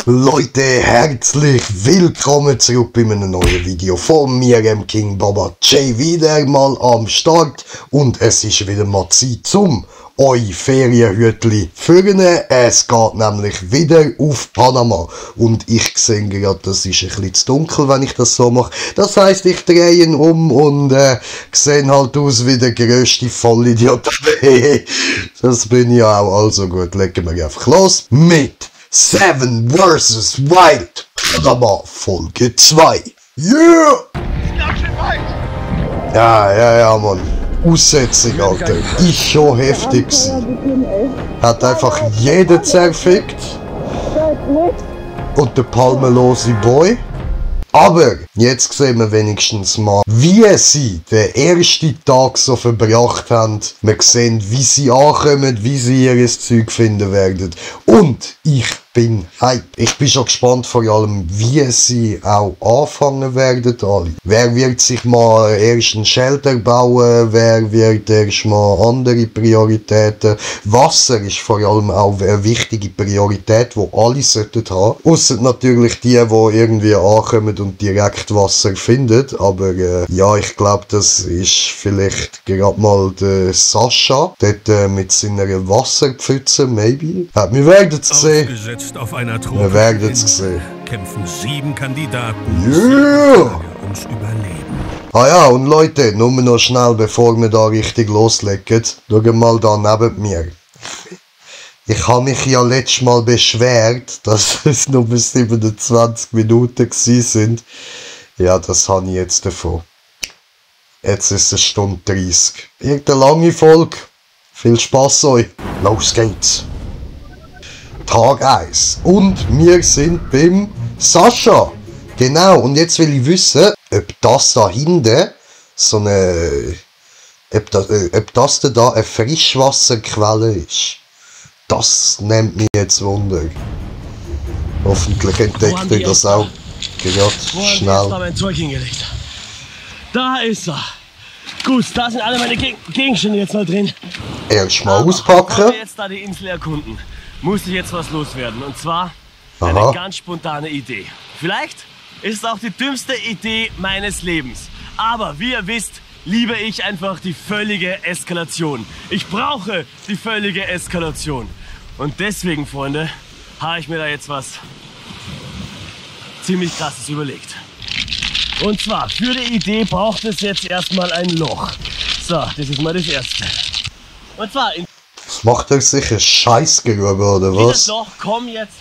Leute, herzlich willkommen zurück bei einem neuen Video von mir, dem King Baba J, wieder mal am Start, und es ist wieder mal Zeit zum euch Ferienhütli füllen. Es geht nämlich wieder auf Panama und ich sehe gerade, das ist ein bisschen zu dunkel, wenn ich das so mache. Das heisst, ich drehe ihn um und sehe halt aus wie der grösste Vollidiot. Das bin ich auch. Also gut, legen wir einfach los mit Seven vs. Wild Panama Folge 2. Yeah! Ja, Mann. Aussetzung, Alter. Ist schon heftig gewesen. Hat einfach jeden zerfickt. Und der palmelose Boy. Aber jetzt sehen wir wenigstens mal, wie sie den ersten Tag so verbracht haben. Wir sehen, wie sie ankommen, wie sie ihr Zeug finden werden. Und ich bin hype. Ich bin schon gespannt, vor allem, wie sie auch anfangen werden alle. Wer wird sich mal erst einen Shelter bauen? Wer wird erst mal andere Prioritäten? Wasser ist vor allem auch eine wichtige Priorität, die alle sollten haben. Ausser natürlich die irgendwie ankommen und direkt Wasser finden. Aber ja, ich glaube, das ist vielleicht gerade mal der Sascha. Dort mit seiner Wasserpfütze, maybe. Wir werden es sehen. Auf einer Wir werden es sehen. Kämpfen 7 Kandidaten ums Überleben. Ah ja, und Leute, nur noch schnell, bevor wir da richtig loslegen, schauen mal da neben mir. Ich habe mich ja letztes Mal beschwert, dass es nur bis 27 Minuten sind. Ja, das habe ich jetzt davon. Jetzt ist es 1:30. Irgendeine lange Folge. Viel Spaß euch. Los geht's. Tag 1. Und wir sind beim Sascha. Genau, und jetzt will ich wissen, ob das da hinten so eine... Ob das da eine Frischwasserquelle ist. Das nimmt mich jetzt Wunder. Hoffentlich entdeckt ihr das auch gerade schnell. Mein Zeug hingelegt. Da ist er. Gut, da sind alle meine Gegenstände jetzt mal drin. Erstmal auspacken. Bevor wir jetzt da die Insel erkunden, muss ich jetzt was loswerden. Und zwar eine ganz spontane Idee. Vielleicht ist es auch die dümmste Idee meines Lebens. Aber wie ihr wisst, liebe ich einfach die völlige Eskalation. Ich brauche die völlige Eskalation. Und deswegen, Freunde, habe ich mir da jetzt was ziemlich Krasses überlegt. Und zwar, für die Idee braucht es jetzt erstmal ein Loch. So, das ist mal das Erste. Und zwar in das macht euch sicher Scheißgeruch, oder was? dieses Loch kommen jetzt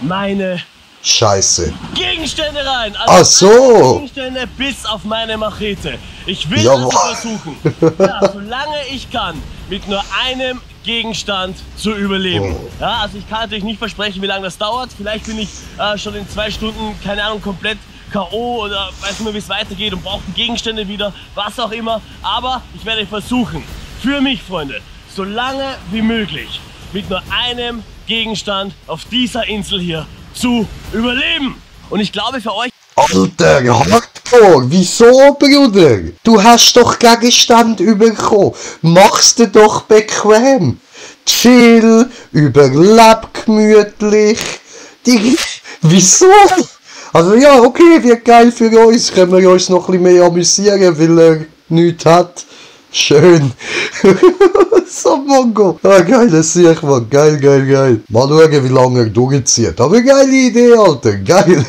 meine Scheiße. Gegenstände rein. Ach so. Gegenstände bis auf meine Machete. Ich will also versuchen, ja, solange ich kann, mit nur einem Gegenstand zu überleben. Ja, also ich kann natürlich nicht versprechen, wie lange das dauert. Vielleicht bin ich schon in 2 Stunden, keine Ahnung, komplett K.O. oder weiß nicht mehr, wie es weitergeht und brauche die Gegenstände wieder, was auch immer. Aber ich werde versuchen, für mich, Freunde, so lange wie möglich mit nur einem Gegenstand auf dieser Insel hier zu überleben. Und ich glaube für euch... Alter, Hardcore, wieso, Bruder? Du hast doch Gegenstand bekommen. Mach's dir doch bequem. Chill, überleb gemütlich. Wieso? Also ja, okay, wird geil für uns. Können wir uns noch ein bisschen mehr amüsieren, weil er nichts hat. Schön. So Mongo. Ah, geil, das sehe ich mal. Geil. Mal schauen, wie lange er durchzieht. Aber geile Idee, Alter. Geil.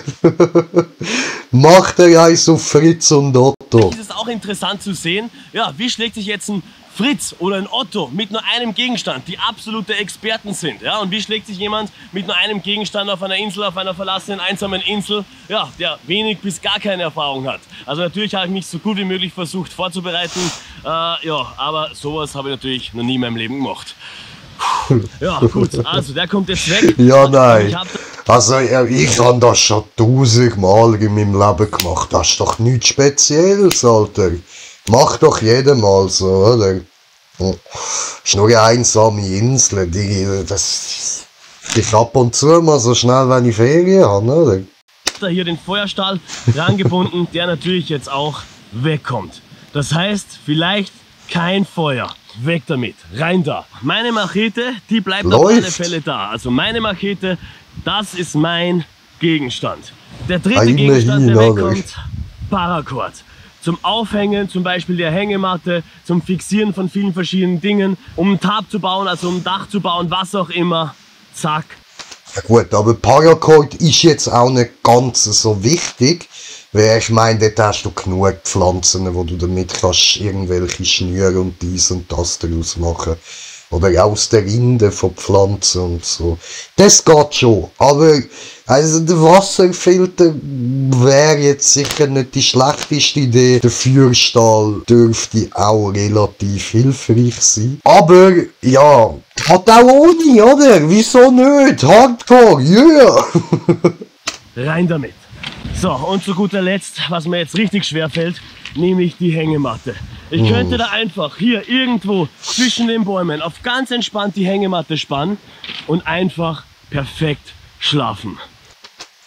Macht er eins auf Fritz und Otto. Es ist auch interessant zu sehen, ja, wie schlägt sich jetzt ein Fritz oder ein Otto mit nur einem Gegenstand, die absolute Experten sind, ja, und wie schlägt sich jemand mit nur einem Gegenstand auf einer Insel, auf einer verlassenen, einsamen Insel, ja, der wenig bis gar keine Erfahrung hat. Also natürlich habe ich mich so gut wie möglich versucht vorzubereiten, ja, aber sowas habe ich natürlich noch nie in meinem Leben gemacht. Ja, gut, also der kommt jetzt weg. Ja, nein. Also ich habe das schon 1000-mal in meinem Leben gemacht. Das ist doch nichts Spezielles, Alter. Macht doch jeder mal so, oder? Ist nur eine einsame Insel. Das ich ab und zu mal so schnell, wenn ich Ferien habe, oder? Da hier den Feuerstahl rangebunden, der natürlich jetzt auch wegkommt. Das heißt, vielleicht kein Feuer. Weg damit, rein da. Meine Machete, die bleibt auf alle Fälle da. Also meine Machete, das ist mein Gegenstand. Der dritte Gegenstand, der wegkommt, Paracord. Zum Aufhängen zum Beispiel der Hängematte, zum Fixieren von vielen verschiedenen Dingen, um ein Tarp zu bauen, also um ein Dach zu bauen, was auch immer. Zack. Ja gut, aber Paracord ist jetzt auch nicht ganz so wichtig, weil ich meine, dort hast du genug Pflanzen, wo du damit kannst irgendwelche Schnüre und dies und das daraus machen. Oder aus der Rinde von Pflanzen und so. Das geht schon. Aber also der Wasserfilter wäre jetzt sicher nicht die schlechteste Idee. Der Feuerstahl dürfte auch relativ hilfreich sein. Aber ja, hat auch ohne, oder? Wieso nicht? Hardcore, yeah! Rein damit. So, und zu guter Letzt, was mir jetzt richtig schwer fällt, nämlich die Hängematte. Ich könnte da einfach hier irgendwo zwischen den Bäumen auf ganz entspannt die Hängematte spannen und einfach perfekt schlafen.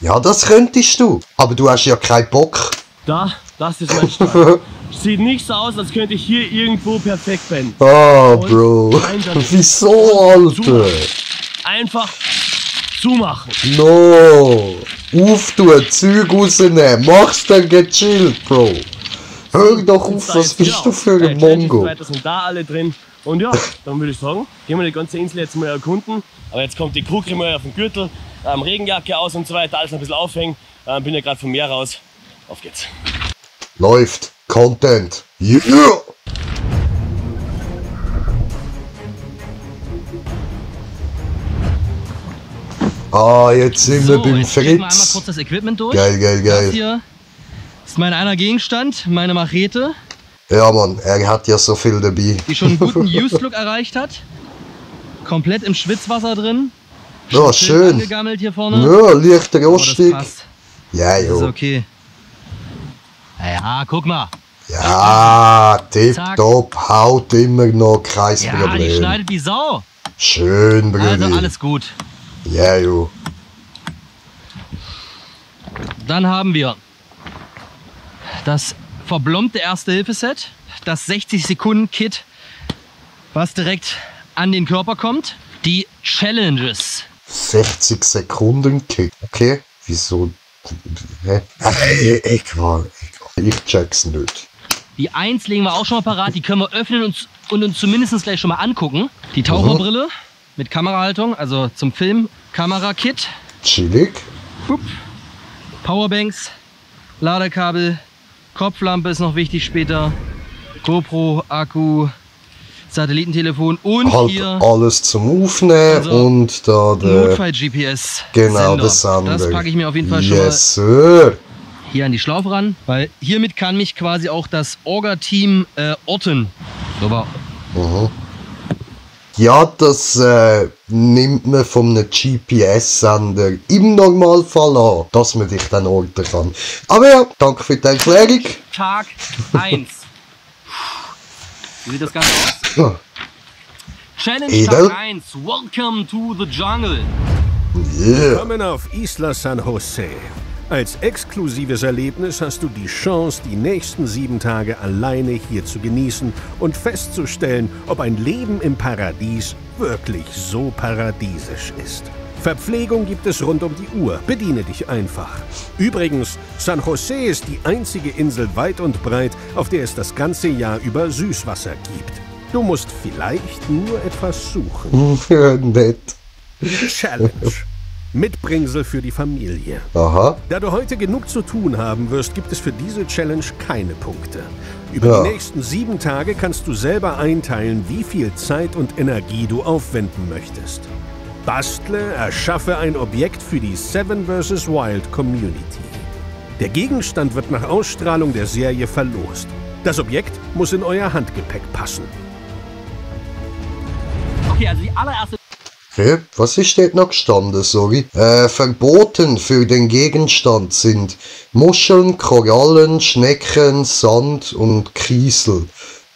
Ja, das könntest du. Aber du hast ja keinen Bock. Das ist mein Stall. Sieht nicht so aus, als könnte ich hier irgendwo perfekt pennen. Ah, Bro. Wieso, Alter? Einfach zumachen. No. Auftun, Zeug rausnehmen. Mach's dann gechillt, Bro. Hör doch auf, was bist du für ein Mongo? Das sind da alle drin. Und ja, dann würde ich sagen, gehen wir die ganze Insel jetzt mal erkunden. Aber jetzt kommt die Krug mal auf den Gürtel, Regenjacke aus und so weiter, alles ein bisschen aufhängen. Bin ja gerade vom Meer raus. Auf geht's. Läuft. Content. Yeah. Ah, jetzt sind wir beim Fritz. Mal einmal Fritz. kurz das Equipment durch. Geil, geil, Das geil. hier ist mein einer Gegenstand, meine Machete, Ja, Mann, er hat ja so viel dabei. die schon einen guten Used-Look erreicht hat. Komplett im Schwitzwasser drin. Ja, schön. Angegammelt hier vorne. Ja, leicht Aber das rostig. passt. Ja, Das ist jo. okay. Ja, guck mal. Ja, Zack. tipptopp. Haut immer noch, kein Ja, die Problem. schneidet wie Sau. Schön, Also Brudi. alles gut. Ja, jo. Dann haben wir das verblombte Erste-Hilfe-Set, das 60-Sekunden-Kit, was direkt an den Körper kommt. Die Challenges. 60 Sekunden Kick. Okay, wieso? Hä? Egal. Ich check's nicht. Die 1 legen wir auch schon mal parat, die können wir öffnen und uns zumindest gleich schon mal angucken. Die Taucherbrille mit Kamerahaltung, also zum Film, Kamerakit, Chillig. Powerbanks, Ladekabel, Kopflampe ist noch wichtig später, GoPro, Akku, Satellitentelefon und Halt hier alles zum Aufnehmen Also, und da der. Notfall-GPS. Genau, das Sender. Das packe ich mir auf jeden Fall schon Yes, Sir. mal hier an die Schlaufe ran, weil hiermit kann mich quasi auch das Orga-Team orten. Aber Ja, das nimmt man von einem GPS-Sender im Normalfall an, dass man dich dann orten kann. Aber ja, danke für die Erklärung. Tag 1. Wie sieht das Ganze aus? Ja. Challenge Edel. Tag 1. Welcome to the jungle. Yeah. Willkommen auf Isla San Jose. Als exklusives Erlebnis hast du die Chance, die nächsten 7 Tage alleine hier zu genießen und festzustellen, ob ein Leben im Paradies wirklich so paradiesisch ist. Verpflegung gibt es rund um die Uhr. Bediene dich einfach. Übrigens, San Jose ist die einzige Insel weit und breit, auf der es das ganze Jahr über Süßwasser gibt. Du musst vielleicht nur etwas suchen. Nett. Challenge. Mitbringsel für die Familie. Aha. Da du heute genug zu tun haben wirst, gibt es für diese Challenge keine Punkte. Über Ja. die nächsten 7 Tage kannst du selber einteilen, wie viel Zeit und Energie du aufwenden möchtest. Bastle, erschaffe ein Objekt für die Seven vs. Wild Community. Der Gegenstand wird nach Ausstrahlung der Serie verlost. Das Objekt muss in euer Handgepäck passen. Okay, also die allererste Okay, was ist dort noch gestanden, sorry? Verboten für den Gegenstand sind Muscheln, Korallen, Schnecken, Sand und Kiesel.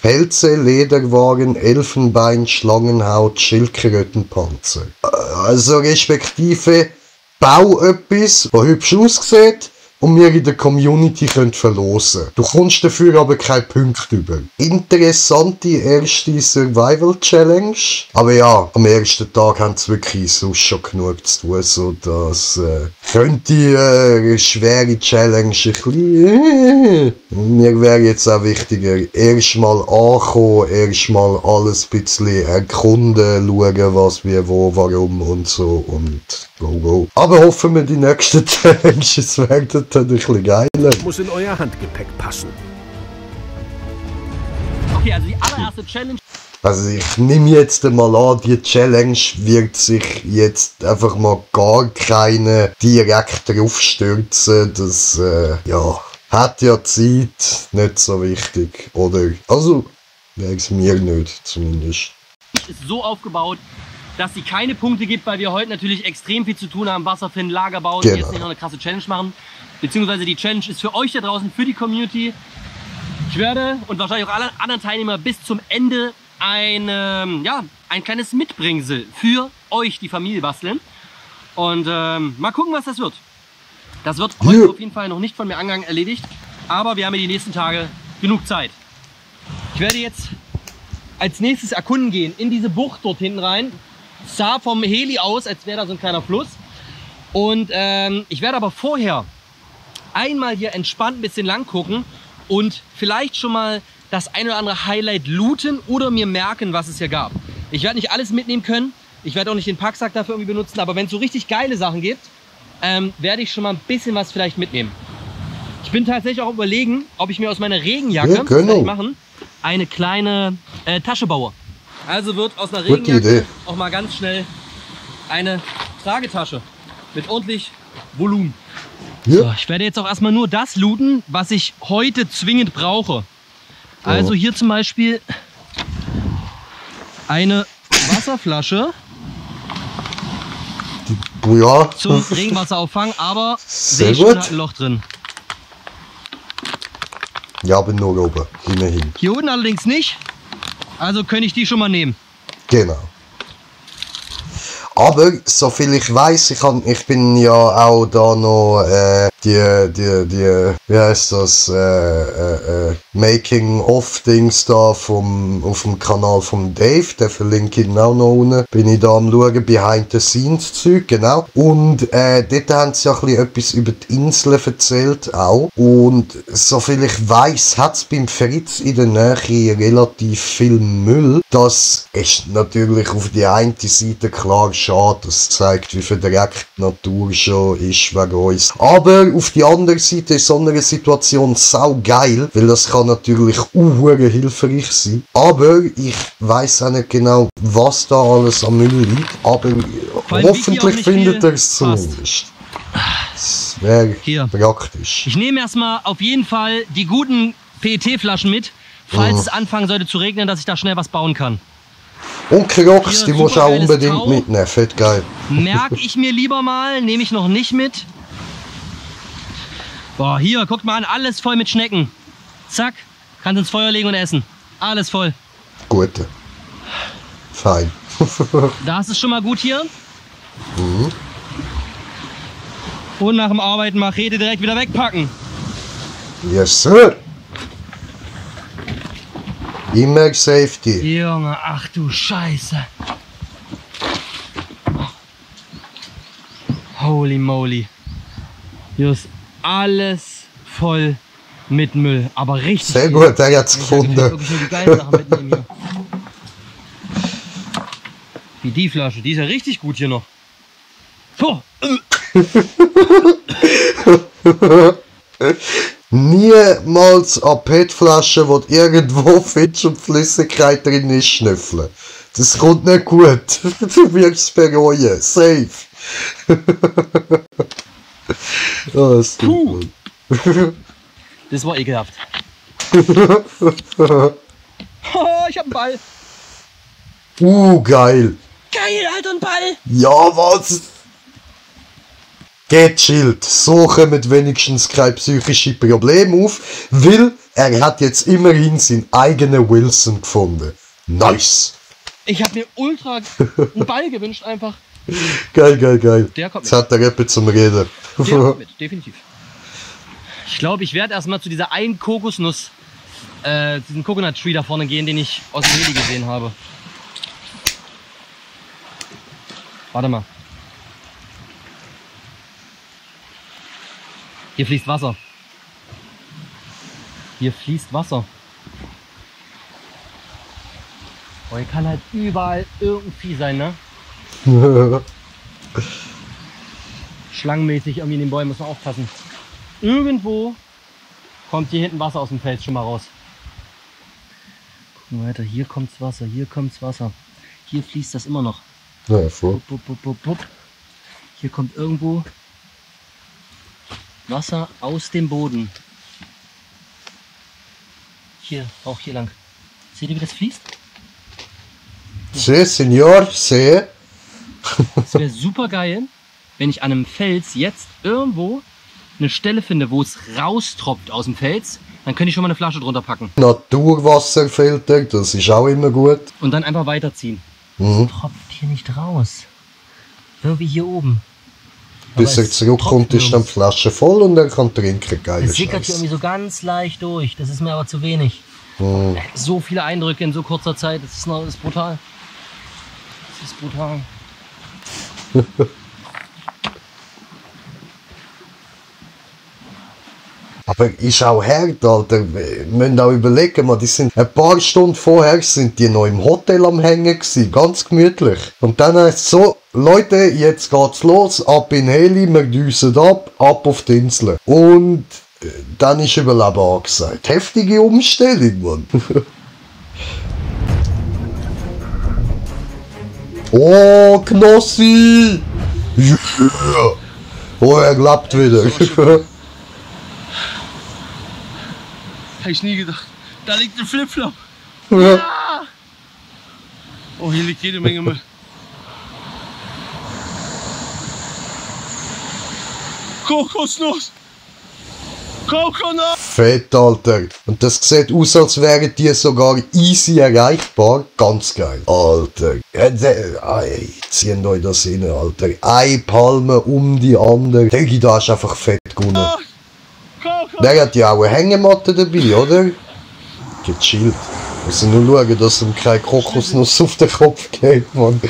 Pelze, Lederwaren, Elfenbein, Schlangenhaut, Schildkrötenpanzer. Also respektive bau etwas, was hübsch aussieht und wir in der Community können verlosen. Du kommst dafür aber keine Punkte über. Interessante erste Survival Challenge. Aber ja, am ersten Tag haben sie wirklich sonst schon genug zu tun, so dass könnte eine schwere Challenge ein bisschen. Mir wäre jetzt auch wichtiger, erstmal ankommen, erstmal alles ein bisschen erkunden, schauen, was, wie, wo, warum und so und go. Aber hoffen wir, die nächsten Challenges werden dann ein bisschen geiler. Muss in euer Handgepäck passen. Okay, also die allererste Challenge. Also ich nehme jetzt mal an, die Challenge wird sich jetzt einfach mal gar keine direkt draufstürzen. Das, ja, hat ja Zeit, nicht so wichtig, oder? Also, wäre es mir nicht, zumindest. Ist so aufgebaut, dass sie keine Punkte gibt, weil wir heute natürlich extrem viel zu tun haben, Wasser finden, Lager bauen, genau. Und jetzt nicht noch eine krasse Challenge machen. Beziehungsweise die Challenge ist für euch da draußen, für die Community. Ich werde und wahrscheinlich auch alle anderen Teilnehmer bis zum Ende ein kleines Mitbringsel für euch, die Familie, basteln. Und mal gucken, was das wird. Das wird heute auf jeden Fall noch nicht von mir angegangen erledigt, aber wir haben ja die nächsten Tage genug Zeit. Ich werde jetzt als nächstes erkunden gehen in diese Bucht dort hinten rein. Es sah vom Heli aus, als wäre da so ein kleiner Fluss. Und ich werde aber vorher einmal hier entspannt ein bisschen lang gucken und vielleicht schon mal das ein oder andere Highlight looten oder mir merken, was es hier gab. Ich werde nicht alles mitnehmen können. Ich werde auch nicht den Packsack dafür irgendwie benutzen, aber wenn es so richtig geile Sachen gibt, werde ich schon mal ein bisschen was vielleicht mitnehmen. Ich bin tatsächlich auch überlegen, ob ich mir aus meiner Regenjacke, ja, genau, was ich machen, eine kleine Tasche baue. Also wird aus einer Regenjacke auch mal ganz schnell eine Tragetasche mit ordentlich Volumen. Ja. So, ich werde jetzt auch erstmal nur das looten, was ich heute zwingend brauche. Also hier zum Beispiel eine Wasserflasche. Ja. Zum Regenwasserauffang, aber sehr sehe schon, gut. hat ein Loch drin. Ja, aber nur oben, immerhin. Hier unten allerdings nicht, also könnte ich die schon mal nehmen. Genau. Aber, soviel ich weiß, ich bin ja auch da noch, wie heißt das, Making-of-Dings da auf dem Kanal von Dave, der verlinke ich auch noch unten. Bin ich da am schauen, Behind-the-Scenes-Zeug, genau. Und, dort haben sie ja ein bisschen etwas über die Insel erzählt auch. Und, soviel ich weiß, hat es beim Fritz in der Nähe relativ viel Müll. Das ist natürlich auf die eine Seite klar schade, das zeigt, wie verdreckt die Natur schon ist wegen uns. Aber auf die andere Seite ist so eine Situation sau geil, weil das kann natürlich hilfreich sein. Aber ich weiss auch nicht genau, was da alles am Müll liegt, aber hoffentlich findet er es zumindest. Das wäre praktisch. Ich nehme erstmal auf jeden Fall die guten PET-Flaschen mit, falls es anfangen sollte zu regnen, dass ich da schnell was bauen kann. Und Crocs, die musst du auch unbedingt mitnehmen, fett geil. Merke ich mir lieber mal, nehme ich noch nicht mit. Boah, hier, guckt mal an, alles voll mit Schnecken. Zack, kannst ins Feuer legen und essen. Alles voll. Gut. Fein. Das ist schon mal gut hier. Und nach dem Arbeiten Machete direkt wieder wegpacken. Yes, sir. Immer Safety. Junge, ach du Scheiße. Holy moly. Hier ist alles voll mit Müll. Aber richtig. Sehr gut, er hat's gefunden. Wirklich nur die geilen Sachen mitnehmen hier. Wie die Flasche, die ist ja richtig gut hier noch. So. Niemals an PET-Flaschen, wo du irgendwo findest und Flüssigkeit drin ist, schnüffeln. Das kommt nicht gut. Du wirst es bereuen. Safe. Oh, das tut gut. Das war ekelhaft. Oh, ich hab einen Ball. Geil. Geil, Alter, ein Ball. Ja, was? Gechillt. So kommen wenigstens keine psychischen Probleme auf, weil er hat jetzt immerhin seinen eigenen Wilson gefunden. Nice. Ich hab mir ultra einen Ball gewünscht einfach. Geil, geil, geil. Der kommt mit. Jetzt hat er etwas zum Reden. Der kommt mit, definitiv. Ich glaube, ich werde erstmal zu dieser einen Kokosnuss, diesen Coconut Tree da vorne gehen, den ich aus dem Heli gesehen habe. Warte mal. Hier fließt Wasser. Hier fließt Wasser. Oh, hier kann halt überall irgendein Vieh sein, ne? Schlangenmäßig irgendwie in den Bäumen, muss man aufpassen. Irgendwo kommt hier hinten Wasser aus dem Fels schon mal raus. Gucken wir weiter, hier kommt's Wasser, hier kommt's Wasser. Hier fließt das immer noch. Ja, voll. Bup, bup, bup, bup. Hier kommt irgendwo Wasser aus dem Boden. Hier, auch hier lang. Seht ihr, wie das fließt? Sehe, Senor, sehe. Es wäre super geil, wenn ich an einem Fels jetzt irgendwo eine Stelle finde, wo es raustropft aus dem Fels. Dann könnte ich schon mal eine Flasche drunter packen. Naturwasserfilter, das ist auch immer gut. Und dann einfach weiterziehen. Mhm. Es tropft hier nicht raus. Irgendwie hier oben. Bis er zurückkommt, ist dann die Flasche voll und er kann trinken. Geil. Es sickert hier irgendwie so ganz leicht durch. Das ist mir aber zu wenig. Mhm. So viele Eindrücke in so kurzer Zeit. Das ist brutal. Das ist brutal. Aber ist auch hart, Alter. Wir müssen auch überlegen, man, die sind ein paar Stunden vorher sind die noch im Hotel am Hängen gewesen, ganz gemütlich. Und dann heißt es so, Leute, jetzt geht's los, ab in Heli, wir düsen ab auf die Insel. Und dann ist Überleben angesagt. Heftige Umstellung, Mann. Oh, Knossi! Yeah. Oh, er klappt wieder. Hätte ich nie gedacht. Da liegt ein Flipflop. Ja. Ja. Oh, hier liegt jede Menge Müll. Kokosnuss. Kokosnuss. Fett, Alter. Und das sieht aus, als wären die sogar easy erreichbar. Ganz geil. Alter. Ziehen euch das rein, Alter. Eine Palme um die andere. Diggi, da ist einfach fett gewonnen. Der hat ja auch eine Hängematte dabei, oder? Gechillt. Also nur schauen, dass ihm keine Kokosnuss auf den Kopf geht, Mann.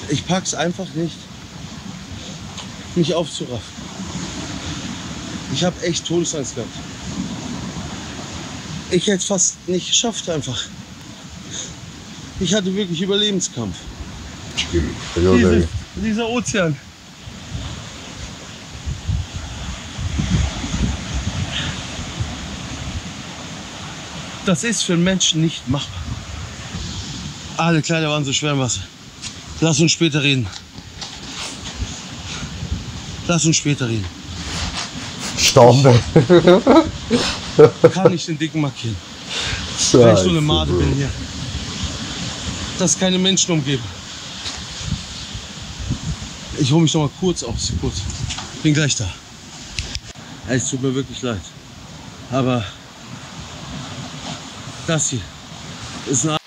Ich pack's einfach nicht, mich aufzuraffen. Ich habe echt Todesangst gehabt. Ich hätte es fast nicht geschafft einfach. Ich hatte wirklich Überlebenskampf. Dieser Ozean. Das ist für einen Menschen nicht machbar. Alle Kleider waren so schwer im Wasser. Lass uns später reden. Lass uns später reden. Stande. Kann ich den Dicken markieren. Wenn ich so eine Made bin hier. Dass keine Menschen umgeben. Ich hole mich noch mal kurz aus. Kurz. Bin gleich da. Es tut mir wirklich leid. Aber das hier ist eine...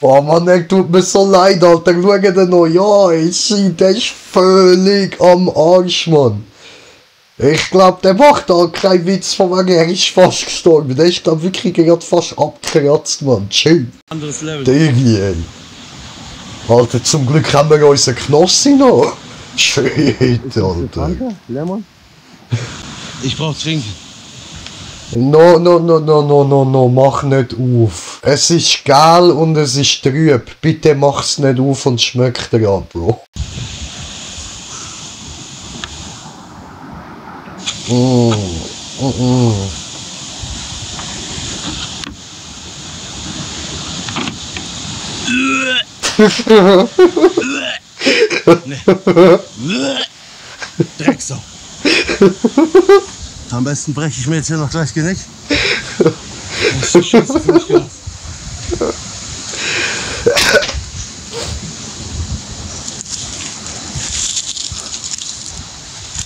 Oh Mann, er tut mir so leid, Alter. Schau dir noch, ja, der ist völlig am Arsch, Mann. Ich glaube, der macht da keinen Witz von wegen, er ist fast gestorben. Der ist, glaube wirklich gerade fast abgekratzt, Mann. Chill. Anderes Level. Diggi, ey. Alter, zum Glück haben wir unseren Knossi noch. Shit, Alter. Lemon? Ich brauch trinken. No, mach nicht auf. Es ist geil und es ist trüb. Bitte mach's nicht auf und schmeckt dir an, Bro. Drecksau. Am besten breche ich mir jetzt hier noch gleich Genick. Das ist Scheiße für mich gemacht.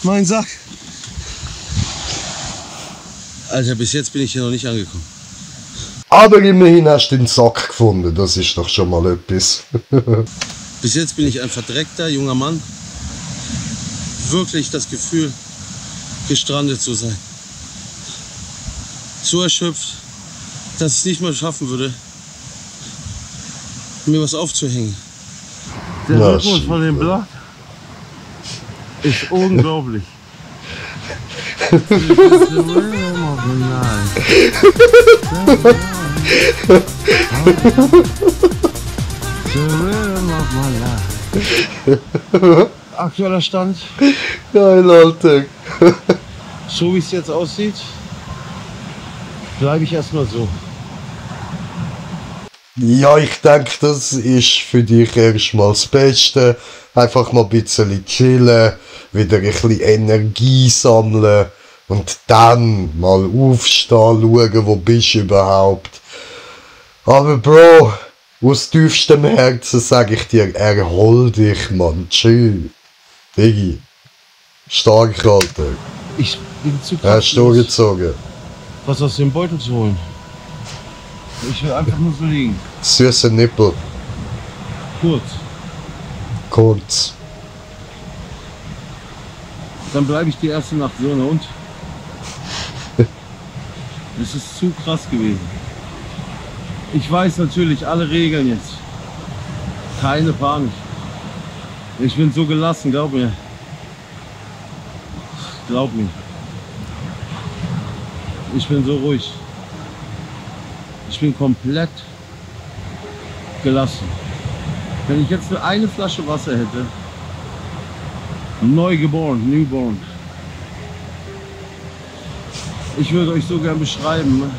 Mein Sack. Alter, bis jetzt bin ich hier noch nicht angekommen. Aber immerhin hast du den Sack gefunden, das ist doch schon mal etwas. Bis jetzt bin ich ein verdreckter junger Mann. Wirklich das Gefühl, gestrandet zu sein. So erschöpft, dass ich es nicht mal schaffen würde, mir was aufzuhängen. Der Rhythmus von dem Blatt ist unglaublich. Aktueller Stand. Geil, Alter. So wie es jetzt aussieht, bleibe ich erstmal so. Ja, ich denke, das ist für dich erstmal das Beste. Einfach mal ein bisschen chillen, wieder ein bisschen Energie sammeln und dann mal aufstehen, schauen, wo bist du überhaupt. Aber Bro, aus tiefstem Herzen sage ich dir, erhol dich, Mann. Tschüss. Diggi. Stark, Alter. Ich bin zu Er ist durchgezogen. was aus dem Beutel zu holen. Ich will einfach nur so liegen. Süße Nippel. Kurz. Kurz. Dann bleibe ich die erste Nacht so, ne? Und? Es ist zu krass gewesen. Ich weiß natürlich alle Regeln jetzt. Keine Panik. Ich bin so gelassen, glaub mir. Glaub mir. Ich bin so ruhig. Ich bin komplett gelassen. Wenn ich jetzt nur eine Flasche Wasser hätte, neugeboren, newborn. Ich würde euch so gern beschreiben,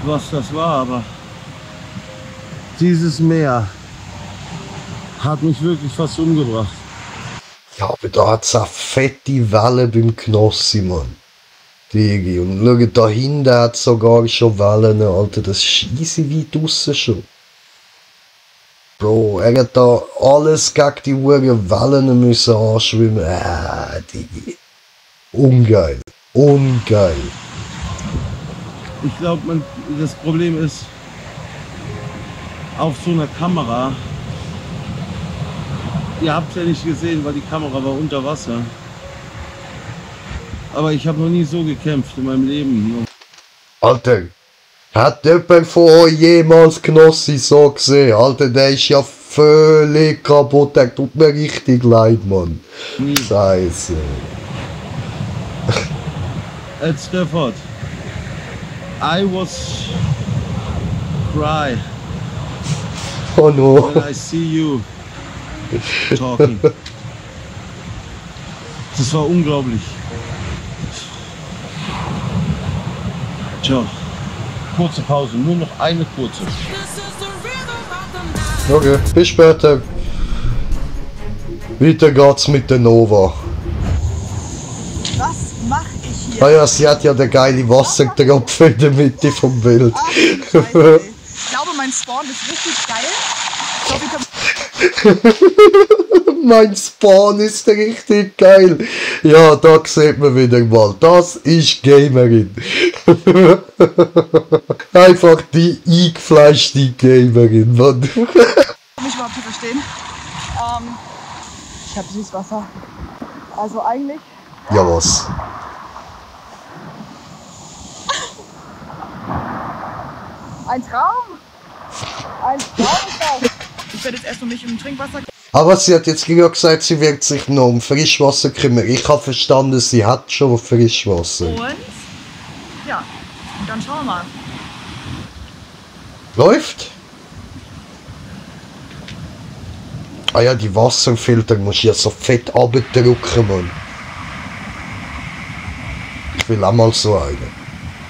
was das war, aber dieses Meer hat mich wirklich fast umgebracht. Ja, aber da hat's auch fette Wellen beim Knossi, Mann. Digi. Und schau, da hinten hat sogar schon Wellen, Alter. Das ist easy weit draussen schon. Bro, er hat da alles gegen die Uhren Wellen müssen anschwimmen. Digi. Ungeil. Ungeil. Ich glaube, das Problem ist, auf so einer Kamera, ihr habt es ja nicht gesehen, weil die Kamera war unter Wasser. Aber ich habe noch nie so gekämpft in meinem Leben. Alter, hat jemand von euch jemals Knossi so gesehen? Alter, der ist ja völlig kaputt. Der tut mir richtig leid, Mann. Scheiße. Ed Stafford, I was cry Oh no. when I see you talking. Das war unglaublich. Tja, kurze Pause, nur noch eine kurze. Okay, bis später. Weiter geht's mit der Nova. Was mach ich hier? Ah ja, sie hat ja den geile Wassertropfen in der Mitte vom Bild. Ach, Scheiße. Ich glaube, mein Spawn ist richtig geil. Ich glaube, ich hab Mein Spawn ist richtig geil. Ja, da sieht man wieder mal. Das ist Gamerin. Einfach die eingefleischte Gamerin, Mann. mich überhaupt nicht verstehen. Ich habe Süßwasser. Also eigentlich. Ja, was? Ein Traum! Ein Traum ist das! Ich werde jetzt erstmal mich um Trinkwasser. Aber sie hat jetzt gerade gesagt, sie wird sich noch um Frischwasser kümmern. Ich habe verstanden, sie hat schon Frischwasser. Und? Ja, und dann schauen wir mal. Läuft? Ah ja, die Wasserfilter muss ich ja so fett abdrücken, Mann. Ich will auch mal so einen.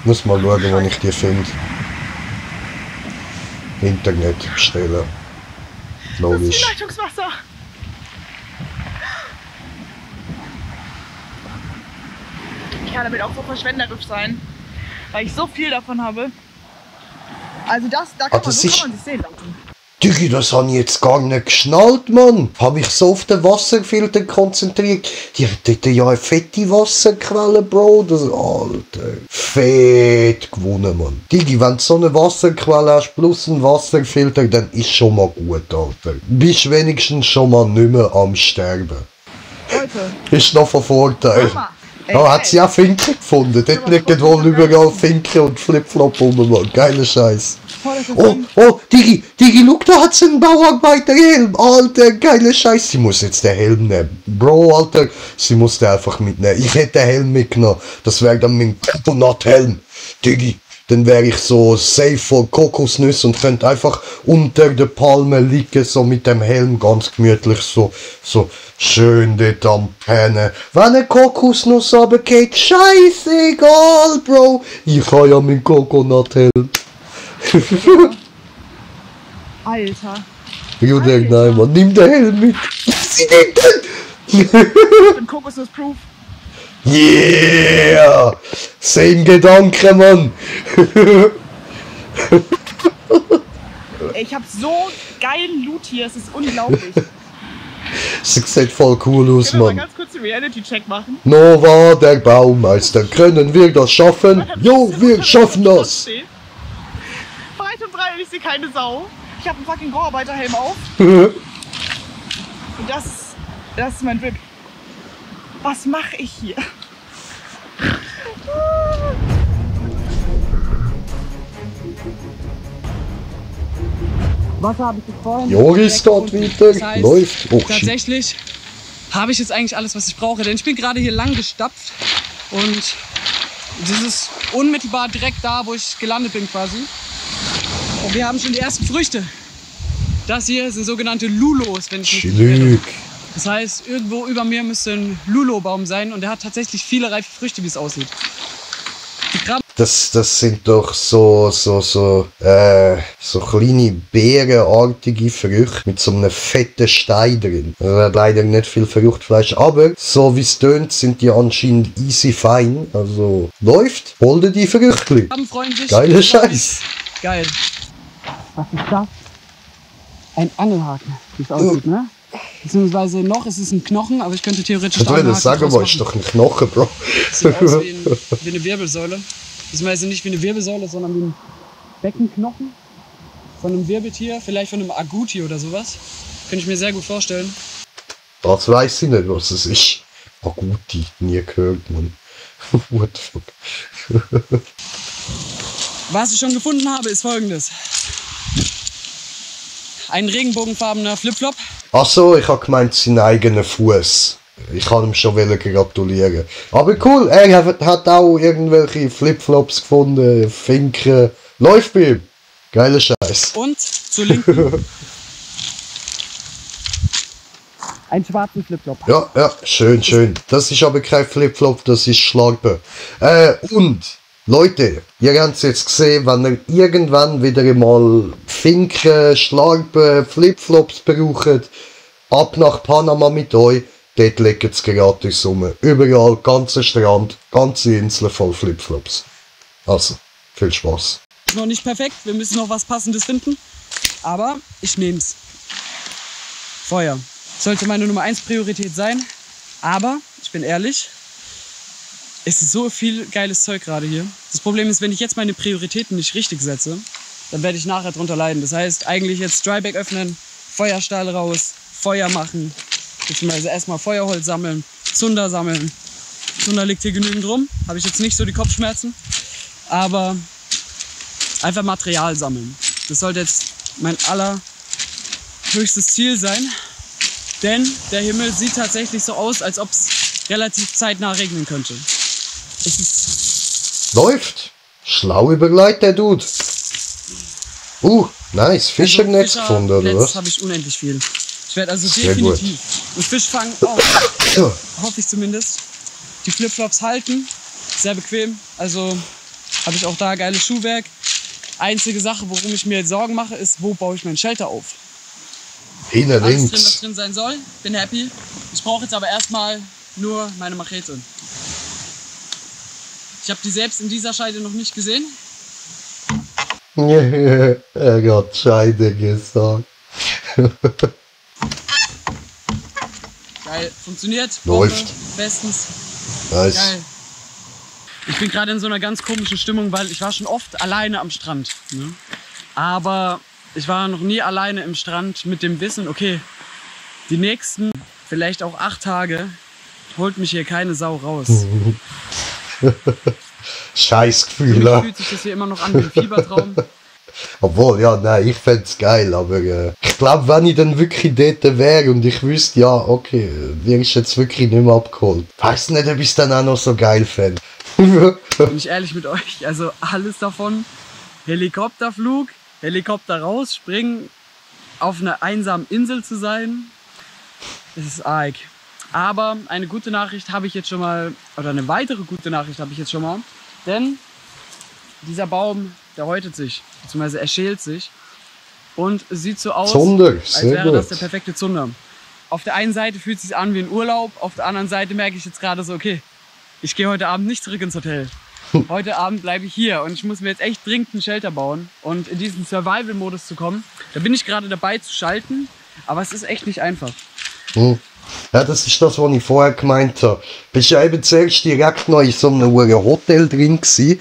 Muss mal schauen, wo ich die finde. Internet bestellen. Logisch. Das ist Leitungswasser. Ich kann damit auch so verschwenderisch sein, weil ich so viel davon habe. Also da kann man, so kann man sich sehen lassen. Diggi, das habe ich jetzt gar nicht geschnallt, Mann. Habe ich so auf den Wasserfilter konzentriert. Die hat dort ja eine fette Wasserquelle, Bro. Das, Alter. Fett gewonnen, Mann. Diggi, wenn du so eine Wasserquelle hast plus einen Wasserfilter, dann ist schon mal gut, Alter. Bist wenigstens schon mal nicht mehr am Sterben. Leute, Leute. Ist noch von Vorteil. Mama. Ja, hat sie auch Finken gefunden. Dort liegen wohl überall Finken und Flipflop rum, Mann. Geiler Scheiß. Oh, Digi, schau, da hat's einen Bauarbeiterhelm. Alter, geiler Scheiß. Sie muss jetzt den Helm nehmen. Bro, Alter, sie muss den einfach mitnehmen. Ich hätte den Helm mitgenommen. Das wäre dann mein Coconut-Helm. Digi. Dann wäre ich so safe vor Kokosnüsse und könnte einfach unter der Palme liegen, so mit dem Helm ganz gemütlich, so schön dort am Pennen. Wenn eine Kokosnuss runtergeht, scheißegal, Bro. Ich habe ja meinen Coconut-Helm. Alter. Juder, nein, Mann, nimm den Helm mit. Sie nimmt den! Ich bin Kokosnuss-proof. Yeah! Same Gedanke, Mann! Ich hab so geilen Loot hier, es ist unglaublich. Sie sieht voll cool aus, Können wir mal Mann. ganz kurz den Reality-Check machen? Nova, der Baumeister, können wir das schaffen? Jo, wir schaffen das! Breit und breit, ich sehe keine Sau. Ich habe einen fucking Bauarbeiterhelm auf. Und das ist mein Drip. Was mache ich hier? Wasser habe ich jetzt vorhin. Joris dort wieder, Das heißt, läuft. Oh, shit. tatsächlich habe ich jetzt eigentlich alles, was ich brauche. Denn ich bin gerade hier lang gestapft und das ist unmittelbar direkt da, wo ich gelandet bin quasi. Und wir haben schon die ersten Früchte. Das hier sind sogenannte Lulos, wenn ich mich nicht irre. Das heißt, irgendwo über mir müsste ein Lulo-Baum sein und der hat tatsächlich viele reife Früchte, wie es aussieht. Die Krabben. Das sind doch so kleine beerenartige Früchte mit so einem fetten Stein drin. Also hat leider nicht viel Fruchtfleisch, aber so wie es tönt, sind die anscheinend easy fein. Also läuft, hol dir die Früchte. Freundlich. Geiler Scheiß. Geil. Was ist das? Ein Angelhaken, wie es aussieht, ne? Beziehungsweise noch ist es ein Knochen, aber ich könnte theoretisch Ich würde sagen, aber ist doch ein Knochen, Bro. Sieht aus wie eine Wirbelsäule. Beziehungsweise nicht wie eine Wirbelsäule, sondern wie ein Beckenknochen von einem Wirbeltier, vielleicht von einem Agouti oder sowas. Könnte ich mir sehr gut vorstellen. Das weiß ich nicht, was es ist. Agouti, nie gehört, man. What the fuck? Was ich schon gefunden habe, ist folgendes. Ein regenbogenfarbener Flipflop. Ach so, ich habe gemeint, sein eigener Fuß. Ich kann ihm schon gratulieren. Aber cool, er hat auch irgendwelche Flipflops gefunden, Finken. Läuft bei ihm. Geiler Scheiß. Und zur Linken einen schwarzen Flipflop. Ja, schön. Das ist aber kein Flipflop, das ist Schlarpe. Und, Leute, ihr habt es jetzt gesehen, wenn ihr irgendwann wieder einmal Finken, Schlarpe, Flipflops braucht, ab nach Panama mit euch, dort legt es gratis rum. Überall, ganzer Strand, ganze Insel voll Flipflops. Also, viel Spaß. Ist noch nicht perfekt, wir müssen noch was Passendes finden, aber ich nehme es. Feuer. Sollte meine Nummer 1 Priorität sein, aber, ich bin ehrlich, es ist so viel geiles Zeug gerade hier. Das Problem ist, wenn ich jetzt meine Prioritäten nicht richtig setze, dann werde ich nachher drunter leiden. Das heißt, eigentlich jetzt Dryback öffnen, Feuerstahl raus, Feuer machen, beziehungsweise erstmal Feuerholz sammeln, Zunder sammeln. Zunder liegt hier genügend rum, habe ich jetzt nicht so die Kopfschmerzen, aber einfach Material sammeln. Das sollte jetzt mein allerhöchstes Ziel sein, denn der Himmel sieht tatsächlich so aus, als ob es relativ zeitnah regnen könnte. Läuft. Schlau überlegt, der Dude. Nice. Fischernetz gefunden, oder was? Jetzt habe ich unendlich viel. Ich werde also definitiv und Fisch fangen auch. Hoffe ich zumindest. Die Flipflops halten. Sehr bequem. Also habe ich auch da geiles Schuhwerk. Einzige Sache, worum ich mir jetzt Sorgen mache, ist, wo baue ich mein Shelter auf? Hinten Alles links. drin, was drin sein soll. Bin happy. Ich brauche jetzt aber erstmal nur meine Machete. Ich habe die selbst in dieser Scheide noch nicht gesehen. Er hat Scheide gesagt. Geil, funktioniert. Läuft. Bestens. Nice. Geil. Ich bin gerade in so einer ganz komischen Stimmung, weil ich war schon oft alleine am Strand. Ne? Aber ich war noch nie alleine im Strand mit dem Wissen, okay, die nächsten vielleicht auch 8 Tage holt mich hier keine Sau raus. Scheißgefühl, Für mich ja. fühlt sich das hier immer noch an wie ein Fiebertraum. Obwohl, ja, nein, ich fänd's geil, aber ich glaube, wenn ich dann wirklich dort wäre und ich wüsste, ja, okay, wirst jetzt wirklich nicht mehr abgeholt. Weiß nicht, ob ich es dann auch noch so geil fände. Bin ich ehrlich mit euch, also alles davon, Helikopterflug, Helikopter raus, springen, auf einer einsamen Insel zu sein, das ist arg. Aber eine gute Nachricht habe ich jetzt schon mal, oder eine weitere gute Nachricht habe ich jetzt schon mal, denn dieser Baum, der häutet sich, beziehungsweise er schält sich und sieht so aus, Zunder, als sehr wäre das gut. der perfekte Zunder. Auf der einen Seite fühlt es sich an wie ein Urlaub, auf der anderen Seite merke ich jetzt gerade so, okay, ich gehe heute Abend nicht zurück ins Hotel. Heute Abend bleibe ich hier und ich muss mir jetzt echt dringend einen Shelter bauen und in diesen Survival-Modus zu kommen. Da bin ich gerade dabei zu schalten, aber es ist echt nicht einfach. Hm. Ja, das ist das, was ich vorher gemeint habe. Bist ja eben zuerst direkt noch in so einem Hotel drin gewesen.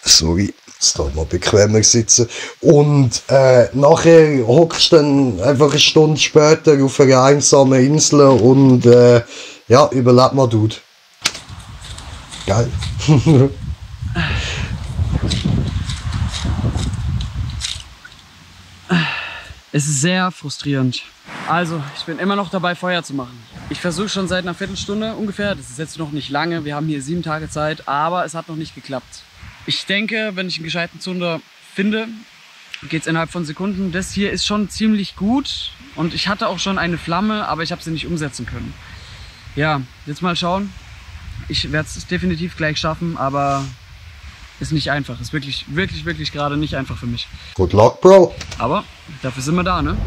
Sorry, jetzt darf man bequemer sitzen. Und nachher hockst du dann einfach eine Stunde später auf einer einsamen Insel und ja, überlebt man, Dude. Geil. Es ist sehr frustrierend. Also, ich bin immer noch dabei, Feuer zu machen. Ich versuche schon seit einer Viertelstunde ungefähr. Das ist jetzt noch nicht lange. Wir haben hier 7 Tage Zeit, aber es hat noch nicht geklappt. Ich denke, wenn ich einen gescheiten Zunder finde, geht es innerhalb von Sekunden. Das hier ist schon ziemlich gut und ich hatte auch schon eine Flamme, aber ich habe sie nicht umsetzen können. Ja, jetzt mal schauen. Ich werde es definitiv gleich schaffen, aber ist nicht einfach. Ist wirklich, wirklich, wirklich gerade nicht einfach für mich. Good luck, Bro. Aber dafür sind wir da, ne?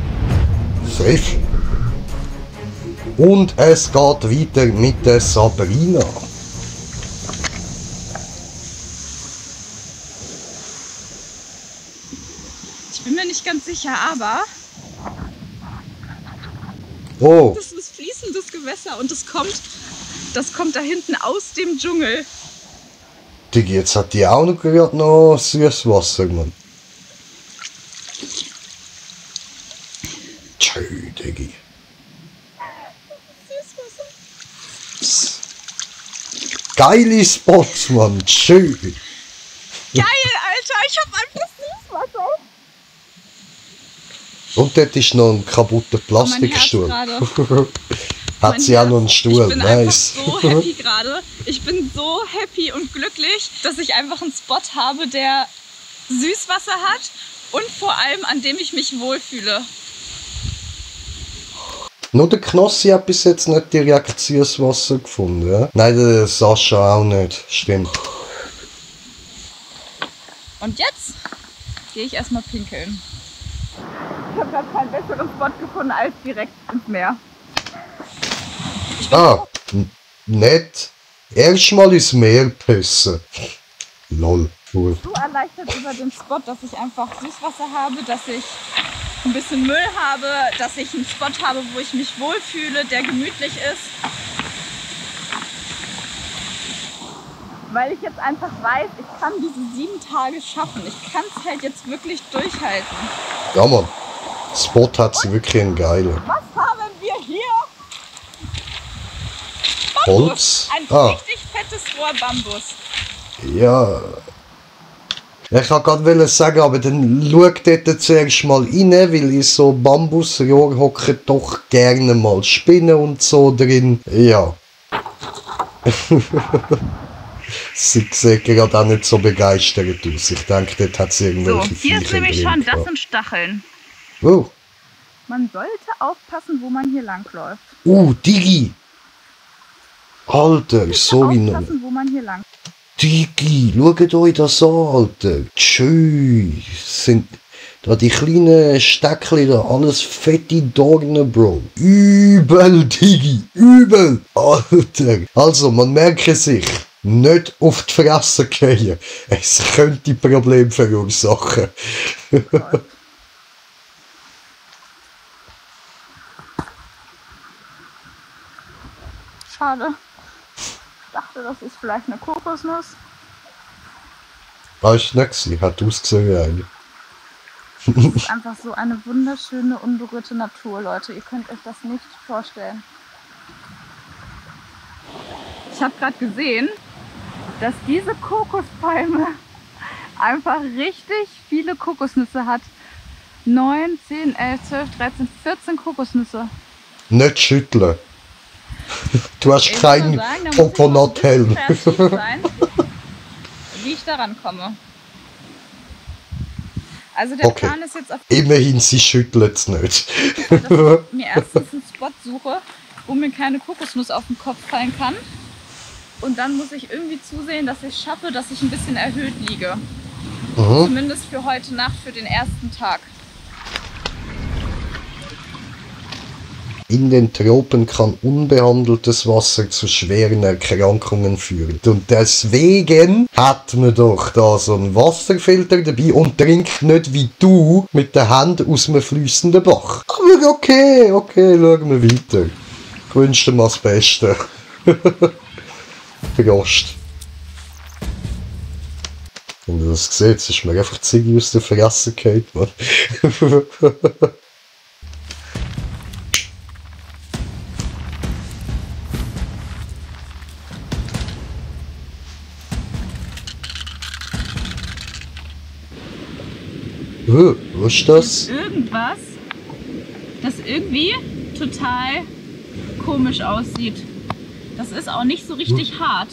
Safe. Und es geht weiter mit der Sabrina. Ich bin mir nicht ganz sicher, aber Oh, das ist fließendes Gewässer und das kommt da hinten aus dem Dschungel. Diggi, jetzt hat die auch noch gerade noch Süßwasser, Mann. Tschö, Diggi. Geile Spots, Mann. Tschö. Geil, Alter, ich hab einfach Süßwasser. Und dort ist noch ein kaputter Plastikstuhl. Hat sie auch noch einen Stuhl, Ich bin nice. einfach so happy gerade. Ich bin so happy und glücklich, dass ich einfach einen Spot habe, der Süßwasser hat und vor allem an dem ich mich wohlfühle. Nur der Knossi hat bis jetzt nicht direkt Süßwasser gefunden, ja? Nein, der Sascha auch nicht, stimmt. Und jetzt gehe ich erstmal pinkeln. Ich habe gerade keinen besseren Spot gefunden als direkt ins Meer. Ah, nett. Erstmal ins Meer pissen. Lol, cool. So erleichtert über den Spot, dass ich einfach Süßwasser habe, dass ich ein bisschen Müll habe, dass ich einen Spot habe, wo ich mich wohlfühle, der gemütlich ist. Weil ich jetzt einfach weiß, ich kann diese 7 Tage schaffen. Ich kann es halt jetzt wirklich durchhalten. Ja, Mann. Spot hat sie wirklich einen geilen. Was haben wir hier? Holz? Ein Ah, richtig fettes Rohr Bambus. ja. Ich kann gerade sagen, aber dann schau dort zuerst mal rein, weil in so Bambusrohr hocken doch gerne mal Spinnen und so drin. Ja. Sie sieht gerade auch nicht so begeistert aus. Ich denke, dort hat sie So, irgendwelche hier ist Viecher nämlich drin schon, das gehabt. sind Stacheln. Oh, Man sollte aufpassen, wo man hier langläuft. Digi. Alter, sorry noch. Aufpassen, wo man hier lang. Digi, schaut euch das an, Alter. Tschüss. Sind da die kleinen Steckchen da, alles fette Dornen, Bro. Übel, Digi, übel. Alter. Also, man merke sich, nicht auf die Fresse gehen. Es könnte Probleme verursachen. Schade. Ich dachte, das ist vielleicht eine Kokosnuss. War ich nicht gewesen, hat ausgesehen wie eine. Das ist einfach so eine wunderschöne, unberührte Natur, Leute. Ihr könnt euch das nicht vorstellen. habe gerade gesehen, dass diese Kokospalme einfach richtig viele Kokosnüsse hat. 9, 10, 11, 12, 13, 14 Kokosnüsse. Nicht schütteln. Du hast keinen Coconut-Helm. Wie ich daran komme. Also der Plan ist jetzt auf... Immerhin, sie schüttelt es nicht. dass ich mir erstens einen Spot suche, wo mir keine Kokosnuss auf den Kopf fallen kann. Und dann muss ich irgendwie zusehen, dass ich es schaffe, dass ich ein bisschen erhöht liege. Zumindest für heute Nacht, für den ersten Tag. In den Tropen kann unbehandeltes Wasser zu schweren Erkrankungen führen. Und deswegen hat man doch da so einen Wasserfilter dabei und trinkt nicht wie du mit der Hand aus einem fließenden Bach. Aber okay, schauen wir weiter. Ich wünsche dir mal das Beste. Prost. Wenn du das siehst, ist mir einfach Ziggy aus der Fresse gefallen, Mann. Was ist das? Irgendwas, das irgendwie total komisch aussieht. Das ist auch nicht so richtig hart.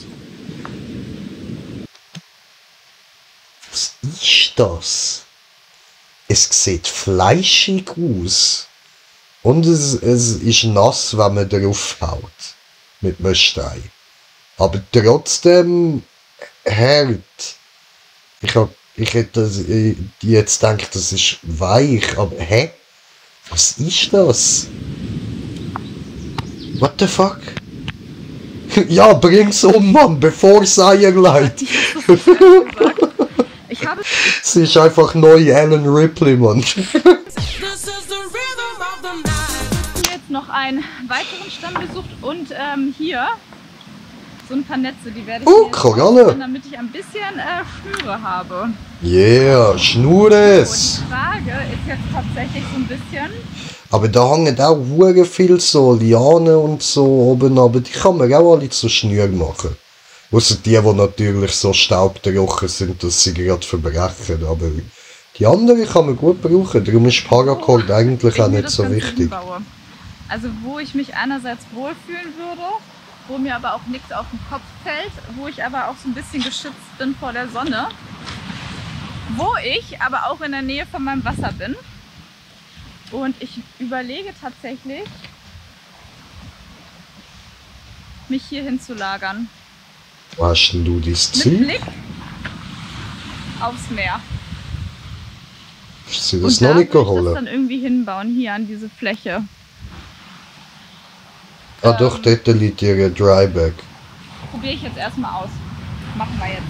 Was ist das? Es sieht fleischig aus. Und es ist nass, wenn man drauf haut. Mit einem Stein. Aber trotzdem hart. Ich hätte jetzt gedacht, das ist weich, aber hä? Was ist das? What the fuck? Ja, bring's um, Mann, bevor es Eier legt. Sie ist einfach neu Ellen Ripley, Mann. Hier jetzt noch einen weiteren Stamm besucht und hier so ein paar Netze, die werde ich mir ausmachen, damit ich ein bisschen Schnüre habe. Yeah, Schnures! Und die Frage ist jetzt tatsächlich so ein bisschen... Aber da hängen auch hure viel so Lianen und so oben, aber die kann man auch alle zu Schnür machen. Ausser die natürlich so staubtrocken sind, dass sie gerade verbrechen. Aber die anderen kann man gut brauchen, darum ist Paracord eigentlich auch nicht so wichtig. Also wo ich mich einerseits wohlfühlen würde, wo mir aber auch nichts auf den Kopf fällt, wo ich aber auch so ein bisschen geschützt bin vor der Sonne, wo ich aber auch in der Nähe von meinem Wasser bin. Und ich überlege tatsächlich, mich hier hinzulagern. Wo hast denn du das Ziel? Mit Blick aufs Meer. Hast du das noch nicht geholt? Und da würde ich das dann irgendwie hinbauen, hier an diese Fläche. Ah doch, dort liegt ihr Dryback. Probiere ich jetzt erstmal aus. Machen wir jetzt.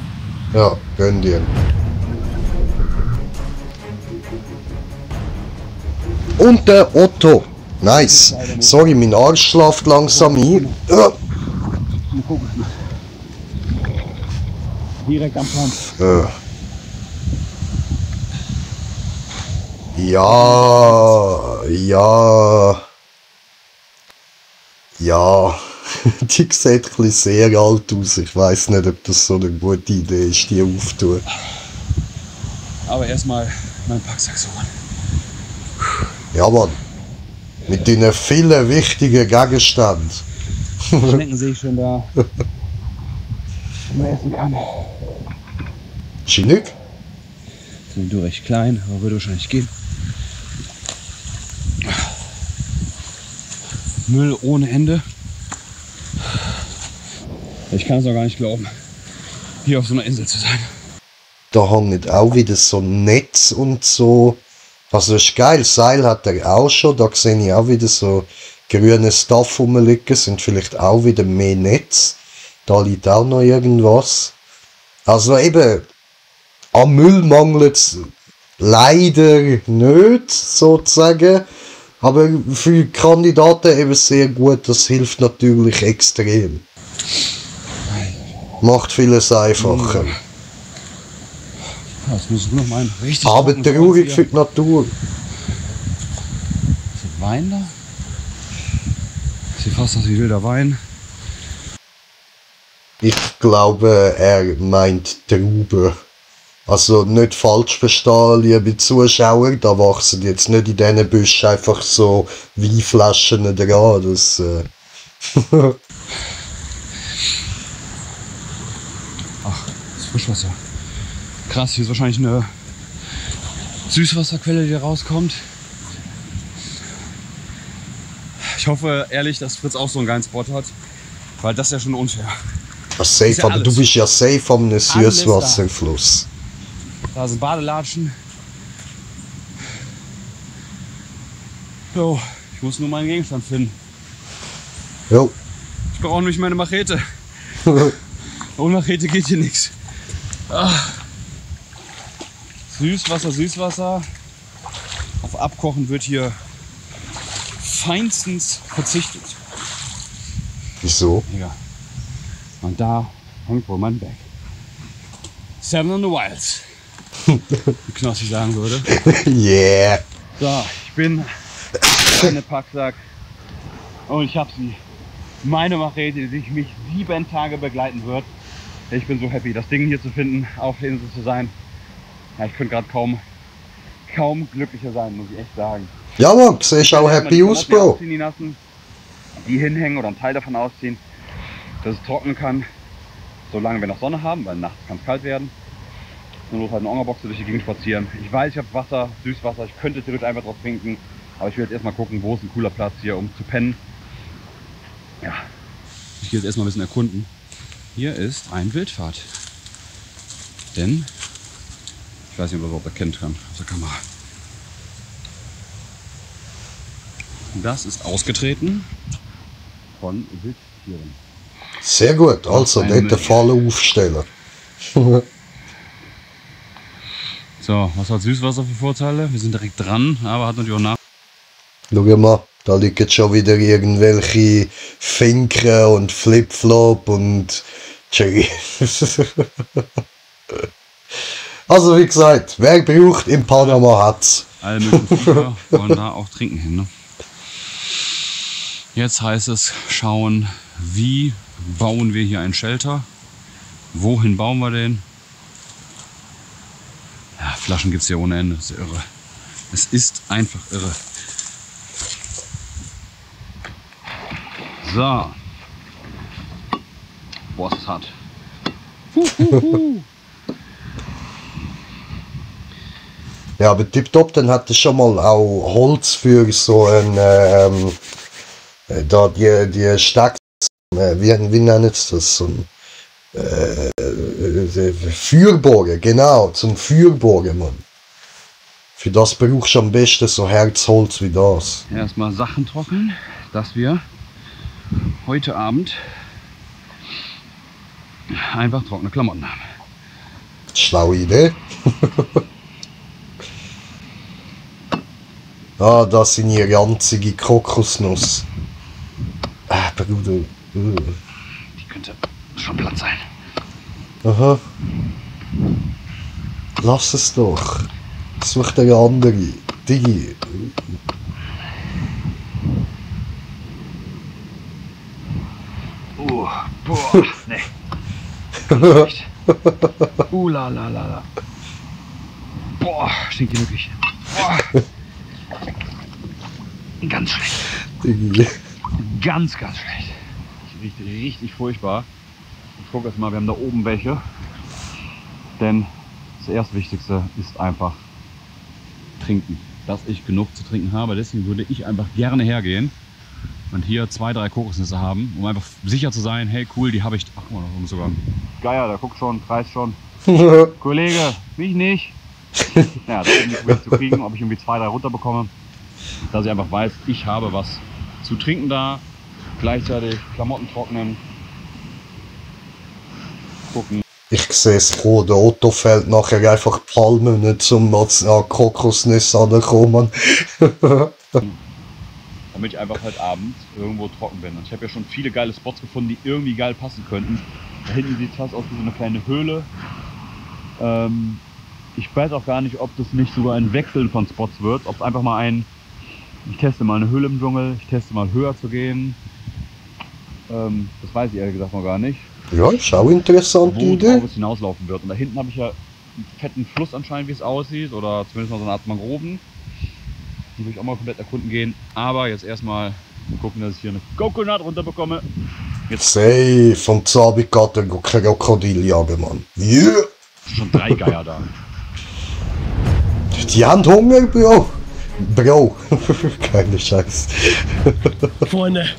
Ja, gönn dir. Und der Otto. Nice. Sorry, mein Arsch schlaft langsam ein. Direkt am Pfand. Ja, die sieht ein bisschen sehr alt aus. Ich weiß nicht, ob das so eine gute Idee ist, die aufzutun. Aber erstmal mein Packsack suchen. Ja, Mann. Mit den vielen wichtigen Gegenständen. Schnecken sehe ich schon da. Man essen kann. Chinook? Sind du recht klein, aber würde wahrscheinlich gehen. Müll ohne Ende. Ich kann es auch gar nicht glauben, hier auf so einer Insel zu sein. Da hängt auch wieder so ein Netz und so. Also ist geil, Seil hat er auch schon. Da sehe ich auch wieder so grüne Stuff rumliegen. Sind vielleicht auch wieder mehr Netz. Da liegt auch noch irgendwas. Also eben, am Müll mangelt es leider nicht, sozusagen. Aber für Kandidaten eben sehr gut. Das hilft natürlich extrem. Macht vieles einfacher. Das muss nur noch mal richtig. Aber traurig für die Natur. Ist das Wein da? Sieht fast aus wie wilder Wein. Ich glaube, er meint Trauben. Also nicht falsch verstehen, liebe Zuschauer, da wachsen jetzt nicht in diesen Büschen einfach so Weinflaschen dran. Das, Ach, das ist Frischwasser. Krass, hier ist wahrscheinlich eine Süßwasserquelle, die rauskommt. Ich hoffe ehrlich, dass Fritz auch so einen geilen Spot hat, weil das ist ja schon unfair. safe, ja aber alles. du bist ja safe am Süßwasserfluss. Da sind Badelatschen. So, ich muss nur meinen Gegenstand finden. Jo. Ich brauche nämlich meine Machete. Ohne Machete geht hier nichts. Süßwasser, Süßwasser. Auf Abkochen wird hier feinstens verzichtet. Wieso? Ja. Und da hängt wohl mein Bag. Seven on the Wilds. Wie Knossi sagen würde. Yeah. So, ich bin eine Packsack und ich habe sie. Meine Machete, die mich 7 Tage begleiten wird. Ich bin so happy, das Ding hier zu finden, auf der Insel zu sein. Ja, ich könnte gerade kaum glücklicher sein, muss ich echt sagen. Ja, man, du siehst auch happy aus, Bro. Die lassen, die hinhängen oder einen Teil davon ausziehen, dass es trocknen kann, solange wir noch Sonne haben, weil nachts kann es kalt werden. Nur halt eine Angerbox durch die Gegend spazieren. Ich weiß, ich habe Wasser, Süßwasser, ich könnte theoretisch einfach drauf trinken, aber ich will jetzt erstmal gucken, wo ist ein cooler Platz hier, um zu pennen. Ja, ich gehe jetzt erstmal ein bisschen erkunden. Hier ist ein Wildpfad. Denn, ich weiß nicht, ob ihr das überhaupt erkennen kann aus der Kamera. Das ist ausgetreten von Wildtieren. Sehr gut, also dort eine Falle aufstellen. So, was hat Süßwasser für Vorteile? Wir sind direkt dran, aber hat natürlich auch nach. Schau mal, da liegen schon wieder irgendwelche Finken und Flipflop und Cherry. Also wie gesagt, wer braucht in Panama hat's. Alle möglichen Viecher wollen da auch trinken hin. Ne? Jetzt heißt es schauen, wie bauen wir hier ein Shelter? Wohin bauen wir den? Ja, Flaschen gibt es hier ohne Ende, das ist ja irre. Es ist einfach irre. So. Boah, ist hart. Ja, aber tipptopp, dann hat er schon mal auch Holz für so ein, da die Stacks, wie nennt es das? So ein, Feuerbogen, genau, zum Feuerbogen, Mann. Für das brauchst du am besten so Herzholz wie das. Erstmal Sachen trocknen, dass wir heute Abend einfach trockene Klamotten haben. Schlaue Idee. Ah, das sind hier ranzige Kokosnuss. Bruder. Die könnte schon platt sein. Aha. Lass es doch. Such dir eine andere. Digi. Boah, nee. La la la la. Boah, stinkt die wirklich. Boah. Ganz schlecht. Digi. Ganz schlecht. Das riecht richtig furchtbar. Ich gucke jetzt mal, wir haben da oben welche. Denn das Erstwichtigste ist einfach trinken. Dass ich genug zu trinken habe. Deswegen würde ich einfach gerne hergehen und hier 2, 3 Kokosnüsse haben, um einfach sicher zu sein, hey cool, die habe ich. Ach, guck mal, noch sogar. Geier, da guckt schon, kreist schon. Kollege, mich nicht. Ja, das ist nicht schwer zu kriegen, ob ich irgendwie 2, 3 runterbekomme. Dass ich einfach weiß, ich habe was zu trinken da. Gleichzeitig Klamotten trocknen. Gucken. Ich sehe es kommen, der Otto fällt nachher einfach Palmen nicht zum an Kokosnüsse ankommen. Damit ich einfach halt abends irgendwo trocken bin. Und ich habe ja schon viele geile Spots gefunden, die irgendwie geil passen könnten. Da hinten sieht es fast aus wie so eine kleine Höhle. Ich weiß auch gar nicht, ob das nicht sogar ein Wechseln von Spots wird. Ob es einfach mal ich teste mal eine Höhle im Dschungel, ich teste mal höher zu gehen. Das weiß ich ehrlich gesagt noch gar nicht. Ja, ist auch interessant, die Idee. Worauf es hinauslaufen wird. Und da hinten habe ich ja einen fetten Fluss anscheinend, wie es aussieht, oder zumindest mal so eine Art Mangroven. Die will ich auch mal komplett erkunden gehen. Aber jetzt erstmal gucken, dass ich hier eine Coconut runterbekomme. Jetzt Safe, von Zabit geht der Krokodil jagen, Mann. Yeah. schon 3 Geier da. Die haben Hunger, Bro. Bro. Keine Scheiß. Freunde,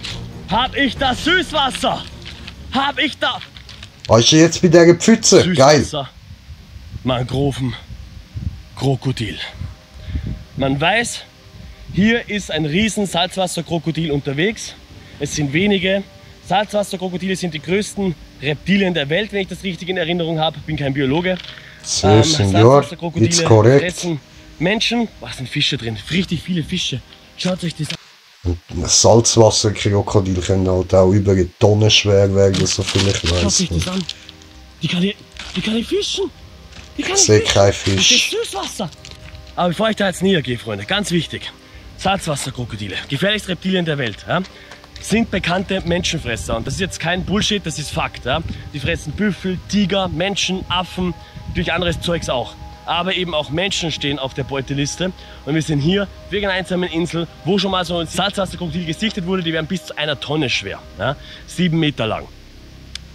hab ich das Süßwasser? Hab ich da Weißt du jetzt bei der Pfütze? Geil. Mangroven, Krokodil. Man weiß, hier ist ein riesen Salzwasserkrokodil unterwegs. Es sind wenige. Salzwasserkrokodile sind die größten Reptilien der Welt, wenn ich das richtig in Erinnerung habe. Bin kein Biologe. Salzwasserkrokodile fressen Menschen. Was sind Fische drin? Richtig viele Fische. Schaut euch das an. Ein Salzwasserkrokodil können halt auch über eine Tonne schwer werden, so viel ich weiß. Schaut euch das an. Die kann ich fischen. Die kann ich sehe keinen Fisch. Das ist Süßwasser. Aber bevor ich da jetzt näher gehe, Freunde, ganz wichtig. Salzwasserkrokodile, gefährlichste Reptilien der Welt, ja, sind bekannte Menschenfresser. Und das ist jetzt kein Bullshit, das ist Fakt. Ja. Die fressen Büffel, Tiger, Menschen, Affen, durch anderes Zeugs auch. Aber eben auch Menschen stehen auf der Beuteliste. Und wir sind hier wegen einer einsamen Insel, wo schon mal so ein Salzwasserkrokodil gesichtet wurde. Die werden bis zu 1 Tonne schwer, ja, 7 Meter lang.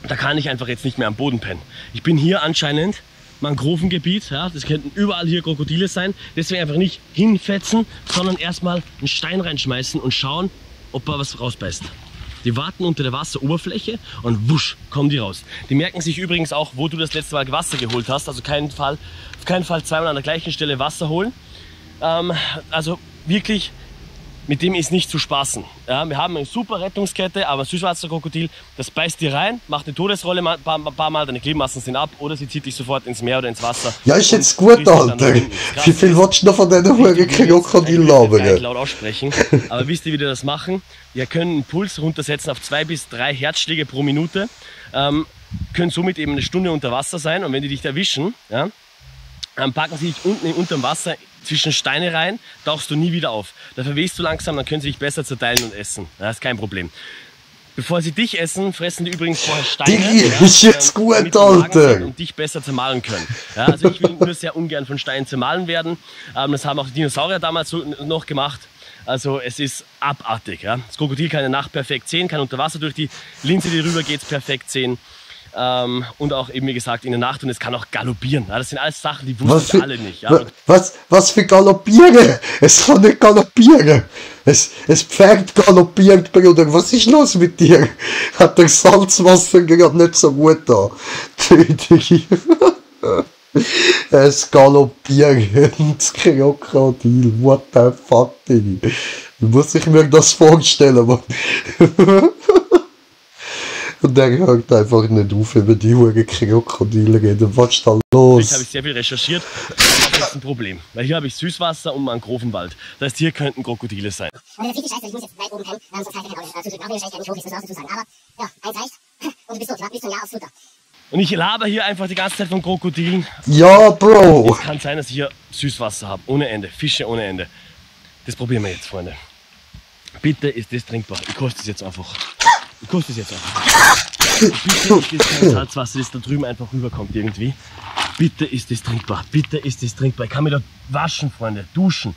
Da kann ich einfach jetzt nicht mehr am Boden pennen. Ich bin hier anscheinend Mangrovengebiet, ja, das könnten überall hier Krokodile sein. Deswegen einfach nicht hinfetzen, sondern erstmal einen Stein reinschmeißen und schauen, ob er was rausbeißt. Die warten unter der Wasseroberfläche und wusch, kommen die raus. Die merken sich übrigens auch, wo du das letzte Mal Wasser geholt hast. Also auf keinen Fall zweimal an der gleichen Stelle Wasser holen. Also wirklich, mit dem ist nicht zu spaßen. Ja, wir haben eine super Rettungskette, aber ein Süßwasserkrokodil, das beißt dir rein, macht eine Todesrolle ein paar Mal, deine Gliedmaßen sind ab oder sie zieht dich sofort ins Meer oder ins Wasser. Ja, ist jetzt gut, Alter. Wie viel willst du noch von diesen Huren Krokodil labern? Ich kann nicht laut aussprechen, aber wisst ihr, wie die das machen? Wir können einen Puls runtersetzen auf 2 bis 3 Herzschläge pro Minute, können somit eben eine Stunde unter Wasser sein und wenn die dich erwischen, ja, dann packen sie dich unten unterm Wasser zwischen Steine rein, tauchst du nie wieder auf. Da verwehst du langsam, dann können sie dich besser zerteilen und essen. Das ist kein Problem. Bevor sie dich essen, fressen die übrigens vorher Steine. Die ist jetzt gut, Alter. Und dich besser zermahlen können. Ja, also ich will nur sehr ungern von Steinen zermahlen werden. Das haben auch die Dinosaurier damals so noch gemacht. Also es ist abartig. Ja. Das Krokodil kann in der Nacht perfekt sehen, kann unter Wasser durch die Linse, die rüber geht, perfekt sehen. Und auch eben wie gesagt in der Nacht und es kann auch galoppieren. Ja, das sind alles Sachen, die wussten alle nicht. Ja. Was für galoppieren? Es kann nicht galoppieren. Es Pferd galoppiert, Bruder. Was ist los mit dir? Hat der Salzwasser gerade nicht so gut da? Es galoppierendes Krokodil. What the fuck, Digga? Wie muss ich mir das vorstellen, Mann? Und der hört einfach nicht auf, über die Huren Krokodile reden. Was ist da los? Jetzt habe ich sehr viel recherchiert. Das ist jetzt ein Problem. Weil hier habe ich Süßwasser und Mangrovenwald. Das heißt, hier könnten Krokodile sein. Und das ist richtig scheiße, ich muss jetzt weit oben pennen, sonst kann ich nicht zustimmen. Auch wenn der nicht hoch ist, das dazu sagen. Aber ja, eins reicht und du bist tot. Du hast bis zum Jahr aus Futter. Und ich laber hier einfach die ganze Zeit von Krokodilen. Ja, Bro. Es kann sein, dass ich hier Süßwasser habe. Ohne Ende. Fische ohne Ende. Das probieren wir jetzt, Freunde. Bitte ist das trinkbar. Ich koste es jetzt einfach. Bitte ist das kein Salzwasser, das da drüben einfach rüberkommt irgendwie. Bitte ist das trinkbar. Bitte ist das trinkbar. Ich kann mir da waschen, Freunde. Duschen,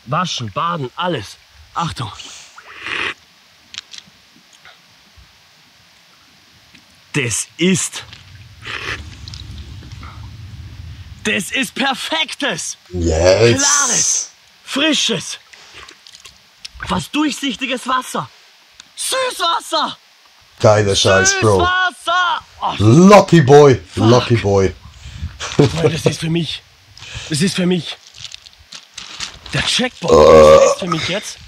waschen, baden, alles. Achtung. Das ist perfektes, klares, frisches, fast durchsichtiges Wasser. Süßwasser! Geiler Scheiß, Bro. Süßwasser! Oh, Lucky Boy, fuck. Lucky Boy. Das ist für mich. Das ist für mich. Der Checkpoint. Das ist für mich jetzt.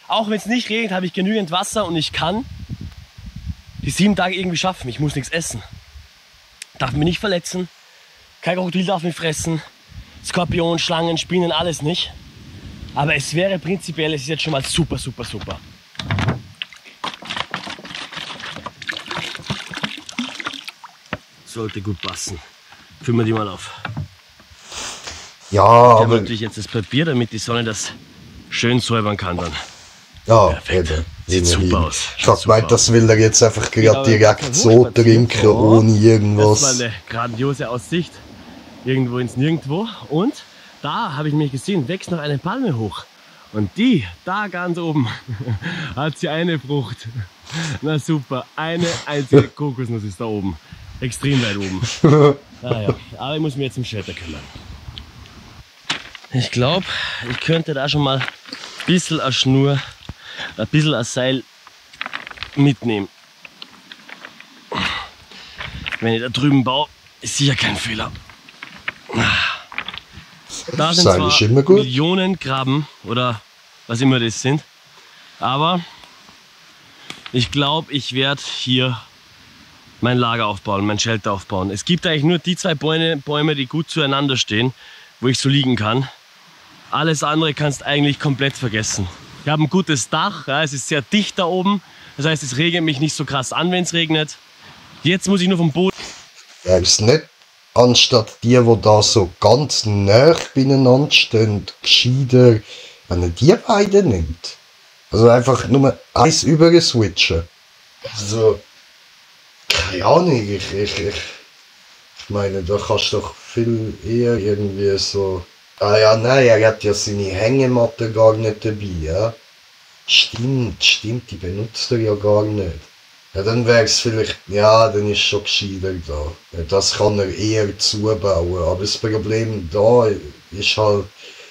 Auch wenn es nicht regnet, habe ich genügend Wasser und ich kann die 7 Tage irgendwie schaffen. Ich muss nichts essen. Darf mich nicht verletzen. Kein Krokodil darf mich fressen. Skorpion, Schlangen, Spinnen, alles nicht. Aber es wäre prinzipiell, es ist jetzt schon mal super, super, super. Sollte gut passen. Füllen wir die mal auf. Ja, ich habe aber natürlich jetzt das Papier, damit die Sonne das schön säubern kann dann. Ja, perfekt. Sieht super aus. Ich hab gemeint, das will er jetzt einfach gerade direkt so trinken, ohne irgendwas. Das war eine grandiose Aussicht. Irgendwo ins Nirgendwo. Und da habe ich mich gesehen, wächst noch eine Palme hoch. Und die, da ganz oben, hat sie eine Frucht. Na super, eine einzige Kokosnuss ist da oben. Extrem weit oben. Naja, aber ich muss mich jetzt um Shelter kümmern. Ich glaube, ich könnte da schon mal ein bisschen eine Schnur, ein bisschen ein Seil mitnehmen. Wenn ich da drüben baue, ist sicher kein Fehler. Da sind zwar Millionen Krabben oder was immer das sind, aber ich glaube, ich werde hier mein Lager aufbauen, mein Shelter aufbauen. Es gibt eigentlich nur die zwei Bäume, die gut zueinander stehen, wo ich so liegen kann. Alles andere kannst du eigentlich komplett vergessen. Ich habe ein gutes Dach, ja, es ist sehr dicht da oben. Das heißt, es regnet mich nicht so krass an, wenn es regnet. Jetzt muss ich nur vom Boden... Ja, ist nicht anstatt die da so ganz nah beieinander stehen, gescheiter, wenn er die beiden nimmt. Also einfach nur eins über switchen. Also, keine Ahnung, ich meine, da kannst du doch viel eher irgendwie so... Ah ja, nein, er hat ja seine Hängematte gar nicht dabei, ja. Stimmt, die benutzt er ja gar nicht. Ja, dann wäre es vielleicht, ja, dann ist schon gescheiter da. Ja, das kann er eher zubauen, aber das Problem da ist halt,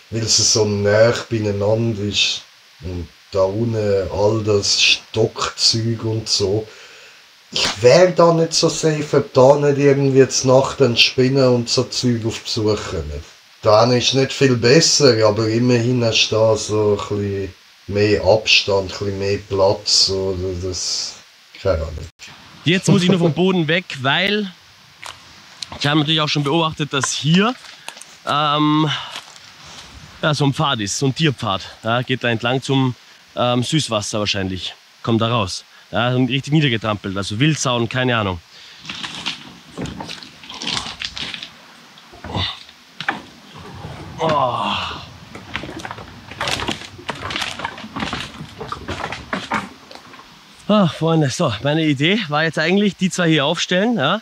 weil es so nah beieinander ist und da unten all das Stockzeug und so. Ich wäre da nicht so safe, ob da nicht irgendwie jetzt Nacht ein Spinnen und so Zeug auf Besuch kommen. Da ist nicht viel besser, aber immerhin hast du da so ein bisschen mehr Abstand, ein bisschen mehr Platz, oder das, keine Ahnung. Jetzt muss ich nur vom Boden weg, weil ich habe natürlich auch schon beobachtet, dass hier ja, so ein Pfad ist, so ein Tierpfad. Ja, geht da entlang zum Süßwasser wahrscheinlich, kommt da raus. Ja, richtig niedergetrampelt, also Wildsauen, keine Ahnung. Oh. Ach, Freunde, so, meine Idee war jetzt eigentlich, die zwei hier aufstellen, ja,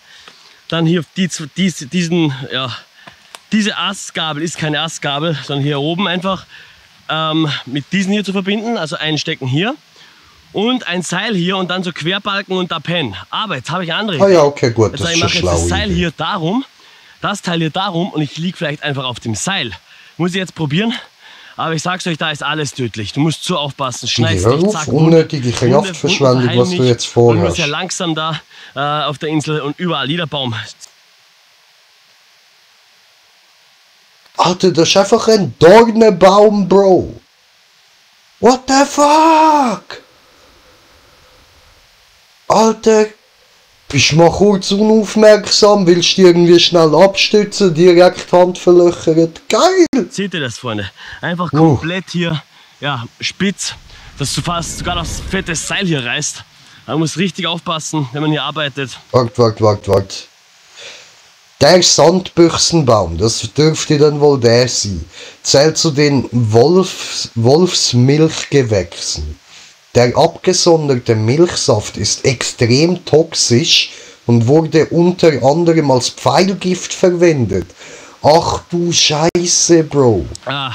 dann hier diese Astgabel ist keine Astgabel, sondern hier oben einfach mit diesen hier zu verbinden, also einstecken hier und ein Seil hier und dann so Querbalken und da pennen. Aber jetzt habe ich eine andere Idee. Ah ja, okay, gut, das ist schon schlau. Ich mache jetzt das Seil hier darum, das Teil hier darum und ich liege vielleicht einfach auf dem Seil. Muss ich jetzt probieren, aber ich sag's euch, da ist alles tödlich. Du musst so aufpassen, schneidest dich, zack, unnötige Kraftverschwendung, was du jetzt vorhast. Du bist ja langsam da auf der Insel und überall jeder Baum. Alter, das ist einfach ein Dornenbaum, Bro. What the fuck? Alter, bist mal kurz unaufmerksam, willst du irgendwie schnell abstützen, direkt Hand verlöchert. Geil! Seht ihr das, Freunde? Einfach komplett hier, ja, spitz, dass du fast sogar das fette Seil hier reißt. Man muss richtig aufpassen, wenn man hier arbeitet. Wart. Der Sandbüchsenbaum, das dürfte dann wohl der sein, zählt zu den Wolfsmilchgewächsen. Der abgesonderte Milchsaft ist extrem toxisch und wurde unter anderem als Pfeilgift verwendet. Ach du Scheiße, Bro. Ah,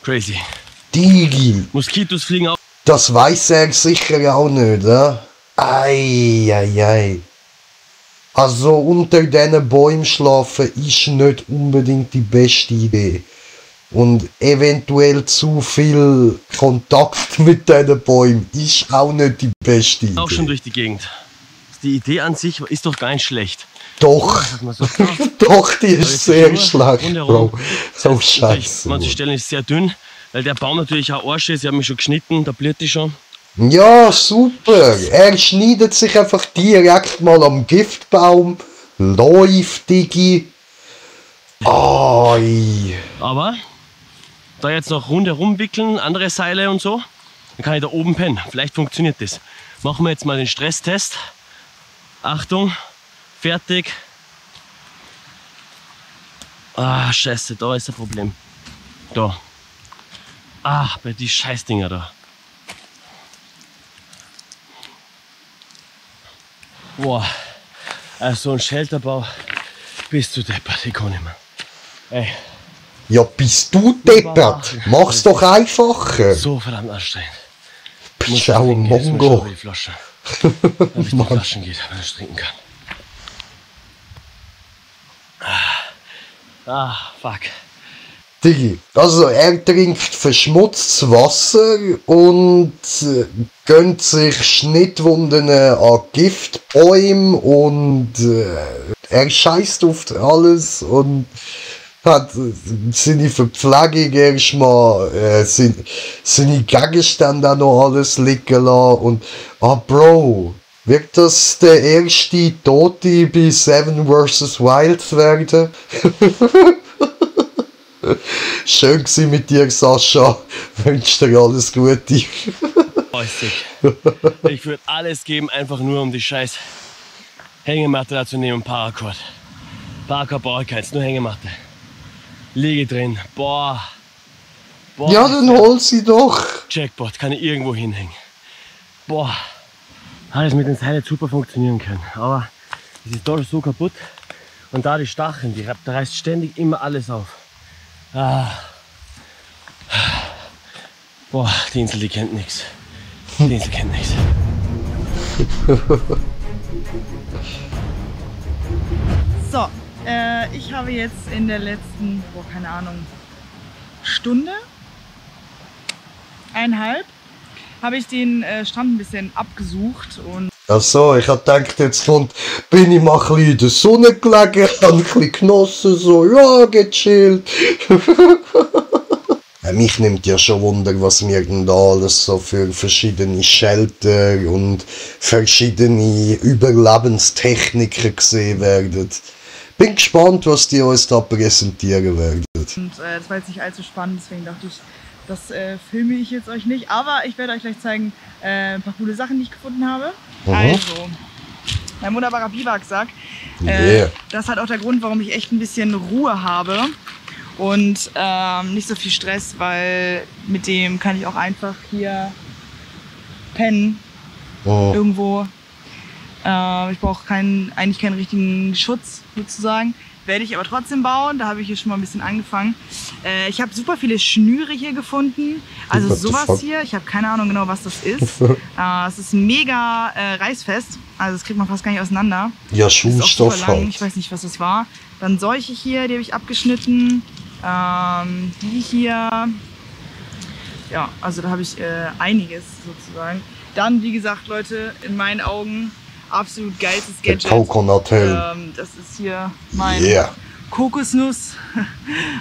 crazy. Digi. Moskitos fliegen auf. Das weiß er sicher auch nicht, ne? Ei. Also unter diesen Bäumen schlafen ist nicht unbedingt die beste Idee. Und eventuell zu viel Kontakt mit diesen Bäumen ist auch nicht die beste Idee. Auch schon durch die Gegend. Die Idee an sich ist doch gar nicht schlecht. Doch, doch, die ist sehr schlecht, Bro. So scheiße. Manche Stellen ist sehr dünn, weil der Baum natürlich auch Arsch ist. Ich habe mich schon geschnitten, da blüht die schon. Ja, super. Er schneidet sich einfach direkt mal am Giftbaum. Läuft, Digi. Ai. Aber da jetzt noch rundherum wickeln, andere Seile und so, dann kann ich da oben pennen. Vielleicht funktioniert das. Machen wir jetzt mal den Stresstest. Achtung, fertig. Ah, scheiße, da ist ein Problem. Da. Ah, bei die Scheißdinger da. Boah, also so ein Shelterbau, bist du deppert, ich kann nicht mehr. Ey. Ja, bist du deppert? Mach's doch einfacher. So verdammt anstrengend. Bist auch ein Mongo. Die Flasche. Damit die Flaschen geht, wenn ich trinken kann. Fuck. Digi, also er trinkt verschmutztes Wasser und gönnt sich Schnittwunden an Giftbäumen und er scheißt auf alles und hat seine Verpflegung erstmal, seine Gegenstände auch noch alles liegen lassen und Bro, wird das der erste Tote bei Seven vs. Wild werden? Schön gewesen mit dir, Sascha. Wünsche dir alles Gute. Ich würde alles geben, einfach nur um die scheiß Hängematte da zu nehmen. Paracord. Paracord brauche ich keins, nur Hängematte. Liege drin. Boah. Ja, dann hol sie doch. Jackpot, kann ich irgendwo hinhängen. Boah. Alles mit den Seilen super funktionieren können. Aber es ist doch so kaputt. Und da die Stacheln, da reißt ständig immer alles auf. Boah, die Insel, die kennt nichts. Die Insel kennt nichts. So, ich habe jetzt in der letzten, keine Ahnung, Stunde, 1,5, habe ich den Strand ein bisschen abgesucht und Ach so, ich hab gedacht, jetzt bin ich mal ein bisschen in der Sonne gelegen, hab ein bisschen genossen, so, ja, gechillt. Mich nimmt ja schon Wunder, was mir denn da alles so für verschiedene Shelter und verschiedene Überlebenstechniken gesehen werden. Bin gespannt, was die uns da präsentieren werden. Und das war jetzt nicht allzu spannend, deswegen dachte ich, das filme ich jetzt euch nicht. Aber ich werde euch gleich zeigen, ein paar coole Sachen, die ich gefunden habe. Also, mein wunderbarer Biwaksack. Das ist halt auch der Grund, warum ich echt ein bisschen Ruhe habe. Und nicht so viel Stress, weil mit dem kann ich auch einfach hier pennen. Irgendwo. Ich brauche eigentlich keinen richtigen Schutz sozusagen. Werde ich aber trotzdem bauen. Da habe ich hier schon mal ein bisschen angefangen. Ich habe super viele Schnüre hier gefunden. Also sowas hier. Ich habe keine Ahnung genau, was das ist. Es ist mega reißfest. Also das kriegt man fast gar nicht auseinander. Ja, Schuhstoff halt. Ich weiß nicht, was das war. Dann solche hier, die habe ich abgeschnitten. Die hier. Ja, also da habe ich einiges sozusagen. Dann, wie gesagt, Leute, in meinen Augen absolut geilstes Gadget. Der Coconut-Helm. Das ist hier mein Kokosnuss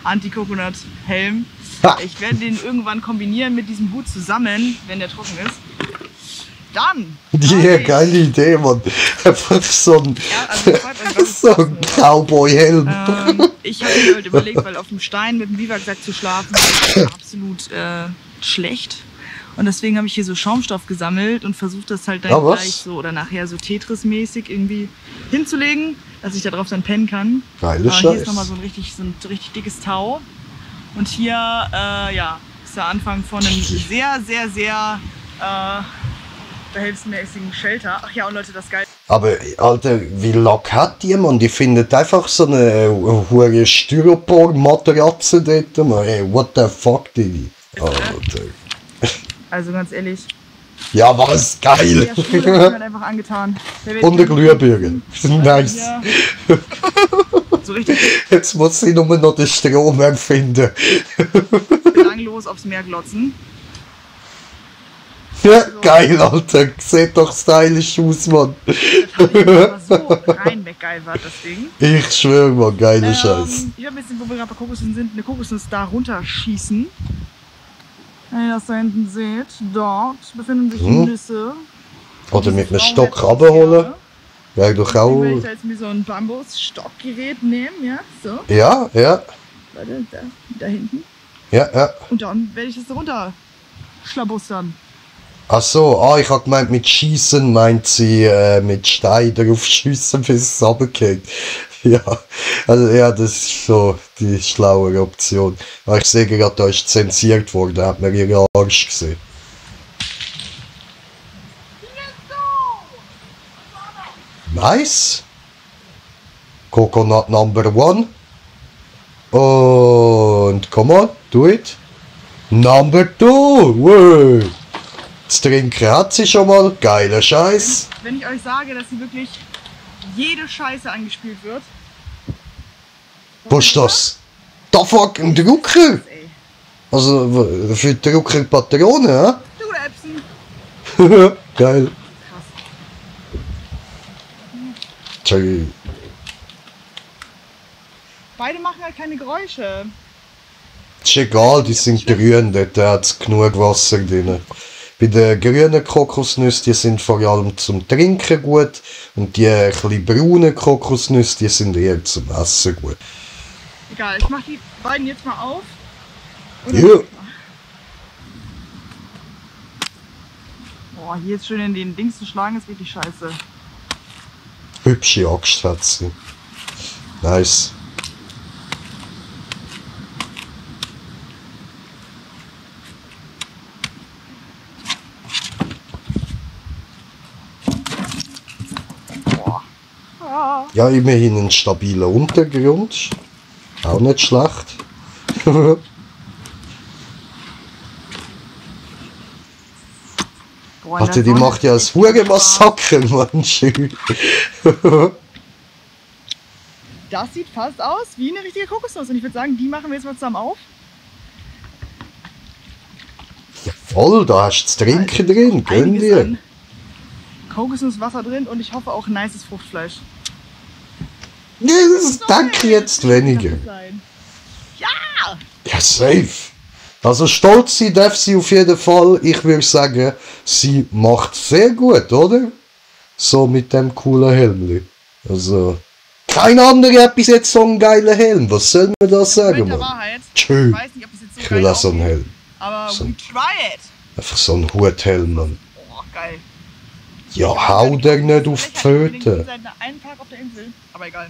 Anti-Coconut-Helm. Ich werde den irgendwann kombinieren mit diesem Hut zusammen, wenn der trocken ist. Dann! Geile Idee, Mann. Einfach so ein, so ein Cowboy-Helm. Ich habe mir halt überlegt, weil auf dem Stein mit dem Biwaksack zu schlafen ist absolut schlecht. Und deswegen habe ich hier so Schaumstoff gesammelt und versucht das halt dann gleich so oder nachher so Tetris-mäßig irgendwie hinzulegen, dass ich da drauf dann pennen kann. Geile Scheiße. Hier ist nochmal so ein richtig dickes Tau. Und hier ja, ist der Anfang von einem sehr, sehr, sehr behelfsmäßigen Shelter. Ach ja, und Leute, das geil. Aber, Alter, wie Lack hat die, man? Die findet einfach so eine hohe Styropor-Matratze dort. Man. Hey, what the fuck, Digi? Alter. Also ganz ehrlich. Ja, was geil! Der Stuhl hat mir einfach angetan. Und der Glühbirne. Nice. So richtig. Jetzt muss ich nur noch den Strom empfinden. Belanglos aufs Meer glotzen. Ja, geil, Alter. Sieht doch stylisch aus, Mann. Das habe ich aber so rein weggeilert, das Ding. Ich schwöre mal, geile Scheiß. Ich habe ein bisschen, wo wir gerade bei Kokosnüssen sind, eine Kokosnuss da runterschießen. Wenn ihr das da hinten seht, dort befinden sich Nüsse. Oder mit einem Stock runterholen. Wäre doch auch. Dann werde ich da jetzt mir so ein Bambus-Stockgerät nehmen, ja, so. Ja, ja. Warte, da hinten. Ja, ja. Und dann werde ich das da runter schlabustern. Ach so, ich habe gemeint, mit Schießen meint sie mit Stein darauf schiessen, bis es runtergeht. Ja, also ja, das ist so die schlauere Option. Aber ich sehe gerade, da ist zensiert worden, da hat man ihren Arsch gesehen. Nice. Coconut number 1. Und come on, do it. Number 2. Wow. Das Trinken hat sie schon mal. Geiler Scheiß. Wenn ich euch sage, dass hier wirklich jede Scheiße angespült wird. Was ist das? Da fuck, ein Drucker. Also für Drucker Patronen, hä? Du Epson. Geil. Krass. Tschö. Beide machen halt keine Geräusche. Ist egal, die sind grün, dort hat es genug Wasser drin. Bei den grünen Kokosnüssen, die sind vor allem zum Trinken gut und die etwas braunen Kokosnüsse, die sind eher zum Essen gut. Egal, ich mach die beiden jetzt mal auf. Ja. Boah, hier jetzt schön in den Dings zu schlagen, ist richtig scheiße. Hübsche Axt hat sie. Nice. Ja, immerhin ein stabiler Untergrund. Auch nicht schlecht. Boah, Warte, die macht ja als Massaker, Mann. Das sieht fast aus wie eine richtige Kokosnuss. Und ich würde sagen, die machen wir jetzt mal zusammen auf. Ja, voll, da hast du das Trinken drin, gönn dir. Kokosnusswasser drin und ich hoffe auch nices Fruchtfleisch. Ja, das denke ich jetzt weniger. Ja! Ja, safe. Also stolz sein darf sie auf jeden Fall. Ich würde sagen, sie macht sehr gut, oder? So mit dem coolen Helm. Also, kein anderer hat bis jetzt so einen geilen Helm. Was soll man da sagen, Mann? Tschö. Ich will auch so einen Helm. Aber so we try it! Einfach so einen Huthelm, Mann. Oh, geil. Ja, hau der nicht auf die Pfote. Seit einem Tag auf der Insel, aber egal.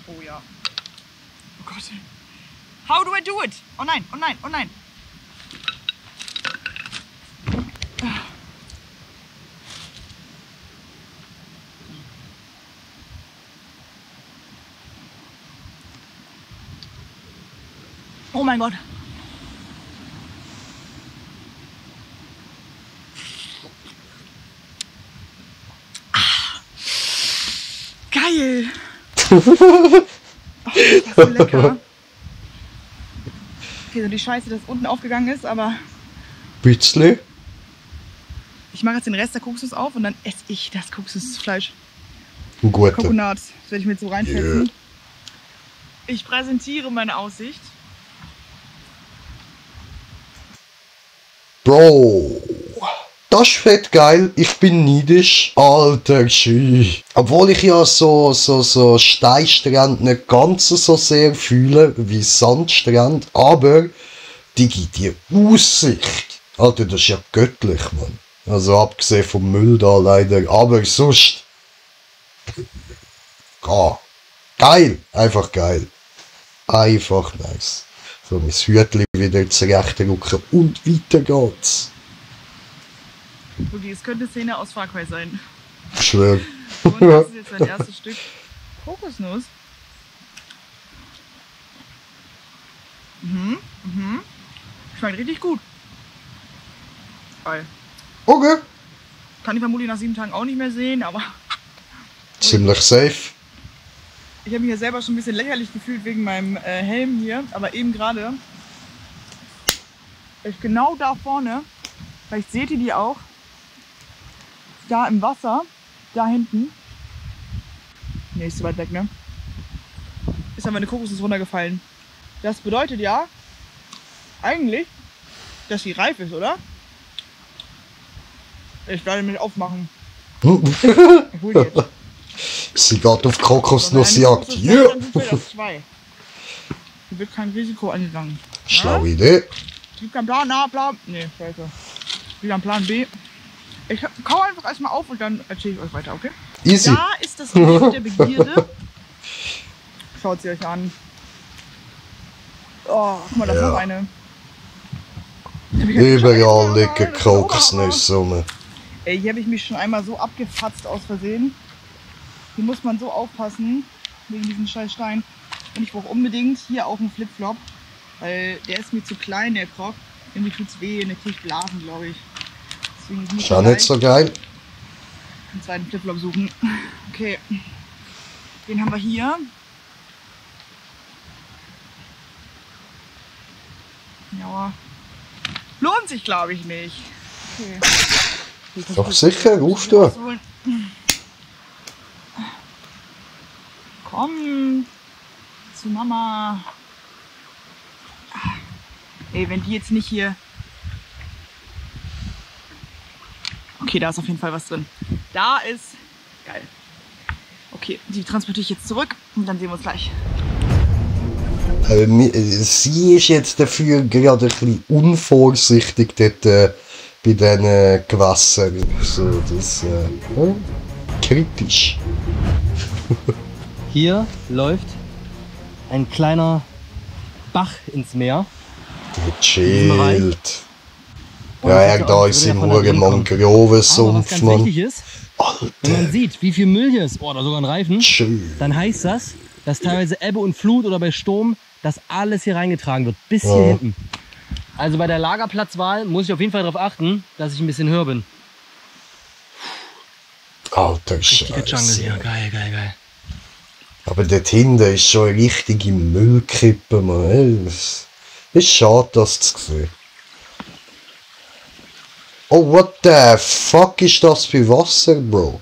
Oh ja. Oh Gott. How do I do it? Oh nein, oh nein, oh nein. Oh mein Gott. Geil! Oh, das ist so lecker. Okay, so die Scheiße, dass unten aufgegangen ist, aber Bitzli. ich mache jetzt den Rest der Kokosnuss auf und dann esse ich das Kokosnussfleisch. Gut. Coconut, das werde ich mir jetzt so reinfetzen. Yeah. Ich präsentiere meine Aussicht. Bro, das ist fett geil. Ich bin neidisch. Alter Schü. Obwohl ich ja so Steinstrände nicht ganz so sehr fühle wie Sandstrände, aber die gibt dir Aussicht. Alter, das ist ja göttlich, Mann. Also abgesehen vom Müll da leider, aber sonst. Geil, einfach geil. Einfach nice. So, mein Hütchen wieder zurechtrücken und weiter geht's. Okay, es könnte Szene aus Far Cry sein. Ich schwör. Und das ist jetzt ein erstes Stück Kokosnuss. Schmeckt richtig gut. Geil. Okay. Kann ich vermutlich nach 7 Tagen auch nicht mehr sehen, aber ziemlich safe. ich habe mich ja selber schon ein bisschen lächerlich gefühlt wegen meinem Helm hier, aber eben gerade ist genau da vorne, vielleicht seht ihr die auch, da im Wasser, da hinten, nee, ist zu weit weg, ne? Ist aber eine Kokosnuss runtergefallen. Das bedeutet ja eigentlich, dass sie reif ist, oder? Ich werde mich aufmachen. Ich hol die jetzt. Sie geht auf Kokosnussjagd. Ja! Hier wird kein Risiko eingegangen. Schlaue Idee. Es gibt keinen Plan A, Plan. Nee, scheiße. Es gibt einen Plan B. Ich kau einfach erstmal auf und dann erzähle ich euch weiter, okay? Easy. Da ist das Gift der Begierde. Schaut sie euch an. Oh, guck mal, da ist noch eine. Überall liegen Kokosnüsse rum. Ey, hier habe ich mich schon einmal so abgefatzt aus Versehen. Hier muss man so aufpassen, wegen diesem scheiß Stein. Und ich brauche unbedingt hier auch einen Flipflop, weil der ist mir zu klein, der Krog. Irgendwie tut's weh und der kriegt Blasen, glaube ich. Deswegen muss ich Schon nicht so geil. einen zweiten Flipflop suchen. Okay, den haben wir hier. Ja, lohnt sich, glaube ich, nicht. Okay. Doch sicher, ruf du. Komm zu Mama. Ey, wenn die jetzt nicht hier... Okay, da ist auf jeden Fall was drin. Da ist... Geil. Okay, die transportiere ich jetzt zurück und dann sehen wir uns gleich. Sie ist jetzt dafür gerade ein bisschen unvorsichtig dort bei diesen Gewässern. So, das kritisch. Hier läuft ein kleiner Bach ins Meer. Gechillt. Ja, da ist im Mangrovensumpf, was ganz Mann. wichtig ist, wenn man sieht, wie viel Müll hier ist, oder sogar ein Reifen, Schön. dann heißt das, dass teilweise Ebbe und Flut oder bei Sturm, dass alles hier reingetragen wird, bis hier hinten. Also bei der Lagerplatzwahl muss ich auf jeden Fall darauf achten, dass ich ein bisschen höher bin. Alter Richtige Jungle Scheiße. hier, geil, geil, geil. Aber dort hinten ist schon eine richtige Müllkippe, Mann. Es ist schade, das zu sehen. Oh, what the fuck ist das für Wasser, Bro?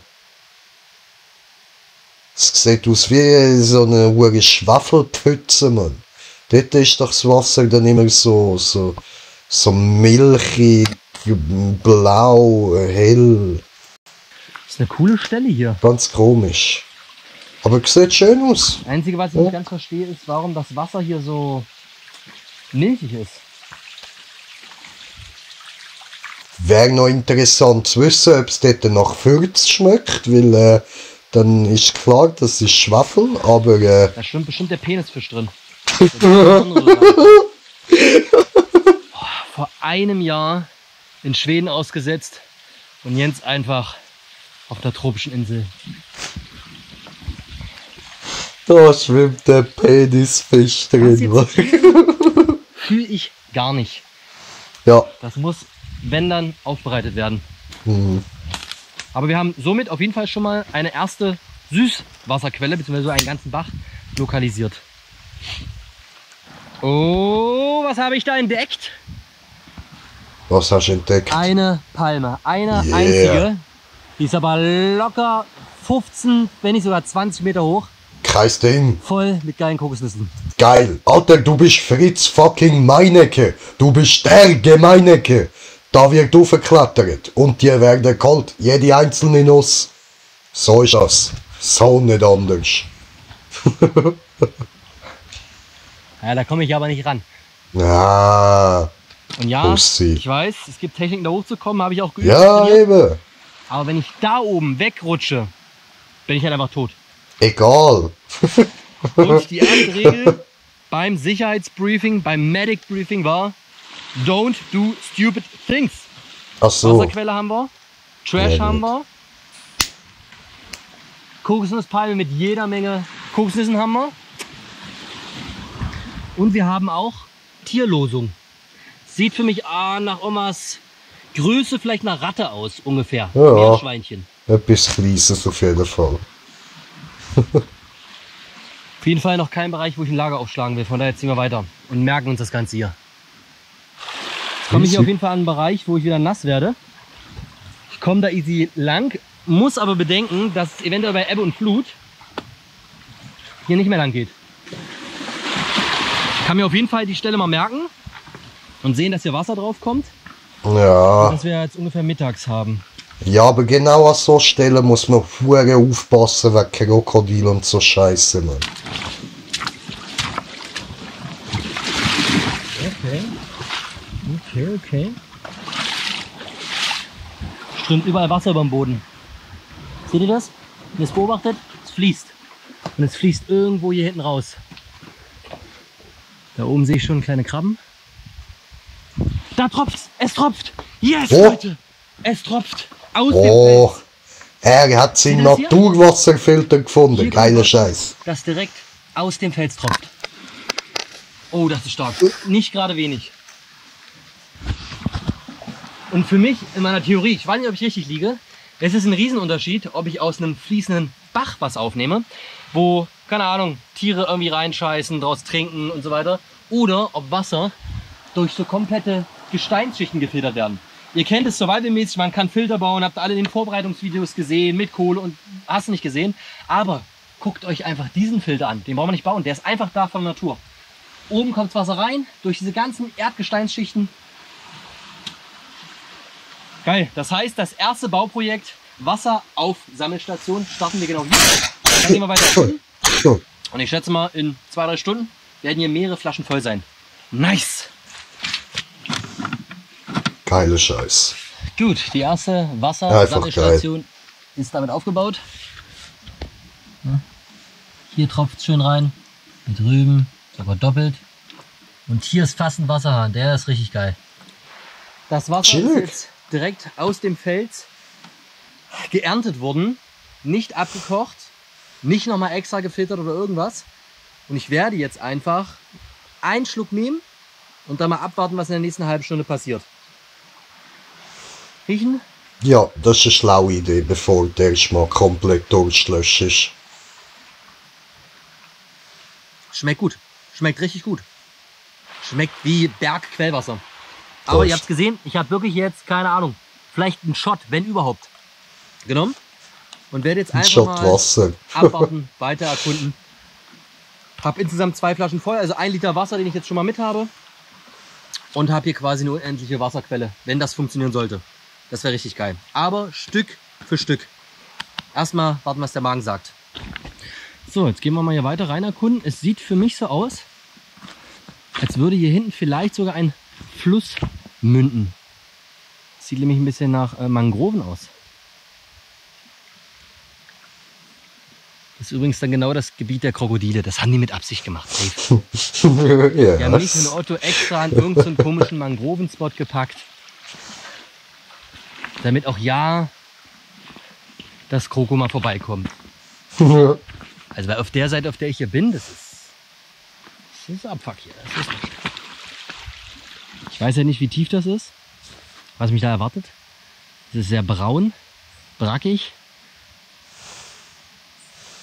Es sieht aus wie so eine hohe Schwefelpfütze, Mann. Dort ist doch das Wasser dann immer so milchig, blau, hell. Das ist eine coole Stelle hier. Ganz komisch. Aber es sieht schön aus. Das Einzige, was ich nicht ganz verstehe, ist, warum das Wasser hier so milchig ist. Wäre noch interessant zu wissen, ob es dort nach Fürz schmeckt, weil dann ist klar, das ist Schwefel, aber Da schwimmt bestimmt der Penisfisch drin. Vor einem Jahr in Schweden ausgesetzt und Jens einfach auf der tropischen Insel. da schwimmt der Penisfisch drin. Fühle ich gar nicht. Ja. Das muss, wenn dann, aufbereitet werden. Hm. Aber wir haben somit auf jeden Fall schon mal eine erste Süßwasserquelle bzw. einen ganzen Bach lokalisiert. Oh, was habe ich da entdeckt? Was hast du entdeckt? Eine Palme, eine Yeah. einzige. Die ist aber locker 15, wenn nicht sogar 20 Meter hoch. Kein Ding. Voll mit geilen Kokosnüssen. Geil. Alter, du bist Fritz fucking Meinecke. Du bist der Gemeinecke. Da wird aufgeklettert und die werden kalt. Jede einzelne Nuss. So ist das. So nicht anders. Ja, da komme ich aber nicht ran. Ja. Und ja, Pussy. ich weiß, es gibt Techniken da hochzukommen, habe ich auch geübt. Ja, eben. Aber wenn ich da oben wegrutsche, bin ich halt einfach tot. Egal. Und die erste Regel beim Sicherheitsbriefing, beim Medic Briefing war: Don't do stupid things. Ach so. Wasserquelle haben wir, Trash Ja, haben gut. wir, Kokosnusspalme mit jeder Menge Kokosnüssen haben wir. Und wir haben auch Tierlosung. Sieht für mich nach Omas Größe vielleicht nach Ratte aus, ungefähr. Ja. Meerschweinchen. Etwas Kleines auf jeden Fall. Auf jeden Fall noch kein Bereich, wo ich ein Lager aufschlagen will. Von daher ziehen wir weiter und merken uns das Ganze hier. Jetzt komme ich hier auf jeden Fall an einen Bereich, wo ich wieder nass werde. Ich komme da easy lang, muss aber bedenken, dass es eventuell bei Ebbe und Flut hier nicht mehr lang geht. Ich kann mir auf jeden Fall die Stelle mal merken und sehen, dass hier Wasser drauf kommt. Ja. Und dass wir jetzt ungefähr mittags haben. Ja, aber genau an so Stellen muss man hure aufpassen wegen Krokodil und so Scheiße, Mann. Okay. Strömt überall Wasser über den Boden. Seht ihr das? Wenn ihr es beobachtet, es fließt. Und es fließt irgendwo hier hinten raus. Da oben sehe ich schon kleine Krabben. Da tropft's! Es tropft! Yes, Oh. Leute! Es tropft! aus Oh, dem Fels. er hat seinen Seht ihr das hier? Naturwasserfilter gefunden. Hier Geiler kommt Scheiß. das direkt aus dem Fels tropft. Oh, das ist stark. Nicht gerade wenig. Und für mich, in meiner Theorie, ich weiß nicht, ob ich richtig liege, es ist ein Riesenunterschied, ob ich aus einem fließenden Bach was aufnehme, wo, keine Ahnung, Tiere irgendwie reinscheißen, draus trinken und so weiter, oder ob Wasser durch so komplette Gesteinsschichten gefiltert werden. Ihr kennt es survivalmäßig, man kann Filter bauen, habt alle in den Vorbereitungsvideos gesehen, mit Kohle und hast du nicht gesehen. Aber guckt euch einfach diesen Filter an, den brauchen wir nicht bauen, der ist einfach da von der Natur. Oben kommt das Wasser rein, durch diese ganzen Erdgesteinsschichten. Geil, das heißt, das erste Bauprojekt Wasseraufsammelstation starten wir genau hier. Dann gehen wir weiter unten. Und ich schätze mal, in 2-3 Stunden werden hier mehrere Flaschen voll sein. Nice! Geiler Scheiß. Gut, die erste Wassersammelstation ist damit aufgebaut. Hier tropft es schön rein. Hier drüben sogar doppelt. Und hier ist fast ein Wasserhahn, der ist richtig geil. Das Wasser ist jetzt direkt aus dem Fels geerntet worden. Nicht abgekocht, nicht nochmal extra gefiltert oder irgendwas. Und ich werde jetzt einfach einen Schluck nehmen und dann mal abwarten, was in der nächsten halben Stunde passiert. Riechen? Ja, das ist eine schlaue Idee, bevor der erstmal komplett durchlöscht ist. Schmeckt gut. Schmeckt richtig gut. Schmeckt wie Bergquellwasser. Aber ihr habt gesehen, ich habe wirklich jetzt, keine Ahnung, vielleicht einen Shot, wenn überhaupt, genommen. Und werde jetzt einfach mal abwarten, weiter erkunden. Habe insgesamt 2 Flaschen voll, also 1 Liter Wasser, den ich jetzt schon mal mit habe. Und habe hier quasi eine unendliche Wasserquelle, wenn das funktionieren sollte. Das wäre richtig geil. Aber Stück für Stück. Erstmal warten, was der Magen sagt. So, jetzt gehen wir mal hier weiter rein erkunden. Es sieht für mich so aus, als würde hier hinten vielleicht sogar ein Fluss münden. Sieht nämlich ein bisschen nach Mangroven aus. Das ist übrigens dann genau das Gebiet der Krokodile. Das haben die mit Absicht gemacht. Safe. Die haben mich und Otto extra an irgendeinen komischen Mangrovenspot gepackt. Damit auch ja das Kroko mal vorbeikommt. Also weil auf der Seite, auf der ich hier bin, das ist Abfuck hier. Das ist ich weiß ja nicht, wie tief das ist, was mich da erwartet. Es ist sehr braun, brackig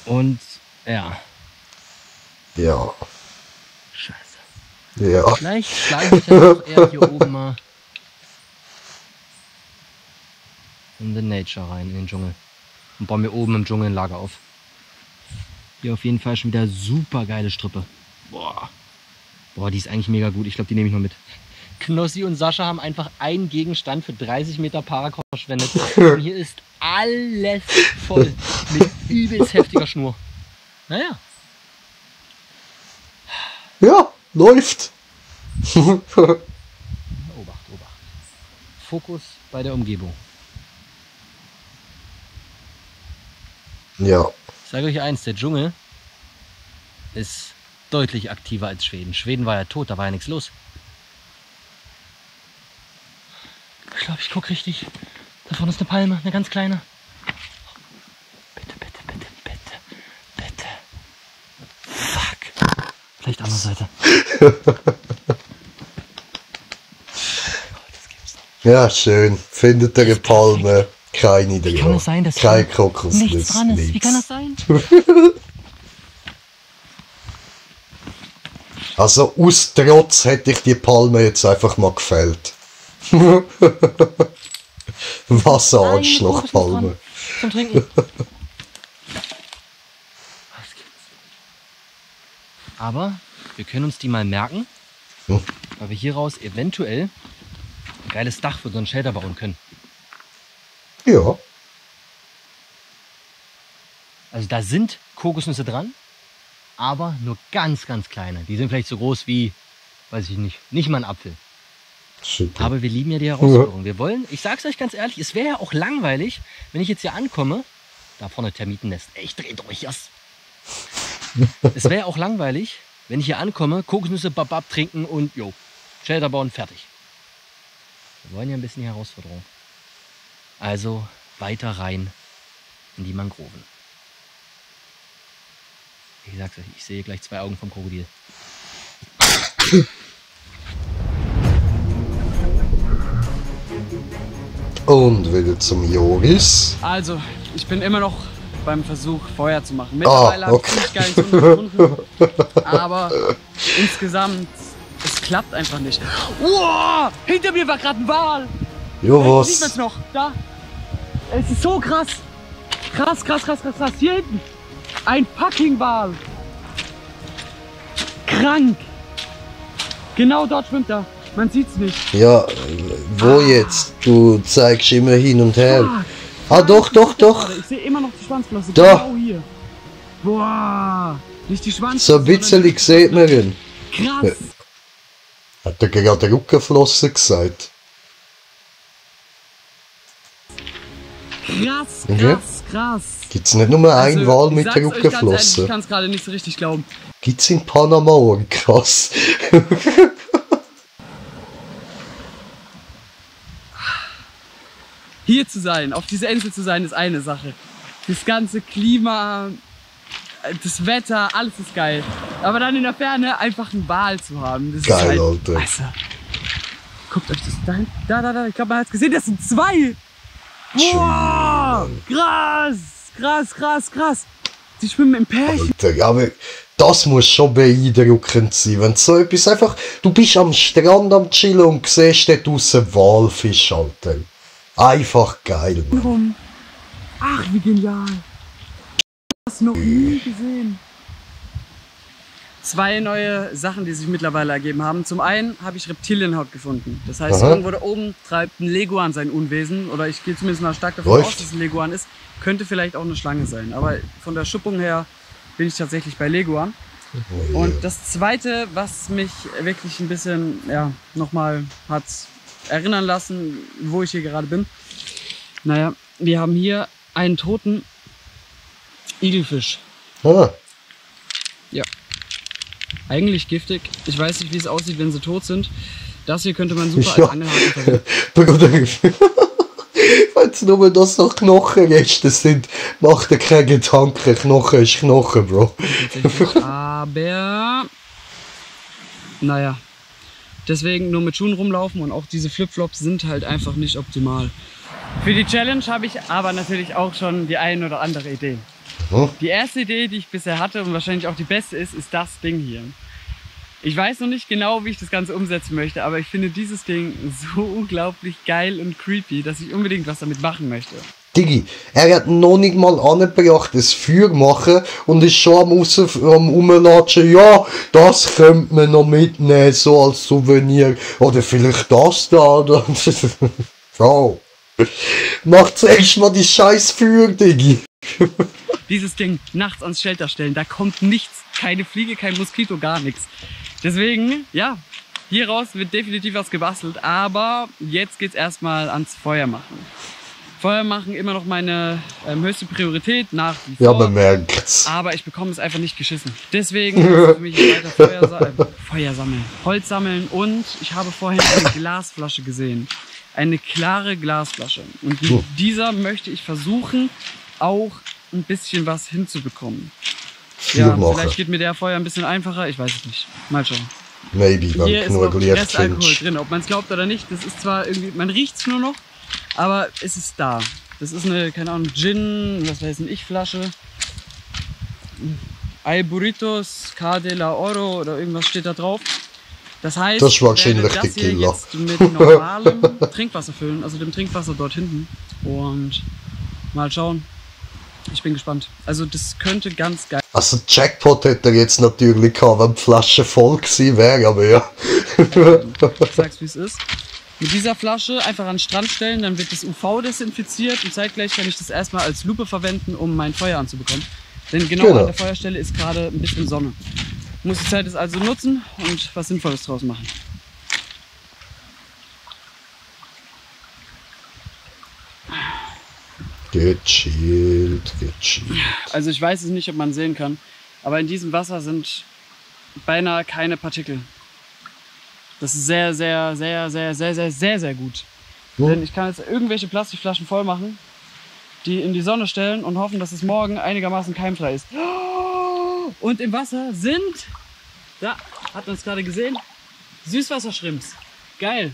und ja. Ja. Scheiße. Ja. Vielleicht schlage ich ja doch eher hier oben mal in the Nature rein, in den Dschungel. Und baue mir oben im Dschungel ein Lager auf. Hier auf jeden Fall schon wieder super geile Strippe. Boah. Boah, die ist eigentlich mega gut. Ich glaube, die nehme ich noch mit. Knossi und Sascha haben einfach einen Gegenstand für 30 Meter Paracord verschwendet. Und hier ist alles voll mit übelst heftiger Schnur. Naja. Ja, läuft. Obacht, Obacht. Fokus bei der Umgebung. Ja. Ich sage euch eins, der Dschungel ist deutlich aktiver als Schweden. Schweden war ja tot, da war ja nichts los. Ich glaube, ich gucke richtig. Da vorne ist eine Palme, eine ganz kleine. Bitte, bitte, bitte, bitte, bitte. Fuck. Vielleicht andere Seite. Ja, schön. Findet ihr eine Palme? Keine drin. Wie kann es sein, dass kein hier Kokosnuss, nichts dran ist? nichts. Wie kann das sein? Also aus Trotz hätte ich die Palme jetzt einfach mal gefällt. Wasseranschluchpalme. Zum Trinken. Aber wir können uns die mal merken, weil wir hieraus eventuell ein geiles Dach für so einen Shelter bauen können. Ja. Also da sind Kokosnüsse dran, aber nur ganz, ganz kleine. Die sind vielleicht so groß wie, weiß ich nicht mal ein Apfel. Super. Aber wir lieben ja die Herausforderung. Wir wollen, ich sag's euch ganz ehrlich, es wäre ja auch langweilig, wenn ich jetzt hier ankomme, da vorne Termitennest, ich dreh durch das. Es wäre ja auch langweilig, wenn ich hier ankomme, Kokosnüsse, babab trinken und jo, Shelter bauen, fertig. Wir wollen ja ein bisschen die Herausforderung. Also weiter rein in die Mangroven. Wie gesagt, ich sehe gleich 2 Augen vom Krokodil. Und wieder zum Joris. Also, ich bin immer noch beim Versuch, Feuer zu machen. Mittlerweile habe ich ziemlich geilen Zug gefunden. Aber insgesamt, es klappt einfach nicht. Wow, hinter mir war gerade ein Wal. Jo, Sieht man's was? noch? Da. Es ist so krass. Krass. Hier hinten. Ein fucking Wal. Krank. Genau dort schwimmt er. Man sieht's nicht. Ja, wo jetzt? Du zeigst immer hin und her. Ah, doch. Ich sehe immer noch die Schwanzflosse. Da. Genau hier. Boah. Nicht die Schwanzflosse. So ein bisschen sieht man ihn. Krass. Hat er gerade Rückenflosse gesagt? Krass. Gibt's nicht nur einen Wal ich mit sag's der euch ganz ehrlich, Rückenflosse? Ich kann es gerade nicht so richtig glauben. Gibt's in Panama auch? Krass. Hier zu sein, auf dieser Insel zu sein, ist eine Sache. Das ganze Klima, das Wetter, alles ist geil. Aber dann in der Ferne einfach einen Wal zu haben, das Geil, ist halt, Alter. Also, guckt euch das da hin. Da. Ich glaube, man hat es gesehen, das sind 2. Boah, krass. Die schwimmen im Pärchen. Alter, ja, aber das muss schon beeindruckend sein, wenn so etwas einfach... Du bist am Strand am Chillen und siehst dort draussen Walfisch, Alter. Einfach geil, Mann. Ach, wie genial. Das noch nie gesehen. 2 neue Sachen, die sich mittlerweile ergeben haben. Zum einen habe ich Reptilienhaut gefunden. Das heißt, irgendwo da oben treibt ein Leguan sein Unwesen. Oder ich gehe zumindest mal stark davon aus, dass es ein Leguan ist. Könnte vielleicht auch eine Schlange sein. Aber von der Schuppung her bin ich tatsächlich bei Leguan. Und das Zweite, was mich wirklich ein bisschen, ja, nochmal hat erinnern lassen, wo ich hier gerade bin. Naja, wir haben hier einen toten Igelfisch. Ah. Ja. Eigentlich giftig. Ich weiß nicht, wie es aussieht, wenn sie tot sind. Das hier könnte man super als Angelhaken verwenden. Bruder, wenn es nur das noch Knochenreste sind, macht er keine Gedanken. Knochen ist Knochen, Bro. Aber naja, deswegen nur mit Schuhen rumlaufen und auch diese Flipflops sind halt einfach nicht optimal. Für die Challenge habe ich aber natürlich auch schon die ein oder andere Idee. Die erste Idee, die ich bisher hatte und wahrscheinlich auch die beste ist das Ding hier. Ich weiß noch nicht genau, wie ich das Ganze umsetzen möchte, aber ich finde dieses Ding so unglaublich geil und creepy, dass ich unbedingt was damit machen möchte. Digi, er hat noch nicht mal angebracht, das Feuer machen und ist schon am Rumlatschen. Ja, das könnte man noch mitnehmen, so als Souvenir. Oder vielleicht das da. Frau, mach zuerst mal die scheiß Feuer, Digi. Dieses Ding nachts ans Shelter stellen, da kommt nichts. Keine Fliege, kein Moskito, gar nichts. Deswegen, ja, hieraus wird definitiv was gebastelt. Aber jetzt geht's erstmal ans Feuer machen. Feuer machen immer noch meine höchste Priorität nach wie vor. Ja, man merkt's. Aber ich bekomme es einfach nicht geschissen. Deswegen für mich weiter Feuer sammeln, Holz sammeln und ich habe vorhin eine Glasflasche gesehen. Eine klare Glasflasche. Und mit dieser möchte ich versuchen, auch ein bisschen was hinzubekommen. Ja, vielleicht geht mir der Feuer ein bisschen einfacher, ich weiß es nicht. Mal schauen. Maybe, wenn hier ist genug noch Licht Restalkohol findest. drin, ob man es glaubt oder nicht. Das ist zwar irgendwie, man riecht es nur noch, aber es ist da. Das ist eine, keine Ahnung, Gin, was weiß ich, Flasche. Ay Burritos, K de la Oro oder irgendwas steht da drauf. Das heißt, Das war wahrscheinlich ich werde das der hier Killer. jetzt mit normalem Trinkwasser füllen, also dem Trinkwasser dort hinten. Und mal schauen. Ich bin gespannt. Also das könnte ganz geil. Also Jackpot hätte er jetzt natürlich gehabt, wenn die Flasche voll gewesen wäre, aber ja. Ich sag's wie es ist. Mit dieser Flasche einfach an den Strand stellen, dann wird das UV desinfiziert und zeitgleich kann ich das erstmal als Lupe verwenden, um mein Feuer anzubekommen. Denn genau an der Feuerstelle ist gerade ein bisschen Sonne. Ich muss die Zeit jetzt also nutzen und was Sinnvolles draus machen. Gechillt. Also ich weiß es nicht, ob man sehen kann, aber in diesem Wasser sind beinahe keine Partikel. Das ist sehr, sehr, sehr, sehr, sehr, sehr, sehr, sehr gut. Denn ich kann jetzt irgendwelche Plastikflaschen voll machen die in die Sonne stellen und hoffen, dass es morgen einigermaßen keimfrei ist. Und im Wasser sind, da hat man es gerade gesehen, Süßwasserschrimps. Geil.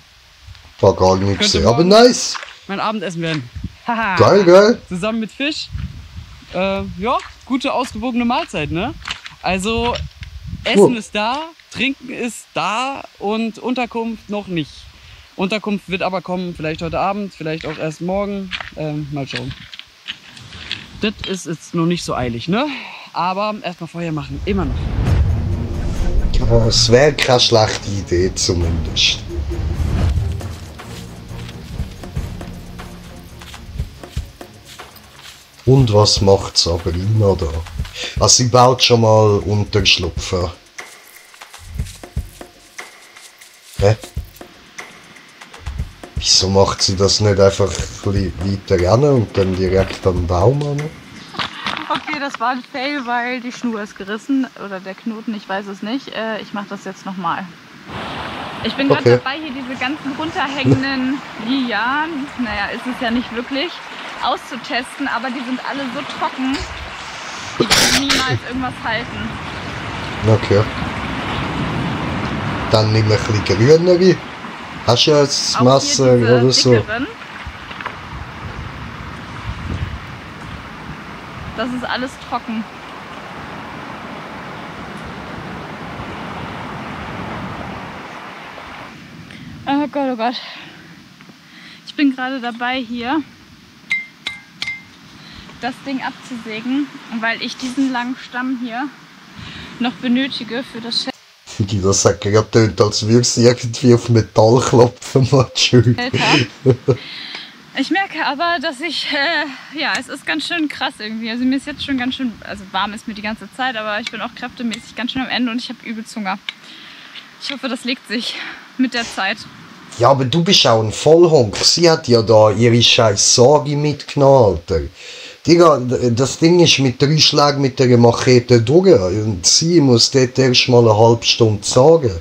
War gar nicht gesehen, aber nice. Mein Abendessen werden. Geil, geil. Zusammen mit Fisch. Ja, gute, ausgewogene Mahlzeit, ne? Also, Essen ist da, Trinken ist da und Unterkunft noch nicht. Unterkunft wird aber kommen, vielleicht heute Abend, vielleicht auch erst morgen. Mal schauen. Das ist jetzt noch nicht so eilig, ne? Aber erstmal Feuer machen, immer noch. Es wäre keine schlechte Idee zumindest. Und was macht Sabrina da? Also sie baut schon mal Unterschlupf. Hä? Wieso macht sie das nicht einfach ein bisschen weiter rennen und dann direkt an den Baum an? Okay, das war ein Fail, weil die Schnur ist gerissen oder der Knoten, ich weiß es nicht. Ich mache das jetzt nochmal. Ich bin gerade dabei, hier diese ganzen runterhängenden Lianen, naja, ist es ja nicht wirklich, auszutesten, aber die sind alle so trocken, die können niemals irgendwas halten. Okay. Dann nimm ein bisschen grünere. Hast du jetzt Messer oder so? Dickeren. Das ist alles trocken. Oh Gott, oh Gott. Ich bin gerade dabei, hier das Ding abzusägen, weil ich diesen langen Stamm hier noch benötige für das Schild. Das hat gerade getönt, als würde sie irgendwie auf Metall klopfen, Matschön. Ich merke aber, dass ich, ja, es ist ganz schön krass irgendwie. Also mir ist jetzt schon ganz schön, also warm ist mir die ganze Zeit, aber ich bin auch kräftemäßig ganz schön am Ende und ich habe übelst Hunger. Ich hoffe, das legt sich mit der Zeit. Ja, aber du bist auch ein Vollhonk. Sie hat ja da ihre scheiß Sorge mitgenommen, Alter. Digga, das Ding ist mit 3 Schlägen mit der Machete durch und sie muss dort erst mal eine halbe Stunde sagen.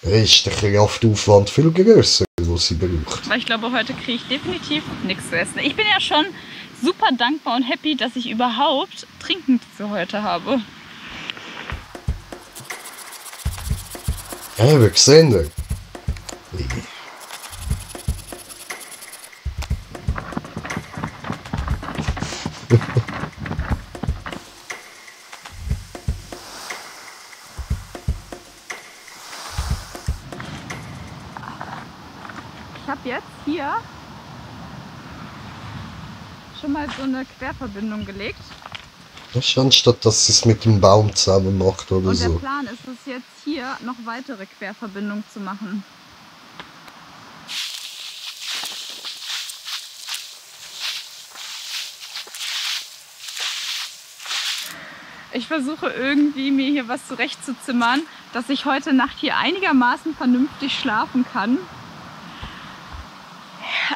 Da ist der Kraftaufwand viel grösser, den sie braucht. Weil ich glaube, heute kriege ich definitiv nichts zu essen. Ich bin ja schon super dankbar und happy, dass ich überhaupt Trinken für heute habe. Ja, wir sehen das. Ich habe jetzt hier schon mal so eine Querverbindung gelegt. Das ist anstatt, dass sie es mit dem Baum zusammen macht oder und so. Und der Plan ist es jetzt hier noch weitere Querverbindungen zu machen. Ich versuche irgendwie mir hier was zurechtzuzimmern, dass ich heute Nacht hier einigermaßen vernünftig schlafen kann.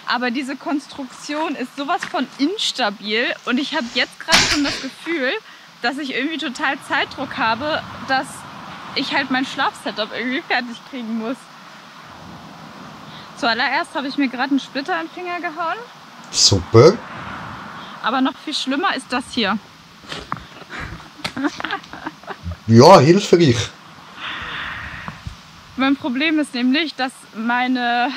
Aber diese Konstruktion ist sowas von instabil und ich habe jetzt gerade schon das Gefühl, dass ich irgendwie total Zeitdruck habe, dass ich halt mein Schlafsetup irgendwie fertig kriegen muss. Zuallererst habe ich mir gerade einen Splitter in den Finger gehauen. Super. Aber noch viel schlimmer ist das hier. Ja, hilfreich. Mein Problem ist nämlich, dass meine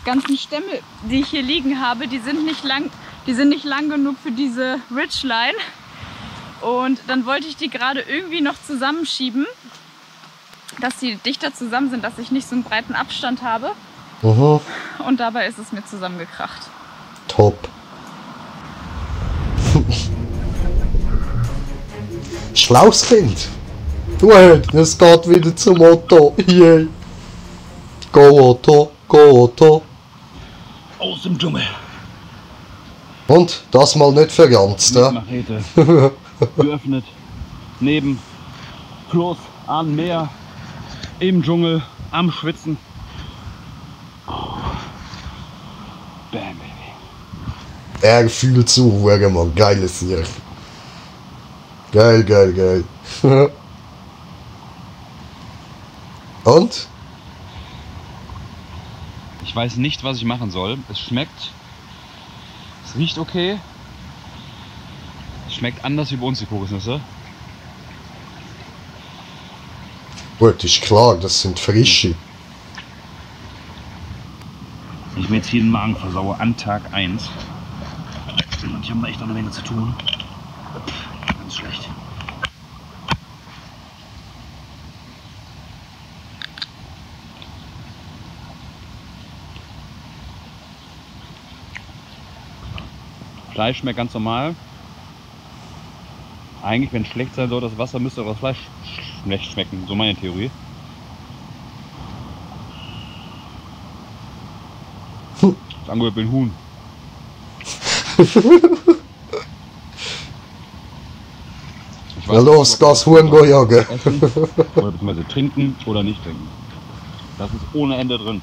ganzen Stämme, die ich hier liegen habe, die sind nicht lang genug für diese Ridgeline. Und dann wollte ich die gerade irgendwie noch zusammenschieben, dass die dichter zusammen sind, dass ich nicht so einen breiten Abstand habe. Und dabei ist es mir zusammengekracht. Top. Schlaues Kind. Du, es geht wieder zum Otto. Yeah. Go Otto, go Otto. Aus dem Dschungel. Und das mal nicht verranzt, ne? Machete. Geöffnet. Neben Fluss, an Meer, im Dschungel, am Schwitzen. Bam, baby. Er fühlt zu, Mann. Geiles hier. Geil, geil, geil. Und? Ich weiß nicht, was ich machen soll. Es schmeckt. Es riecht okay. Schmeckt anders wie bei uns die Kokosnüsse. Gut, ist klar, das sind frische. Ich mir jetzt hier den Magen versaue an Tag 1. Und ich habe da echt noch eine Menge zu tun. Ganz schlecht. Fleisch schmeckt ganz normal. Eigentlich, wenn es schlecht sein soll, das Wasser müsste auch das Fleisch schlecht schmecken. So meine Theorie. Das angehört wie ein Huhn. Ja, los, das Huhn go jagen. Essen, oder beziehungsweise trinken oder nicht trinken. Das ist ohne Ende drin.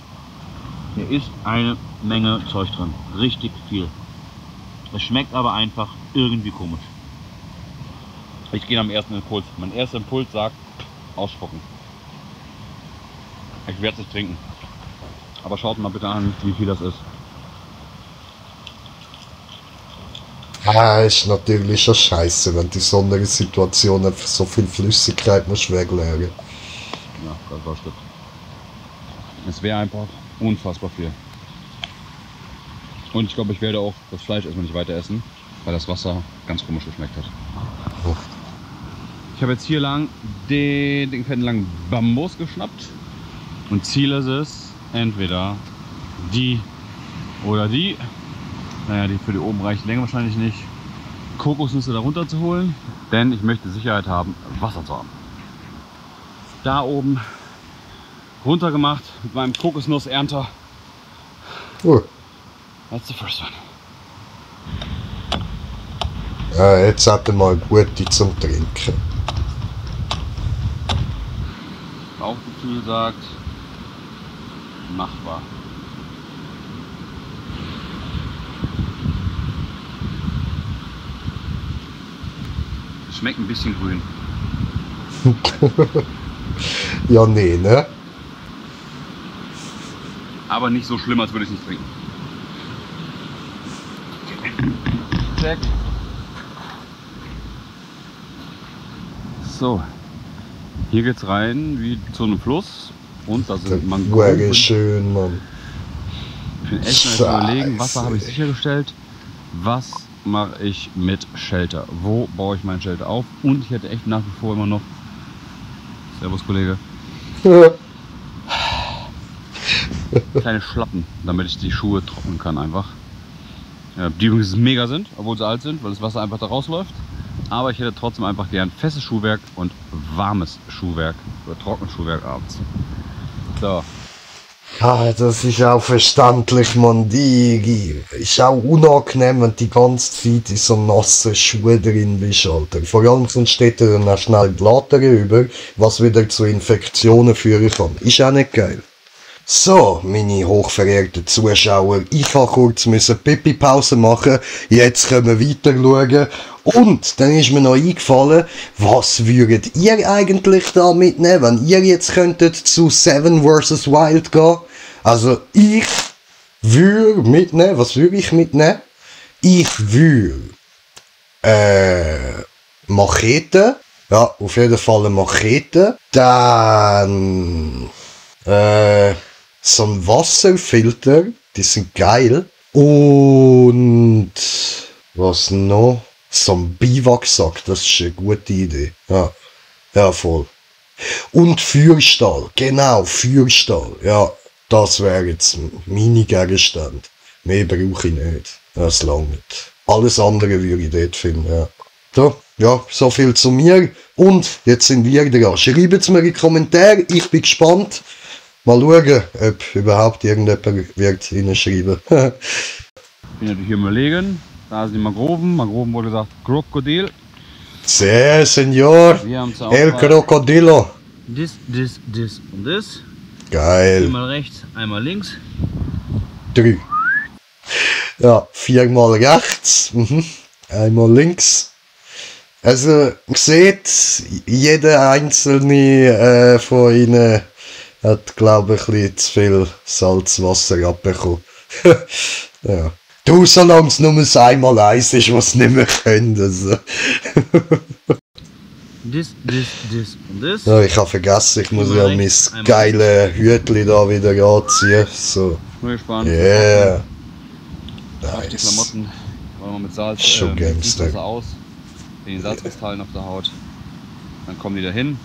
Hier ist eine Menge Zeug drin. Richtig viel. Es schmeckt aber einfach irgendwie komisch. Ich gehe am ersten Impuls. Mein erster Impuls sagt, ausspucken. Ich werde es nicht trinken. Aber schaut mal bitte an, wie viel das ist. Ah, ist natürlich schon scheiße, wenn du in so einer Situation einfach so viel Flüssigkeit musst wegleeren. Ja, das war stimmt. Es wäre einfach unfassbar viel. Und ich glaube, ich werde auch das Fleisch erstmal nicht weiter essen, weil das Wasser ganz komisch geschmeckt hat. Oh. Ich habe jetzt hier lang den fetten langen Bambus geschnappt. Und Ziel ist es, entweder die oder die. Naja, die für die oben reicht länger wahrscheinlich nicht. Kokosnüsse darunter zu holen, denn ich möchte Sicherheit haben, Wasser zu haben. Da oben runter gemacht mit meinem Kokosnussernter. That's the first one. Ja, jetzt hat er mal gute zum Trinken. Bauchgefühl sagt, machbar. Schmeckt ein bisschen grün. Ja, nee, ne? Aber nicht so schlimm, als würde ich es nicht trinken. Check. So. Hier geht's rein wie zu einem Fluss. Und da sind Mangroven. Wäre schön, Mann. Ich bin echt mal überlegen, Wasser habe ich sichergestellt. Was mache ich mit Shelter? Wo baue ich mein Shelter auf? Und ich hätte echt nach wie vor immer noch... Servus, Kollege. Kleine Schlappen, damit ich die Schuhe trocknen kann einfach. Die übrigens mega sind, obwohl sie alt sind, weil das Wasser einfach da rausläuft. Aber ich hätte trotzdem einfach gern festes Schuhwerk und warmes Schuhwerk oder trockenes Schuhwerk abends. So. Ja, das ist auch verständlich, man. Die ist auch unangenehm, wenn du die ganze Zeit in so nassen Schuhen drin bist, Alter. Vor allem sonst steht er dann auch schnell Blatter über, was wieder zu Infektionen führen kann. Ist auch nicht geil. So, meine hochverehrten Zuschauer, ich habe kurz Pipi-Pause machen, jetzt können wir weiter schauen. Und dann ist mir noch eingefallen, was würdet ihr eigentlich da mitnehmen, wenn ihr jetzt könntet zu Seven vs. Wild gehen? Also ich würde mitnehmen, was würde ich mitnehmen? Ich würde Machete, ja, auf jeden Fall eine Machete, dann so ein Wasserfilter, die sind geil. Und was noch? So ein Biwaksack, das ist eine gute Idee. Ja, ja, voll. Und Feuerstahl, genau, Feuerstahl. Ja, das wäre jetzt meine Gegenstände. Mehr brauche ich nicht. Das langt. Alles andere würde ich dort finden, ja. So, ja, so viel zu mir. Und jetzt sind wir dran. Schreibt es mir in die Kommentare, ich bin gespannt. Mal schauen, ob überhaupt irgendjemand wird reinschreiben. Ich bin natürlich hier überlegen. Da sind die Mangroven. Mangroven wurde gesagt Krokodil. Sí, Senor. El Crocodilo. Das und das. Geil. Einmal rechts, einmal links. 3. Ja, 4-mal rechts. Einmal links. Also, seht, jeder einzelne von ihnen hat, glaube ich, ein bisschen zu viel Salzwasser abbekommen. Ja. Du, solange es nur einmal eins ist, was nicht mehr können. Also. Das und das. Ja, ich habe vergessen, ich muss ja mein geile Hütli da wieder anziehen. So. Bin gespannt. Yeah. Nice. Die Klamotten wollen wir mit Salz Schon Gangster. aus. Den Salzkristallen auf der Haut. Dann kommen die da hin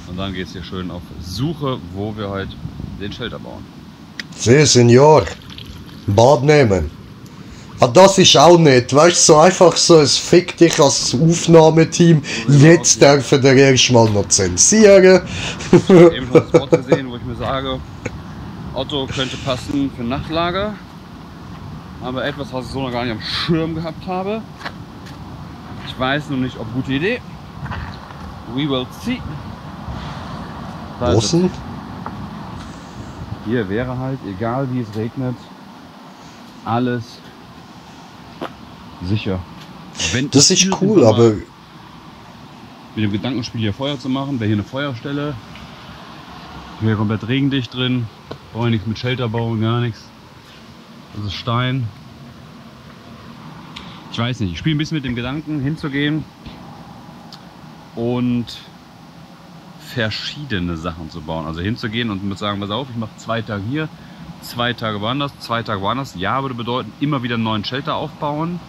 und dann geht es hier schön auf Suche, wo wir halt den Shelter bauen. Sie, Senior. Bad nehmen. Ah, das ist auch nicht, weißt du, so einfach so, es fickt dich als Aufnahmeteam, jetzt dürfen wir erst mal noch zensieren. Ich habe eben schon das Spot gesehen, wo ich mir sage, Otto könnte passen für Nachtlager, aber etwas, was ich so noch gar nicht am Schirm gehabt habe. Ich weiß noch nicht, ob gute Idee. We will see. Außen? Hier wäre halt, egal wie es regnet, alles sicher. Wenn das ist cool, aber mit dem Gedankenspiel hier Feuer zu machen, wäre hier eine Feuerstelle. Hier komplett regendicht drin. Brauche nichts mit Shelter bauen, gar nichts. Das ist Stein. Ich weiß nicht, ich spiele ein bisschen mit dem Gedanken hinzugehen und verschiedene Sachen zu bauen. Also hinzugehen und mit sagen, pass auf, ich mache 2 Tage hier, 2 Tage woanders, 2 Tage woanders. Ja, würde bedeuten, immer wieder einen neuen Shelter aufbauen.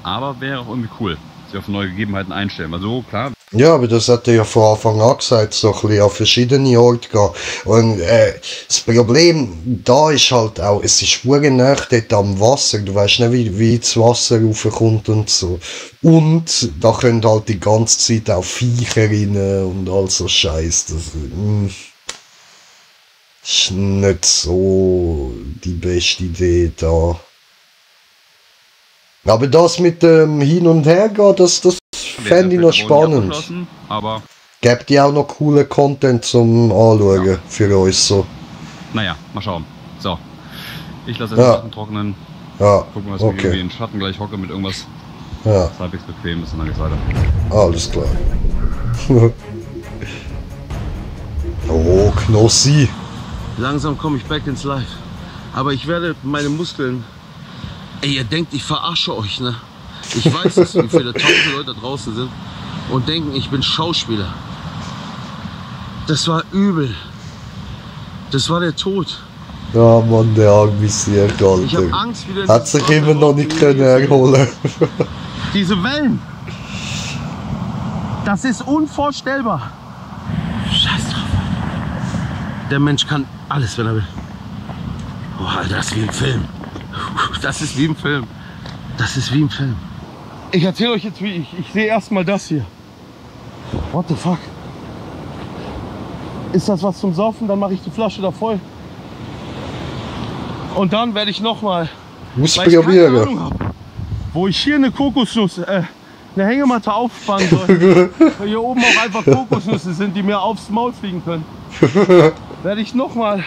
Aber wäre auch irgendwie cool, sich auf neue Gegebenheiten einstellen. Weil so, klar. Ja, aber das hat er ja von Anfang an gesagt, so ein bisschen an verschiedene Orte gehen. Und das Problem da ist halt auch, es ist verdammt nah dort am Wasser. Du weißt nicht, wie das Wasser raufkommt und so. Und da können halt die ganze Zeit auch Viecher rein und all so Scheiß. Das ist nicht so die beste Idee da. Aber das mit dem Hin- und Hergehen, das fände ich noch spannend. Aber Gebt ihr auch noch coole Content zum Anschauen für uns so? Naja, mal schauen. So, ich lasse jetzt Sachen trocknen. Ja, gucken, was ich irgendwie in den Schatten gleich hocke mit irgendwas. Ja. Das halbwegs bequem ist und dann geht's weiter. Alles klar. Oh, Knossi. Langsam komme ich back ins Live. Aber ich werde meine Muskeln... Ey, ihr denkt, ich verarsche euch, ne? Ich weiß, dass wie viele tausend Leute da draußen sind und denken, ich bin Schauspieler. Das war übel. Das war der Tod. Ja, Mann, der arme Sieg, Alter. Ich hab Angst, wieder... Hat sich immer noch nicht können erholen. Diese Wellen. Das ist unvorstellbar. Scheiß drauf. Der Mensch kann alles, wenn er will. Boah, Alter, das ist wie im Film. Das ist wie im Film. Das ist wie im Film. Ich erzähle euch jetzt, wie ich sehe erstmal das hier. What the fuck? Ist das was zum Saufen? Dann mache ich die Flasche da voll. Und dann werde ich nochmal, weil ich keine Ahnung habe, wo ich hier eine Kokosnuss, eine Hängematte aufspannen soll, weil hier oben auch einfach Kokosnüsse sind, die mir aufs Maul fliegen können, werde ich nochmal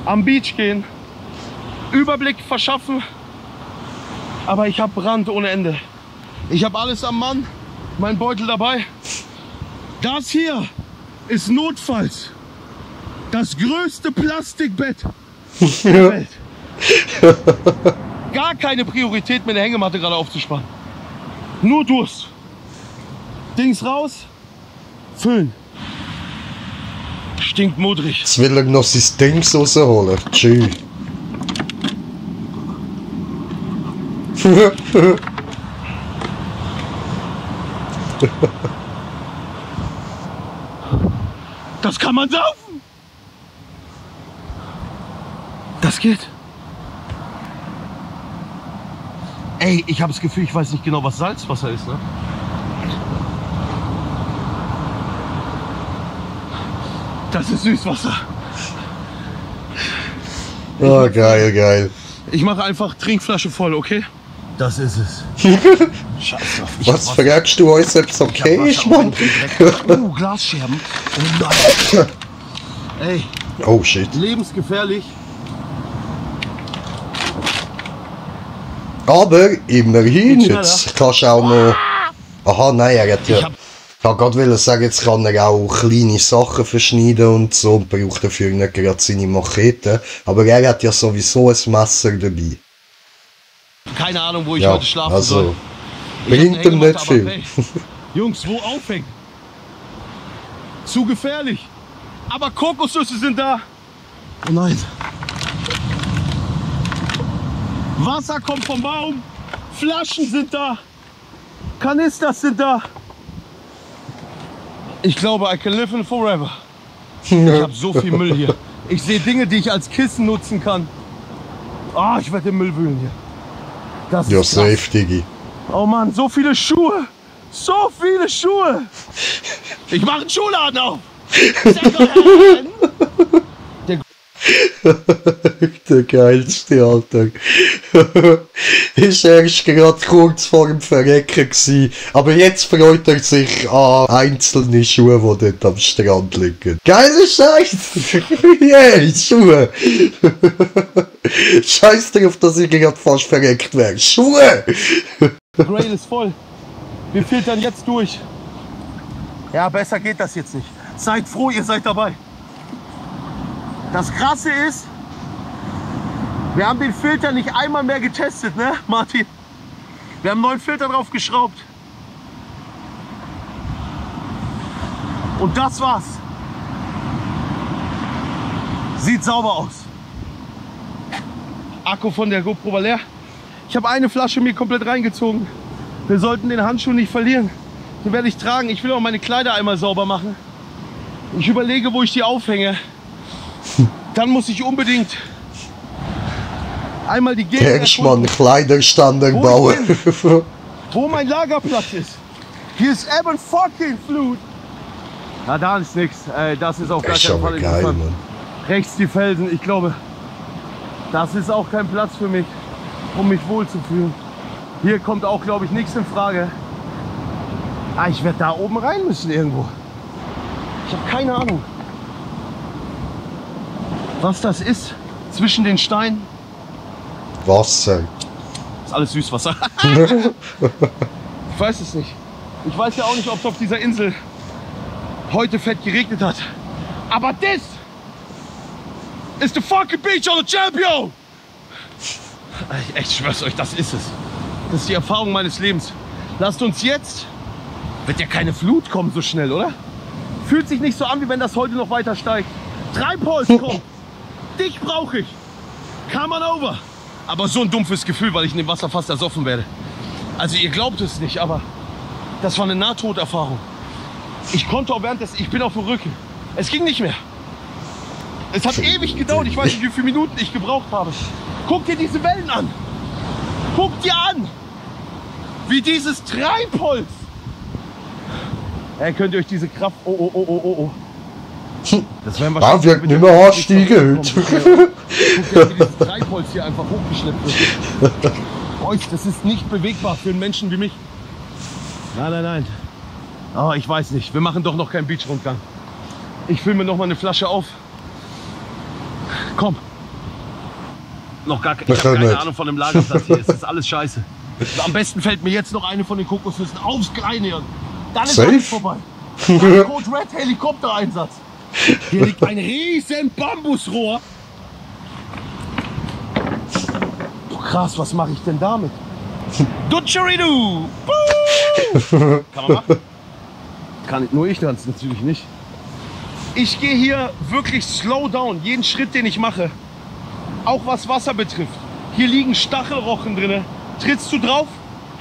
am Beach gehen, Überblick verschaffen, aber ich habe Brand ohne Ende. Ich habe alles am Mann, mein Beutel dabei. Das hier ist notfalls das größte Plastikbett der Welt. Gar keine Priorität, mir eine Hängematte gerade aufzuspannen. Nur Durst. Dings raus, füllen. Stinkt modrig. Jetzt will er noch sein Dings rausholen. Tschüss. Das kann man saufen. Das geht. Ey, ich habe das Gefühl, ich weiß nicht genau, was Salzwasser ist, ne? Das ist Süßwasser. Oh, geil, geil. Ich mache einfach Trinkflasche voll, okay? Das ist es. Scheiß drauf. Was fragst du uns, ob es okay ist, Mann? Glasscherben. Oh nein. Ey. Oh shit. Lebensgefährlich. Aber immerhin, jetzt kannst du auch noch... Aha, nein, er hat ja... Ich wollte gerade sagen, jetzt kann er auch kleine Sachen verschneiden und so und braucht dafür nicht gerade seine Machete. Aber er hat ja sowieso ein Messer dabei. Keine Ahnung, wo ich heute schlafen soll. Bringt ihm nicht viel. Hey, Jungs, wo aufhängen? Zu gefährlich. Aber Kokosnüsse sind da. Oh nein. Wasser kommt vom Baum. Flaschen sind da. Kanisters sind da. Ich glaube, I can live in forever. Ich habe so viel Müll hier. Ich sehe Dinge, die ich als Kissen nutzen kann. Ah, ich werde den Müll wühlen hier. Das ist safe, Diggi. Oh Mann, so viele Schuhe. So viele Schuhe. Ich mache einen Schuhladen auf. Der geilste, Alter. Ist erst gerade kurz vor dem Verrecken gewesen. Aber jetzt freut er sich an einzelne Schuhe, die dort am Strand liegen. Geile Scheiße! Yeah, Schuhe! Scheiß drauf, dass ich gerade fast verreckt wäre. Schuhe! Der Grail ist voll. Wir filtern jetzt durch. Ja, besser geht das jetzt nicht. Seid froh, ihr seid dabei. Das Krasse ist, wir haben den Filter nicht einmal mehr getestet, ne, Martin? Wir haben einen neuen Filter drauf geschraubt. Und das war's. Sieht sauber aus. Akku von der GoPro war leer. Ich habe eine Flasche mir komplett reingezogen. Wir sollten den Handschuh nicht verlieren. Den werde ich tragen. Ich will auch meine Kleider einmal sauber machen. Ich überlege, wo ich die aufhänge. Dann muss ich unbedingt einmal die Gegend erkunden, Kleiderstand bauen. Wo mein Lagerplatz ist. Hier ist Ebb and fucking Flut. Na, da ist nichts. Das ist auf gar keinen Fall interessant. Rechts die Felsen. Ich glaube, das ist auch kein Platz für mich, um mich wohlzufühlen. Hier kommt auch, glaube ich, nichts in Frage. Ah, ich werde da oben rein müssen irgendwo. Ich habe keine Ahnung, was das ist zwischen den Steinen. Wasser. Das ist alles Süßwasser. Ich weiß es nicht. Ich weiß ja auch nicht, ob es auf dieser Insel heute fett geregnet hat. Aber das ist the fucking beach on the champion. Ich schwör's euch, das ist es. Das ist die Erfahrung meines Lebens. Lasst uns jetzt... Wird ja keine Flut kommen so schnell, oder? Fühlt sich nicht so an, wie wenn das heute noch weiter steigt. Treibholz kommt. Dich brauche ich. Come on over. Aber so ein dumpfes Gefühl, weil ich in dem Wasser fast ersoffen werde. Also ihr glaubt es nicht, aber das war eine Nahtoderfahrung. Ich konnte auch währenddessen, ich bin auf dem Rücken. Es ging nicht mehr. Es hat ewig gedauert. Ich weiß nicht, wie viele Minuten ich gebraucht habe. Guck dir diese Wellen an. Guck dir an, wie dieses Treibholz. Könnt ihr euch diese Kraft... Oh. Das werden wahrscheinlich... wird nicht mehr ansteigen heute. Guck dir, wie dieses Treibholz hier einfach hochgeschleppt wird. Das ist nicht bewegbar für einen Menschen wie mich. Nein. Oh, ich weiß nicht. Wir machen doch noch keinen Beachrundgang. Ich fülle mir noch mal eine Flasche auf. Komm. Ich habe keine Ahnung von dem Lagerplatz hier. Es ist alles scheiße. Am besten fällt mir jetzt noch eine von den Kokosnüssen aufs Kleine. Dann ist alles vorbei. Dann Code Red Helikoptereinsatz. Hier liegt ein riesen Bambusrohr. Oh, krass, was mache ich denn damit? Dutscheridu! Kann man machen? Kann nur ich tanzen, natürlich nicht. Ich gehe hier wirklich slow down. Jeden Schritt, den ich mache. Auch was Wasser betrifft. Hier liegen Stachelrochen drin. Trittst du drauf,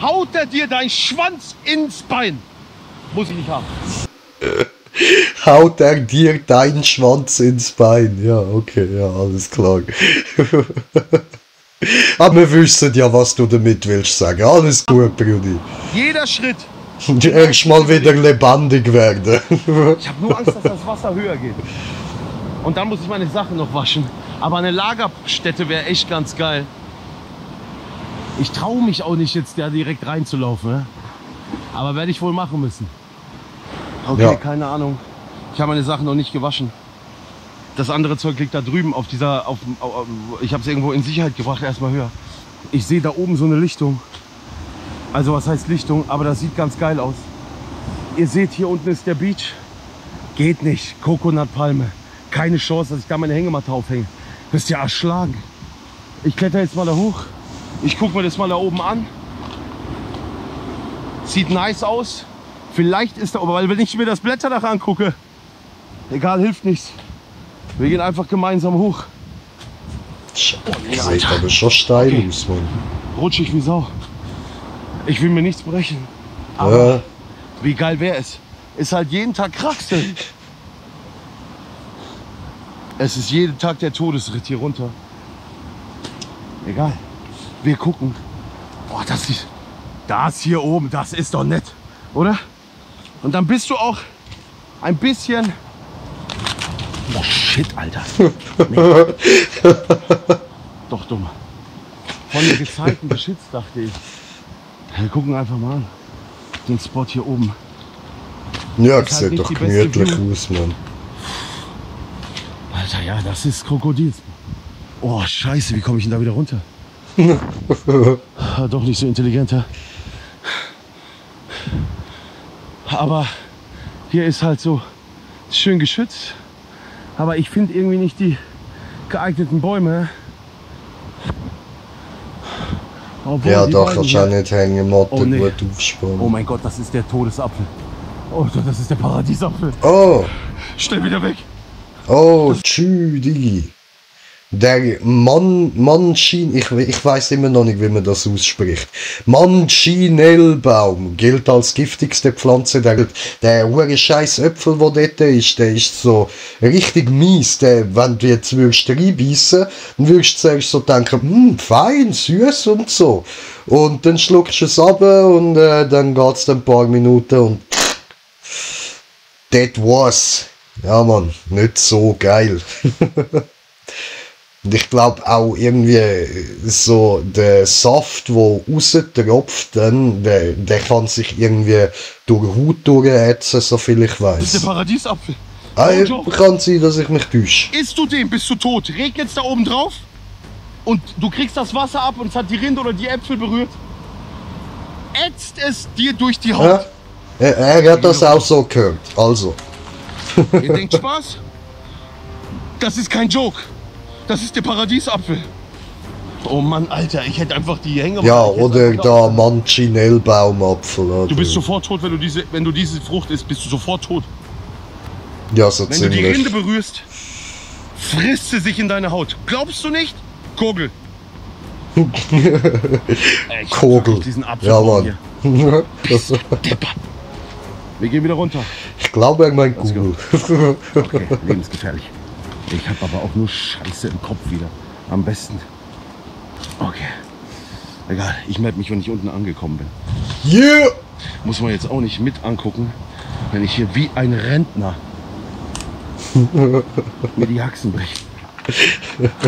haut er dir deinen Schwanz ins Bein. Muss ich nicht haben. Haut er dir deinen Schwanz ins Bein? Ja, okay, ja, alles klar. Aber wir wissen ja, was du damit willst sagen. Alles gut, Brudi. Jeder Schritt. Erst mal wieder lebendig werden. Ich habe nur Angst, dass das Wasser höher geht. Und dann muss ich meine Sachen noch waschen. Aber eine Lagerstätte wäre echt ganz geil. Ich traue mich auch nicht, jetzt da direkt reinzulaufen. Ne? Aber werde ich wohl machen müssen. Okay, ja. Keine Ahnung. Ich habe meine Sachen noch nicht gewaschen. Das andere Zeug liegt da drüben auf dieser... ich habe es irgendwo in Sicherheit gebracht, erstmal höher. Ich sehe da oben so eine Lichtung. Also was heißt Lichtung? Aber das sieht ganz geil aus. Ihr seht, hier unten ist der Beach. Geht nicht. Coconut-Palme. Keine Chance, dass ich da meine Hängematte aufhänge. Bist ja erschlagen. Ich kletter jetzt mal da hoch. Ich gucke mir das mal da oben an. Sieht nice aus. Vielleicht ist da, aber weil wenn ich mir das Blätterdach angucke, egal, hilft nichts. Wir gehen einfach gemeinsam hoch. Das sieht aber schon steil aus, Mann. Rutschig wie Sau. Ich will mir nichts brechen. Aber wie geil wäre es? Ist halt jeden Tag Kraxeln. Es ist jeden Tag der Todesritt hier runter. Egal. Wir gucken. Boah, das hier oben, das ist doch nett, oder? Und dann bist du auch ein bisschen... Oh shit, Alter. Nee. Doch dumm. Von den gezeigten Geschütz dachte ich. Wir gucken einfach mal an. Den Spot hier oben. Ja, das sieht doch gemütlich aus, Mann. Alter, ja, das ist Krokodil. Oh, scheiße, wie komme ich denn da wieder runter? Doch nicht so intelligenter. Aber hier ist halt so schön geschützt. Aber ich finde irgendwie nicht die geeigneten Bäume. Obwohl ja, doch, beiden kannst du auch nicht hängen, Motte, gut aufspannen. Oh mein Gott, das ist der Todesapfel. Oh, das ist der Paradiesapfel. Oh. Schnell wieder weg. Oh, tschü, Digi. Der Manchinelbaum, ich weiß immer noch nicht, wie man das ausspricht. Manchinelbaum gilt als giftigste Pflanze der Welt. Der hure scheiß Äpfel, der dort ist, der ist so richtig mies. Wenn du jetzt würdest reinbeissen, dann würdest du zuerst so denken, fein, süß und so. Und dann schluckst du es ab und dann geht es ein paar Minuten und that was. Ja, Mann, nicht so geil. Und ich glaube auch irgendwie so der Saft, der raustropft, der kann sich irgendwie durch die Haut durchätzen, soviel ich weiß. Das ist der Paradiesapfel. Kann sein, dass ich mich täusche. Isst du den, bist du tot. Regnet es da oben drauf und du kriegst das Wasser ab und es hat die Rinde oder die Äpfel berührt. Ätzt es dir durch die Haut. Ja? Er hat das auch so gehört. Also. Ihr denkt Spaß? Das ist kein Joke. Das ist der Paradiesapfel. Oh Mann, Alter, ich hätte einfach die Hänge... Ja, oder der Manchinelbaumapfel. Du bist sofort tot, wenn du diese Frucht isst, bist du sofort tot. Ja, so wenn ziemlich. Wenn du die Rinde berührst, frisst sie sich in deine Haut. Glaubst du nicht? Kogel. Kogel. Diesen Apfel ja, Mann. Wir gehen wieder runter. Ich glaube, er meint Kugel. Okay, lebensgefährlich. Ich habe aber auch nur Scheiße im Kopf wieder. Am besten. Okay. Egal, ich melde mich, wenn ich unten angekommen bin. Yeah! Muss man jetzt auch nicht mit angucken, wenn ich hier wie ein Rentner mir die Haxen breche.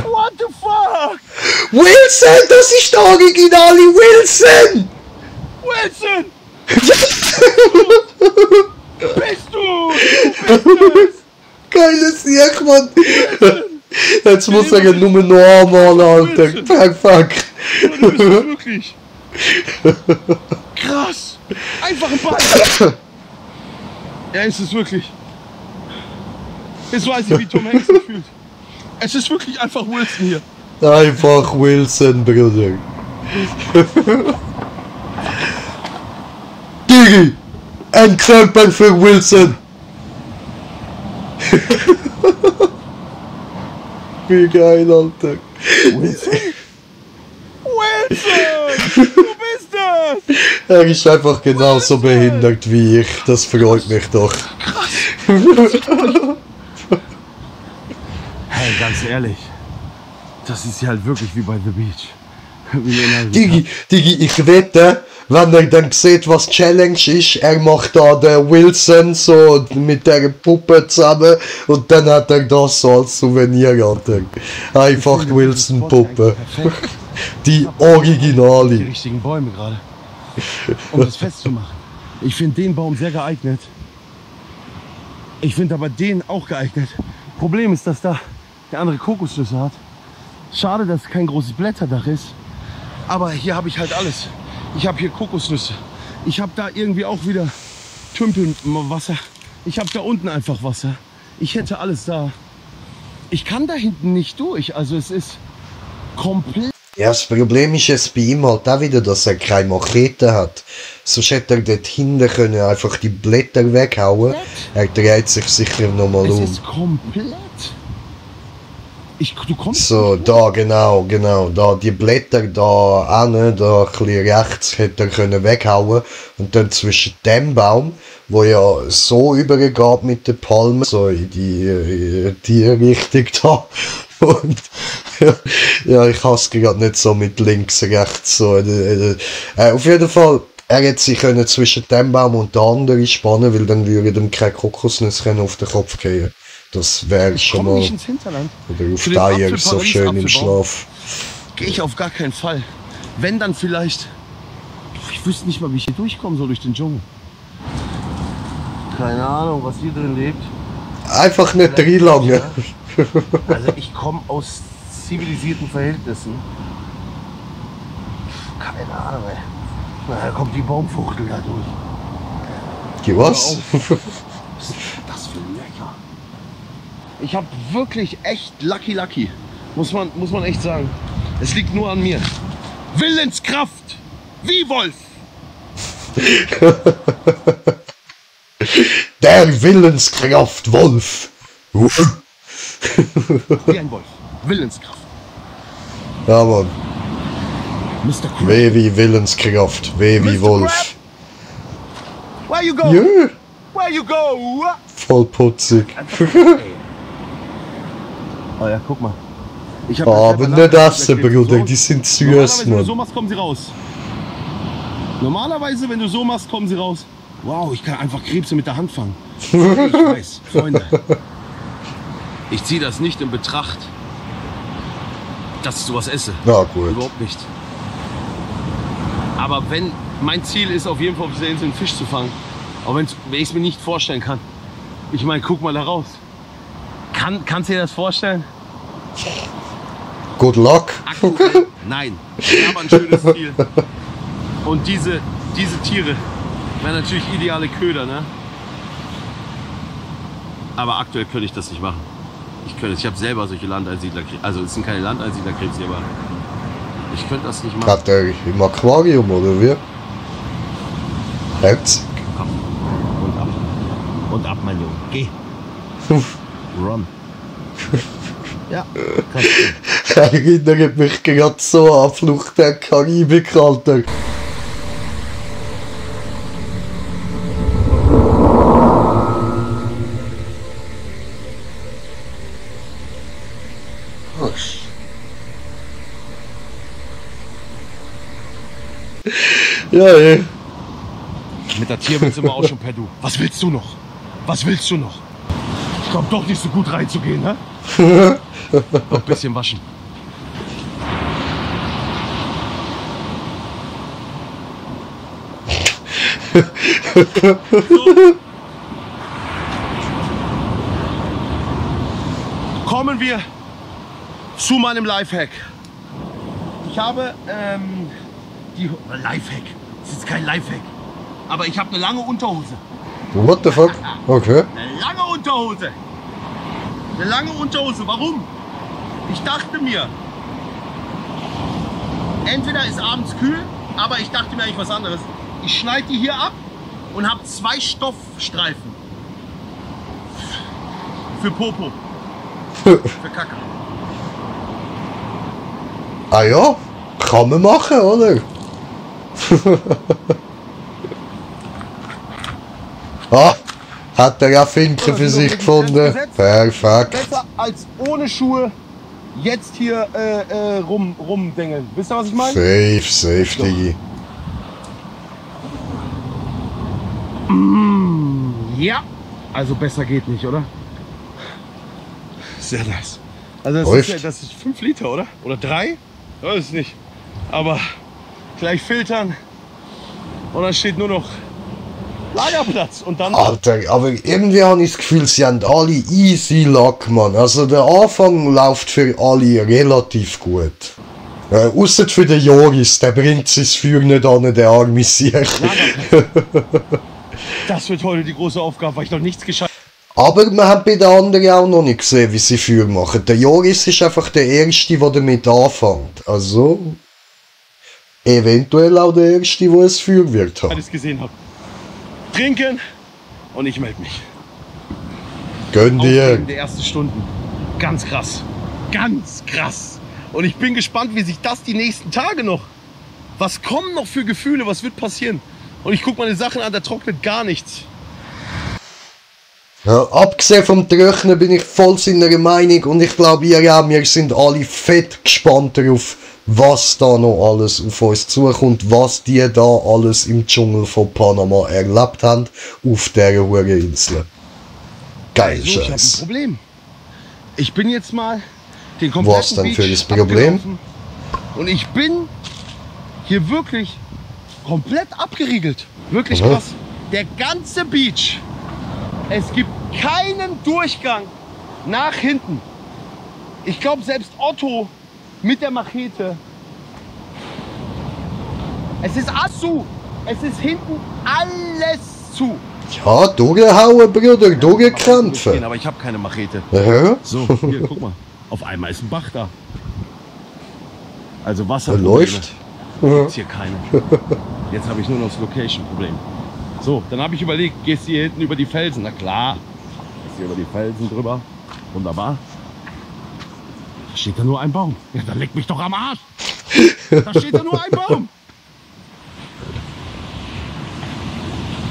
What the fuck? Wilson, das ist der originale Wilson! Wilson! Bist du? Geiles Sieg, Mann! Jetzt muss ich nur normal, Alter. Perfekt. Du bist es wirklich. Krass. Einfach ein Ball. Ja, ist es wirklich. Jetzt weiß ich, wie Tom Hanks sich fühlt. Es ist wirklich einfach Wilson hier. Einfach Wilson, Bruder. Digi! Ein Körper für Wilson! Wie geil, Alter. Wilson! Wilson! Du bist das! Er ist einfach genauso behindert wie ich. Das freut mich doch. Krass! Hey, ganz ehrlich. Das ist ja halt wirklich wie bei The Beach. Digi, ich wette, wenn er dann sieht, was Challenge ist, er macht da den Wilson so mit der Puppe zusammen und dann hat er das so als Souvenir, Alter. Einfach die Wilson-Puppe. Die Originale. Die richtigen Bäume gerade. Um das festzumachen. Ich finde den Baum sehr geeignet. Ich finde aber den auch geeignet. Problem ist, dass da der andere Kokosnüsse hat. Schade, dass es kein großes Blätterdach ist. Aber hier habe ich halt alles. Ich habe hier Kokosnüsse. Ich habe da irgendwie auch wieder Tümpelwasser. Ich habe da unten einfach Wasser. Ich hätte alles da. Ich kann da hinten nicht durch. Also es ist komplett... Ja, das Problem ist jetzt bei ihm halt auch wieder, dass er keine Machete hat. Sonst hätte er dort hinten können einfach die Blätter weghauen. Er dreht sich sicher nochmal um. Es ist komplett. Du kommst so, da, genau, da, die Blätter da an, da ein bisschen rechts hätte er können weghauen. Und dann zwischen dem Baum, wo ja so übergeht mit den Palmen, so in die Richtung da. Und ja, ich hasse gerade nicht so mit links, rechts, so. Auf jeden Fall, er hätte sich können zwischen dem Baum und der anderen spannen, weil dann würde ihm keine Kokosnuss auf den Kopf gehen. Das wäre schon mal. Nicht ins Hinterland. Oder auf der Eier so schön im Schlaf. Gehe ich auf gar keinen Fall. Wenn dann vielleicht. Ich wüsste nicht mal, wie ich hier durchkommen soll durch den Dschungel. Keine Ahnung, was hier drin lebt. Einfach nicht reinlangen. Also ich komme aus zivilisierten Verhältnissen. Keine Ahnung, ey. Na, da kommt die Baumfuchtel da durch. Die was? Was ist das für ein Lecker? Ich habe wirklich echt lucky. Muss man echt sagen. Es liegt nur an mir. Willenskraft! Wie Wolf! Der Willenskraft Wolf! Wie ein Wolf. Willenskraft. Ja, Mann. Mr. Crab. W wie Willenskraft. W wie Wolf. Where you go? Ja. Where you go? Voll putzig. Oh ja, guck mal. Aber nicht essen, Bruder. Die sind süß, Normalerweise, wenn du Mann. so machst, kommen sie raus. Normalerweise, wenn du so machst, kommen sie raus. Wow, ich kann einfach Krebse mit der Hand fangen. Ich weiß, Freunde. Ich ziehe das nicht in Betracht, dass ich sowas esse. Na gut. Überhaupt nicht. Aber wenn mein Ziel ist, auf jeden Fall auf dieser Insel einen Fisch zu fangen, auch wenn ich es mir nicht vorstellen kann. Ich meine, guck mal da raus. Kannst du dir das vorstellen? Good luck. Aktuell, nein. Ich habe ein schönes Ziel. Und diese Tiere wären natürlich ideale Köder, ne? Aber aktuell könnte ich das nicht machen. Ich habe selber solche Landeinsiedlerkrebse. Also es sind keine Landeinsiedlerkrebse, aber ich könnte das nicht machen. Hat er im Aquarium oder wie? Herzig. Komm. Und ab. Und ab, mein Junge. Geh. Run. Ja. Erinnert mich gerade so an Flucht der Karibik, Alter. Ja, ey. Mit der Tierwelt sind wir auch schon per Du. Was willst du noch? Was willst du noch? Ich glaube doch nicht so gut reinzugehen, ne? Noch ein bisschen waschen. So. Kommen wir zu meinem Lifehack. Ich habe Lifehack. Das ist kein Lifehack. Aber ich habe eine lange Unterhose. What the fuck? Okay. Eine lange Unterhose. Eine lange Unterhose. Warum? Ich dachte mir, entweder ist abends kühl, aber ich dachte mir eigentlich was anderes. Ich schneide die hier ab und habe 2 Stoffstreifen. Für Popo. Für Kacke. Ah ja, kann man machen, oder? Ah, hat er ja Finken für sich gefunden. Perfekt. Besser als ohne Schuhe jetzt hier rumdengeln. Wisst ihr, was ich meine? Safe, Digi. Ja. Also besser geht nicht, oder? Sehr nice. Also das ist 5 Liter, oder? Oder 3? Ich weiß es nicht. Aber gleich filtern und dann steht nur noch Lagerplatz und dann... Alter, aber irgendwie habe ich das Gefühl, sie haben alle easy Luck, Mann. Also der Anfang läuft für alle relativ gut. Ausser für den Joris, der bringt sein Feuer nicht an, der arme Sieg. Das wird heute die große Aufgabe, weil ich noch nichts geschafft habe. Aber wir haben bei den anderen auch noch nicht gesehen, wie sie Feuer machen. Der Joris ist einfach der Erste, der damit anfängt. Also, eventuell auch der Erste, der ein Feuerwerk hat. Alles gesehen habe. Trinken und ich melde mich. Gönn dir. Aufregende der ersten Stunden. Ganz krass. Ganz krass. Und ich bin gespannt, wie sich das die nächsten Tage noch... Was kommen noch für Gefühle? Was wird passieren? Und ich gucke meine Sachen an, da trocknet gar nichts. Ja, abgesehen vom Trocknen bin ich voll seiner Meinung und ich glaube, ihr auch, wir sind alle fett gespannt darauf, was da noch alles auf uns zukommt, was die da alles im Dschungel von Panama erlebt haben, auf dieser Hureninsel. Geil, also, ich habe ein Scheiß. Problem. Ich bin jetzt mal den kompletten Was denn für Beach das Problem? abgelaufen und ich bin hier wirklich komplett abgeriegelt. Wirklich Aha. krass. Der ganze Beach. Es gibt keinen Durchgang nach hinten. Ich glaube, selbst Otto mit der Machete. Es ist alles zu. Es ist hinten alles zu. Ja, durchhauen, Bruder, durchkämpfen. Aber ich habe keine Machete. Ja. So, hier, guck mal. Auf einmal ist ein Bach da. Also Wasser. Läuft. Gibt's hier keine. Jetzt habe ich nur noch das Location-Problem. So, dann habe ich überlegt, gehst du hier hinten über die Felsen? Na klar. Gehst hier über die Felsen drüber. Wunderbar. Da steht da nur ein Baum. Ja, dann leck mich doch am Arsch. Da steht da nur ein Baum.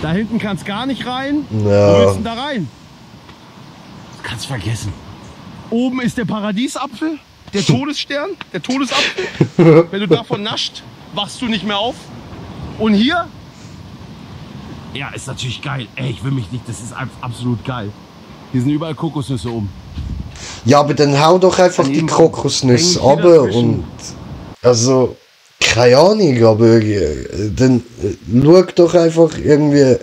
Da hinten kannst gar nicht rein. Ja. Wo willst du denn da rein? Das kannst vergessen. Oben ist der Paradiesapfel, der Todesstern, der Todesapfel. Wenn du davon nascht, wachst du nicht mehr auf. Und hier, ja, ist natürlich geil. Ey, ich will mich nicht, das ist absolut geil. Hier sind überall Kokosnüsse oben. Ja, aber dann hau doch einfach die Kokosnüsse ab und... Also, keine Ahnung, aber dann schau doch einfach irgendwie,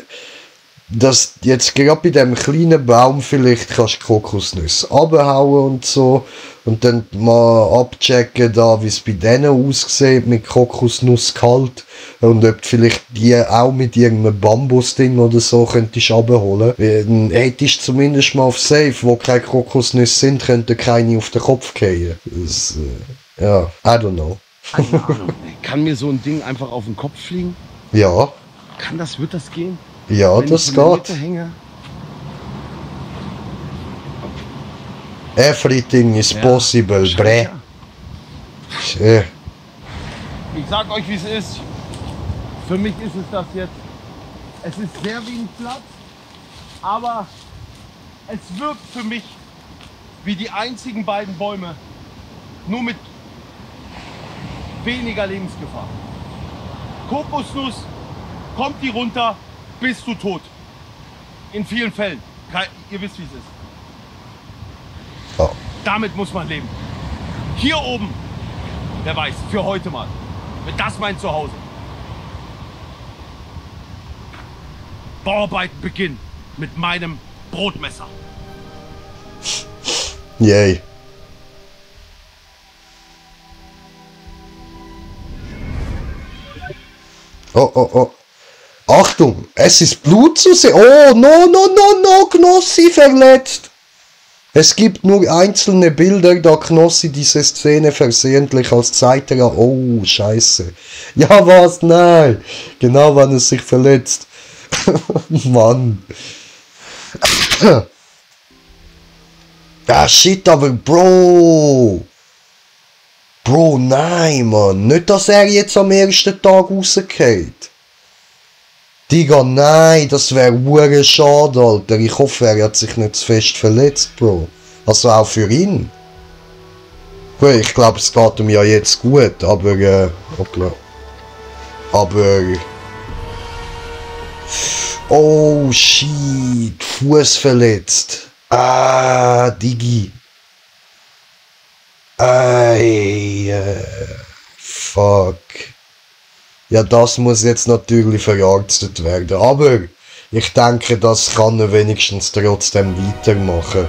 dass jetzt gerade bei dem kleinen Baum vielleicht kannst du Kokosnüsse abhauen und so und dann mal abchecken da, wie es bei denen aussieht mit Kokosnussgehalt und ob vielleicht die auch mit irgendeinem Bambusding oder so könntest abholen. Dann hättest du zumindest mal auf Safe, wo keine Kokosnüsse sind, könnten keine auf den Kopf fallen. Das, ja, I don't know. Keine Ahnung. Kann mir so ein Ding einfach auf den Kopf fliegen? Ja. Wird das gehen? Ja, wenn das ich in der geht. Mitte hänge? Everything is possible, bre. Ja. Ich sag euch, wie es ist. Für mich ist es das jetzt. Es ist sehr wie ein Platz, aber es wirkt für mich wie die einzigen beiden Bäume. Nur mit weniger Lebensgefahr. Kokosnuss, kommt die runter, bist du tot. In vielen Fällen. Ihr wisst, wie es ist. Ja. Damit muss man leben. Hier oben, wer weiß, für heute mal. Wird das mein Zuhause. Bauarbeiten beginnen mit meinem Brotmesser. Yay. Oh, oh, oh. Achtung, es ist Blut zu sehen. Oh, no, Knossi verletzt. Es gibt nur einzelne Bilder, da Knossi diese Szene versehentlich als Zeiter. Oh, scheiße. Ja, was? Nein. Genau, wann es sich verletzt. Mann. Ah, shit, aber Bro. Bro, nein, Mann. Nicht, dass er jetzt am ersten Tag rausgeht. Digga, nein, das wäre hure schade, Alter. Ich hoffe, er hat sich nicht zu fest verletzt, Bro. Also auch für ihn. Gut, ich glaube, es geht ihm ja jetzt gut, aber, hoppla. Aber... Oh, shit. Fuß verletzt. Ah, Digi. Fuck. Ja, das muss jetzt natürlich verarztet werden, aber ich denke, das kann er wenigstens trotzdem weitermachen.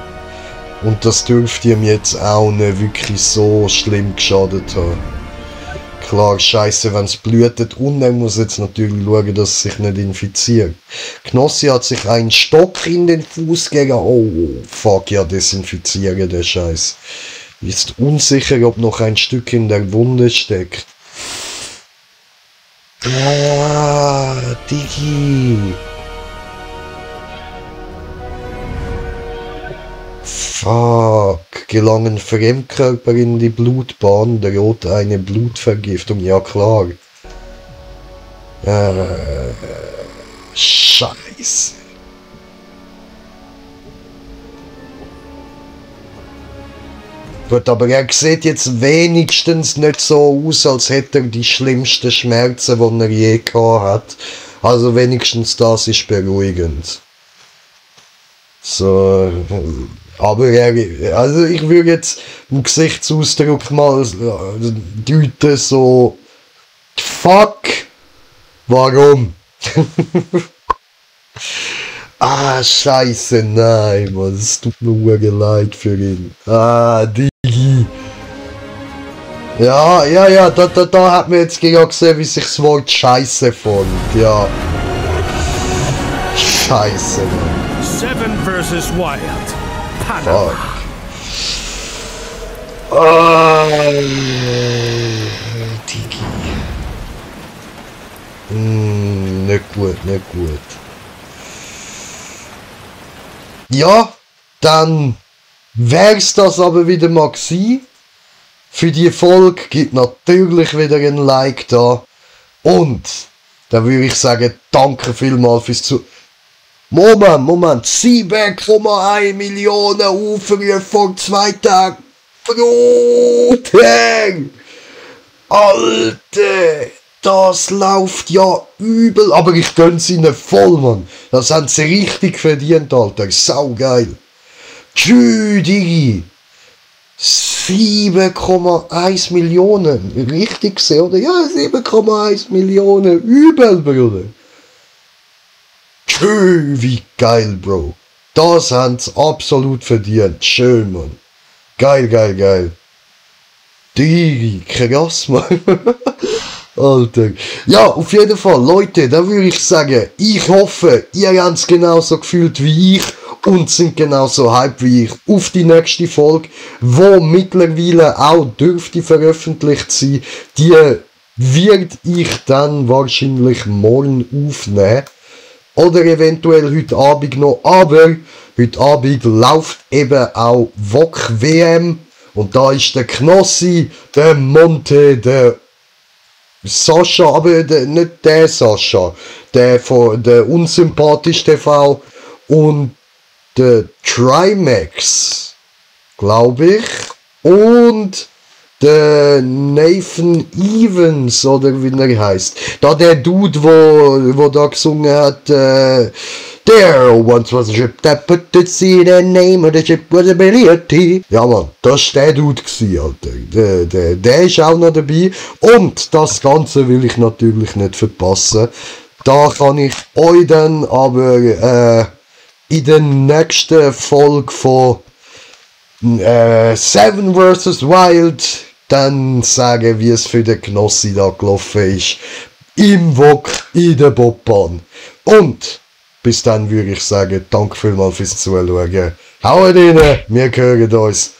Und das dürfte ihm jetzt auch nicht wirklich so schlimm geschadet haben. klar, scheiße, wenn es blutet. Und er muss jetzt natürlich schauen, dass es sich nicht infiziert. Knossi hat sich einen Stock in den Fuß gegeben. Oh, fuck, ja, desinfizieren, der Scheiß. Ist unsicher, ob noch ein Stück in der Wunde steckt. Ah, Digi. Fuck, gelangen Fremdkörper in die Blutbahn, droht eine Blutvergiftung, ja klar. Scheiße. Gut, aber er sieht jetzt wenigstens nicht so aus, als hätte er die schlimmsten Schmerzen, die er je gehabt hat. Also wenigstens das ist beruhigend. So, aber also ich würde jetzt im Gesichtsausdruck mal deuten so, fuck, warum? Ah, scheiße, nein, Mann, es tut mir leid für ihn. Ah, Digi. Ja, da hat man jetzt genau gesehen, wie sich das Wort Scheiße folgt, ja. Scheiße, Mann. 7 vs. Wild. Panama. Digi. Nicht gut, nicht gut. Ja, dann wär's das aber wieder mal gewesen. Für die Folge gibt natürlich wieder ein Like da. Und dann würde ich sagen, danke vielmals fürs Moment, 7,1 Millionen Aufrufe vor 2 Tagen. Bruder! Alter! Das läuft ja übel, aber ich gönn's ihnen voll, Mann. Das haben sie richtig verdient, Alter. Saugeil. Tschüss, Digi. 7,1 Millionen. Richtig gesehen, oder? Ja, 7,1 Millionen. Übel, Bruder. Tschüss, wie geil, Bro. Das haben sie absolut verdient. Schön, Mann. Geil. Digi, krass, Mann. Alter. Ja, auf jeden Fall, Leute, da würde ich sagen, ich hoffe, ihr habt es genauso gefühlt wie ich und sind genauso hyped wie ich auf die nächste Folge, wo mittlerweile auch dürfte veröffentlicht sein. Die werde ich dann wahrscheinlich morgen aufnehmen. Oder eventuell heute Abend noch, aber heute Abend läuft eben auch VOK WM und da ist der Knossi, der Monte, der Sascha, aber nicht der Sascha, der von der Unsympathisch TV und der Trimax, glaube ich, und der Nathan Evans, oder wie er heißt. Da der Dude, wo da gesungen hat, There once was a ship that put to sea, the name of the ship was a Ability. Ja, Mann, das war der Dude gewesen, Alter. Der ist auch noch dabei. Und das Ganze will ich natürlich nicht verpassen. Da kann ich euch dann aber in der nächsten Folge von 7 vs. Wild dann sagen, wie es für den Knossi da gelaufen ist. Im VOK, in der Bobbahn. Und bis dann würde ich sagen, danke vielmals fürs Zuschauen. Haut rein, wir hören uns.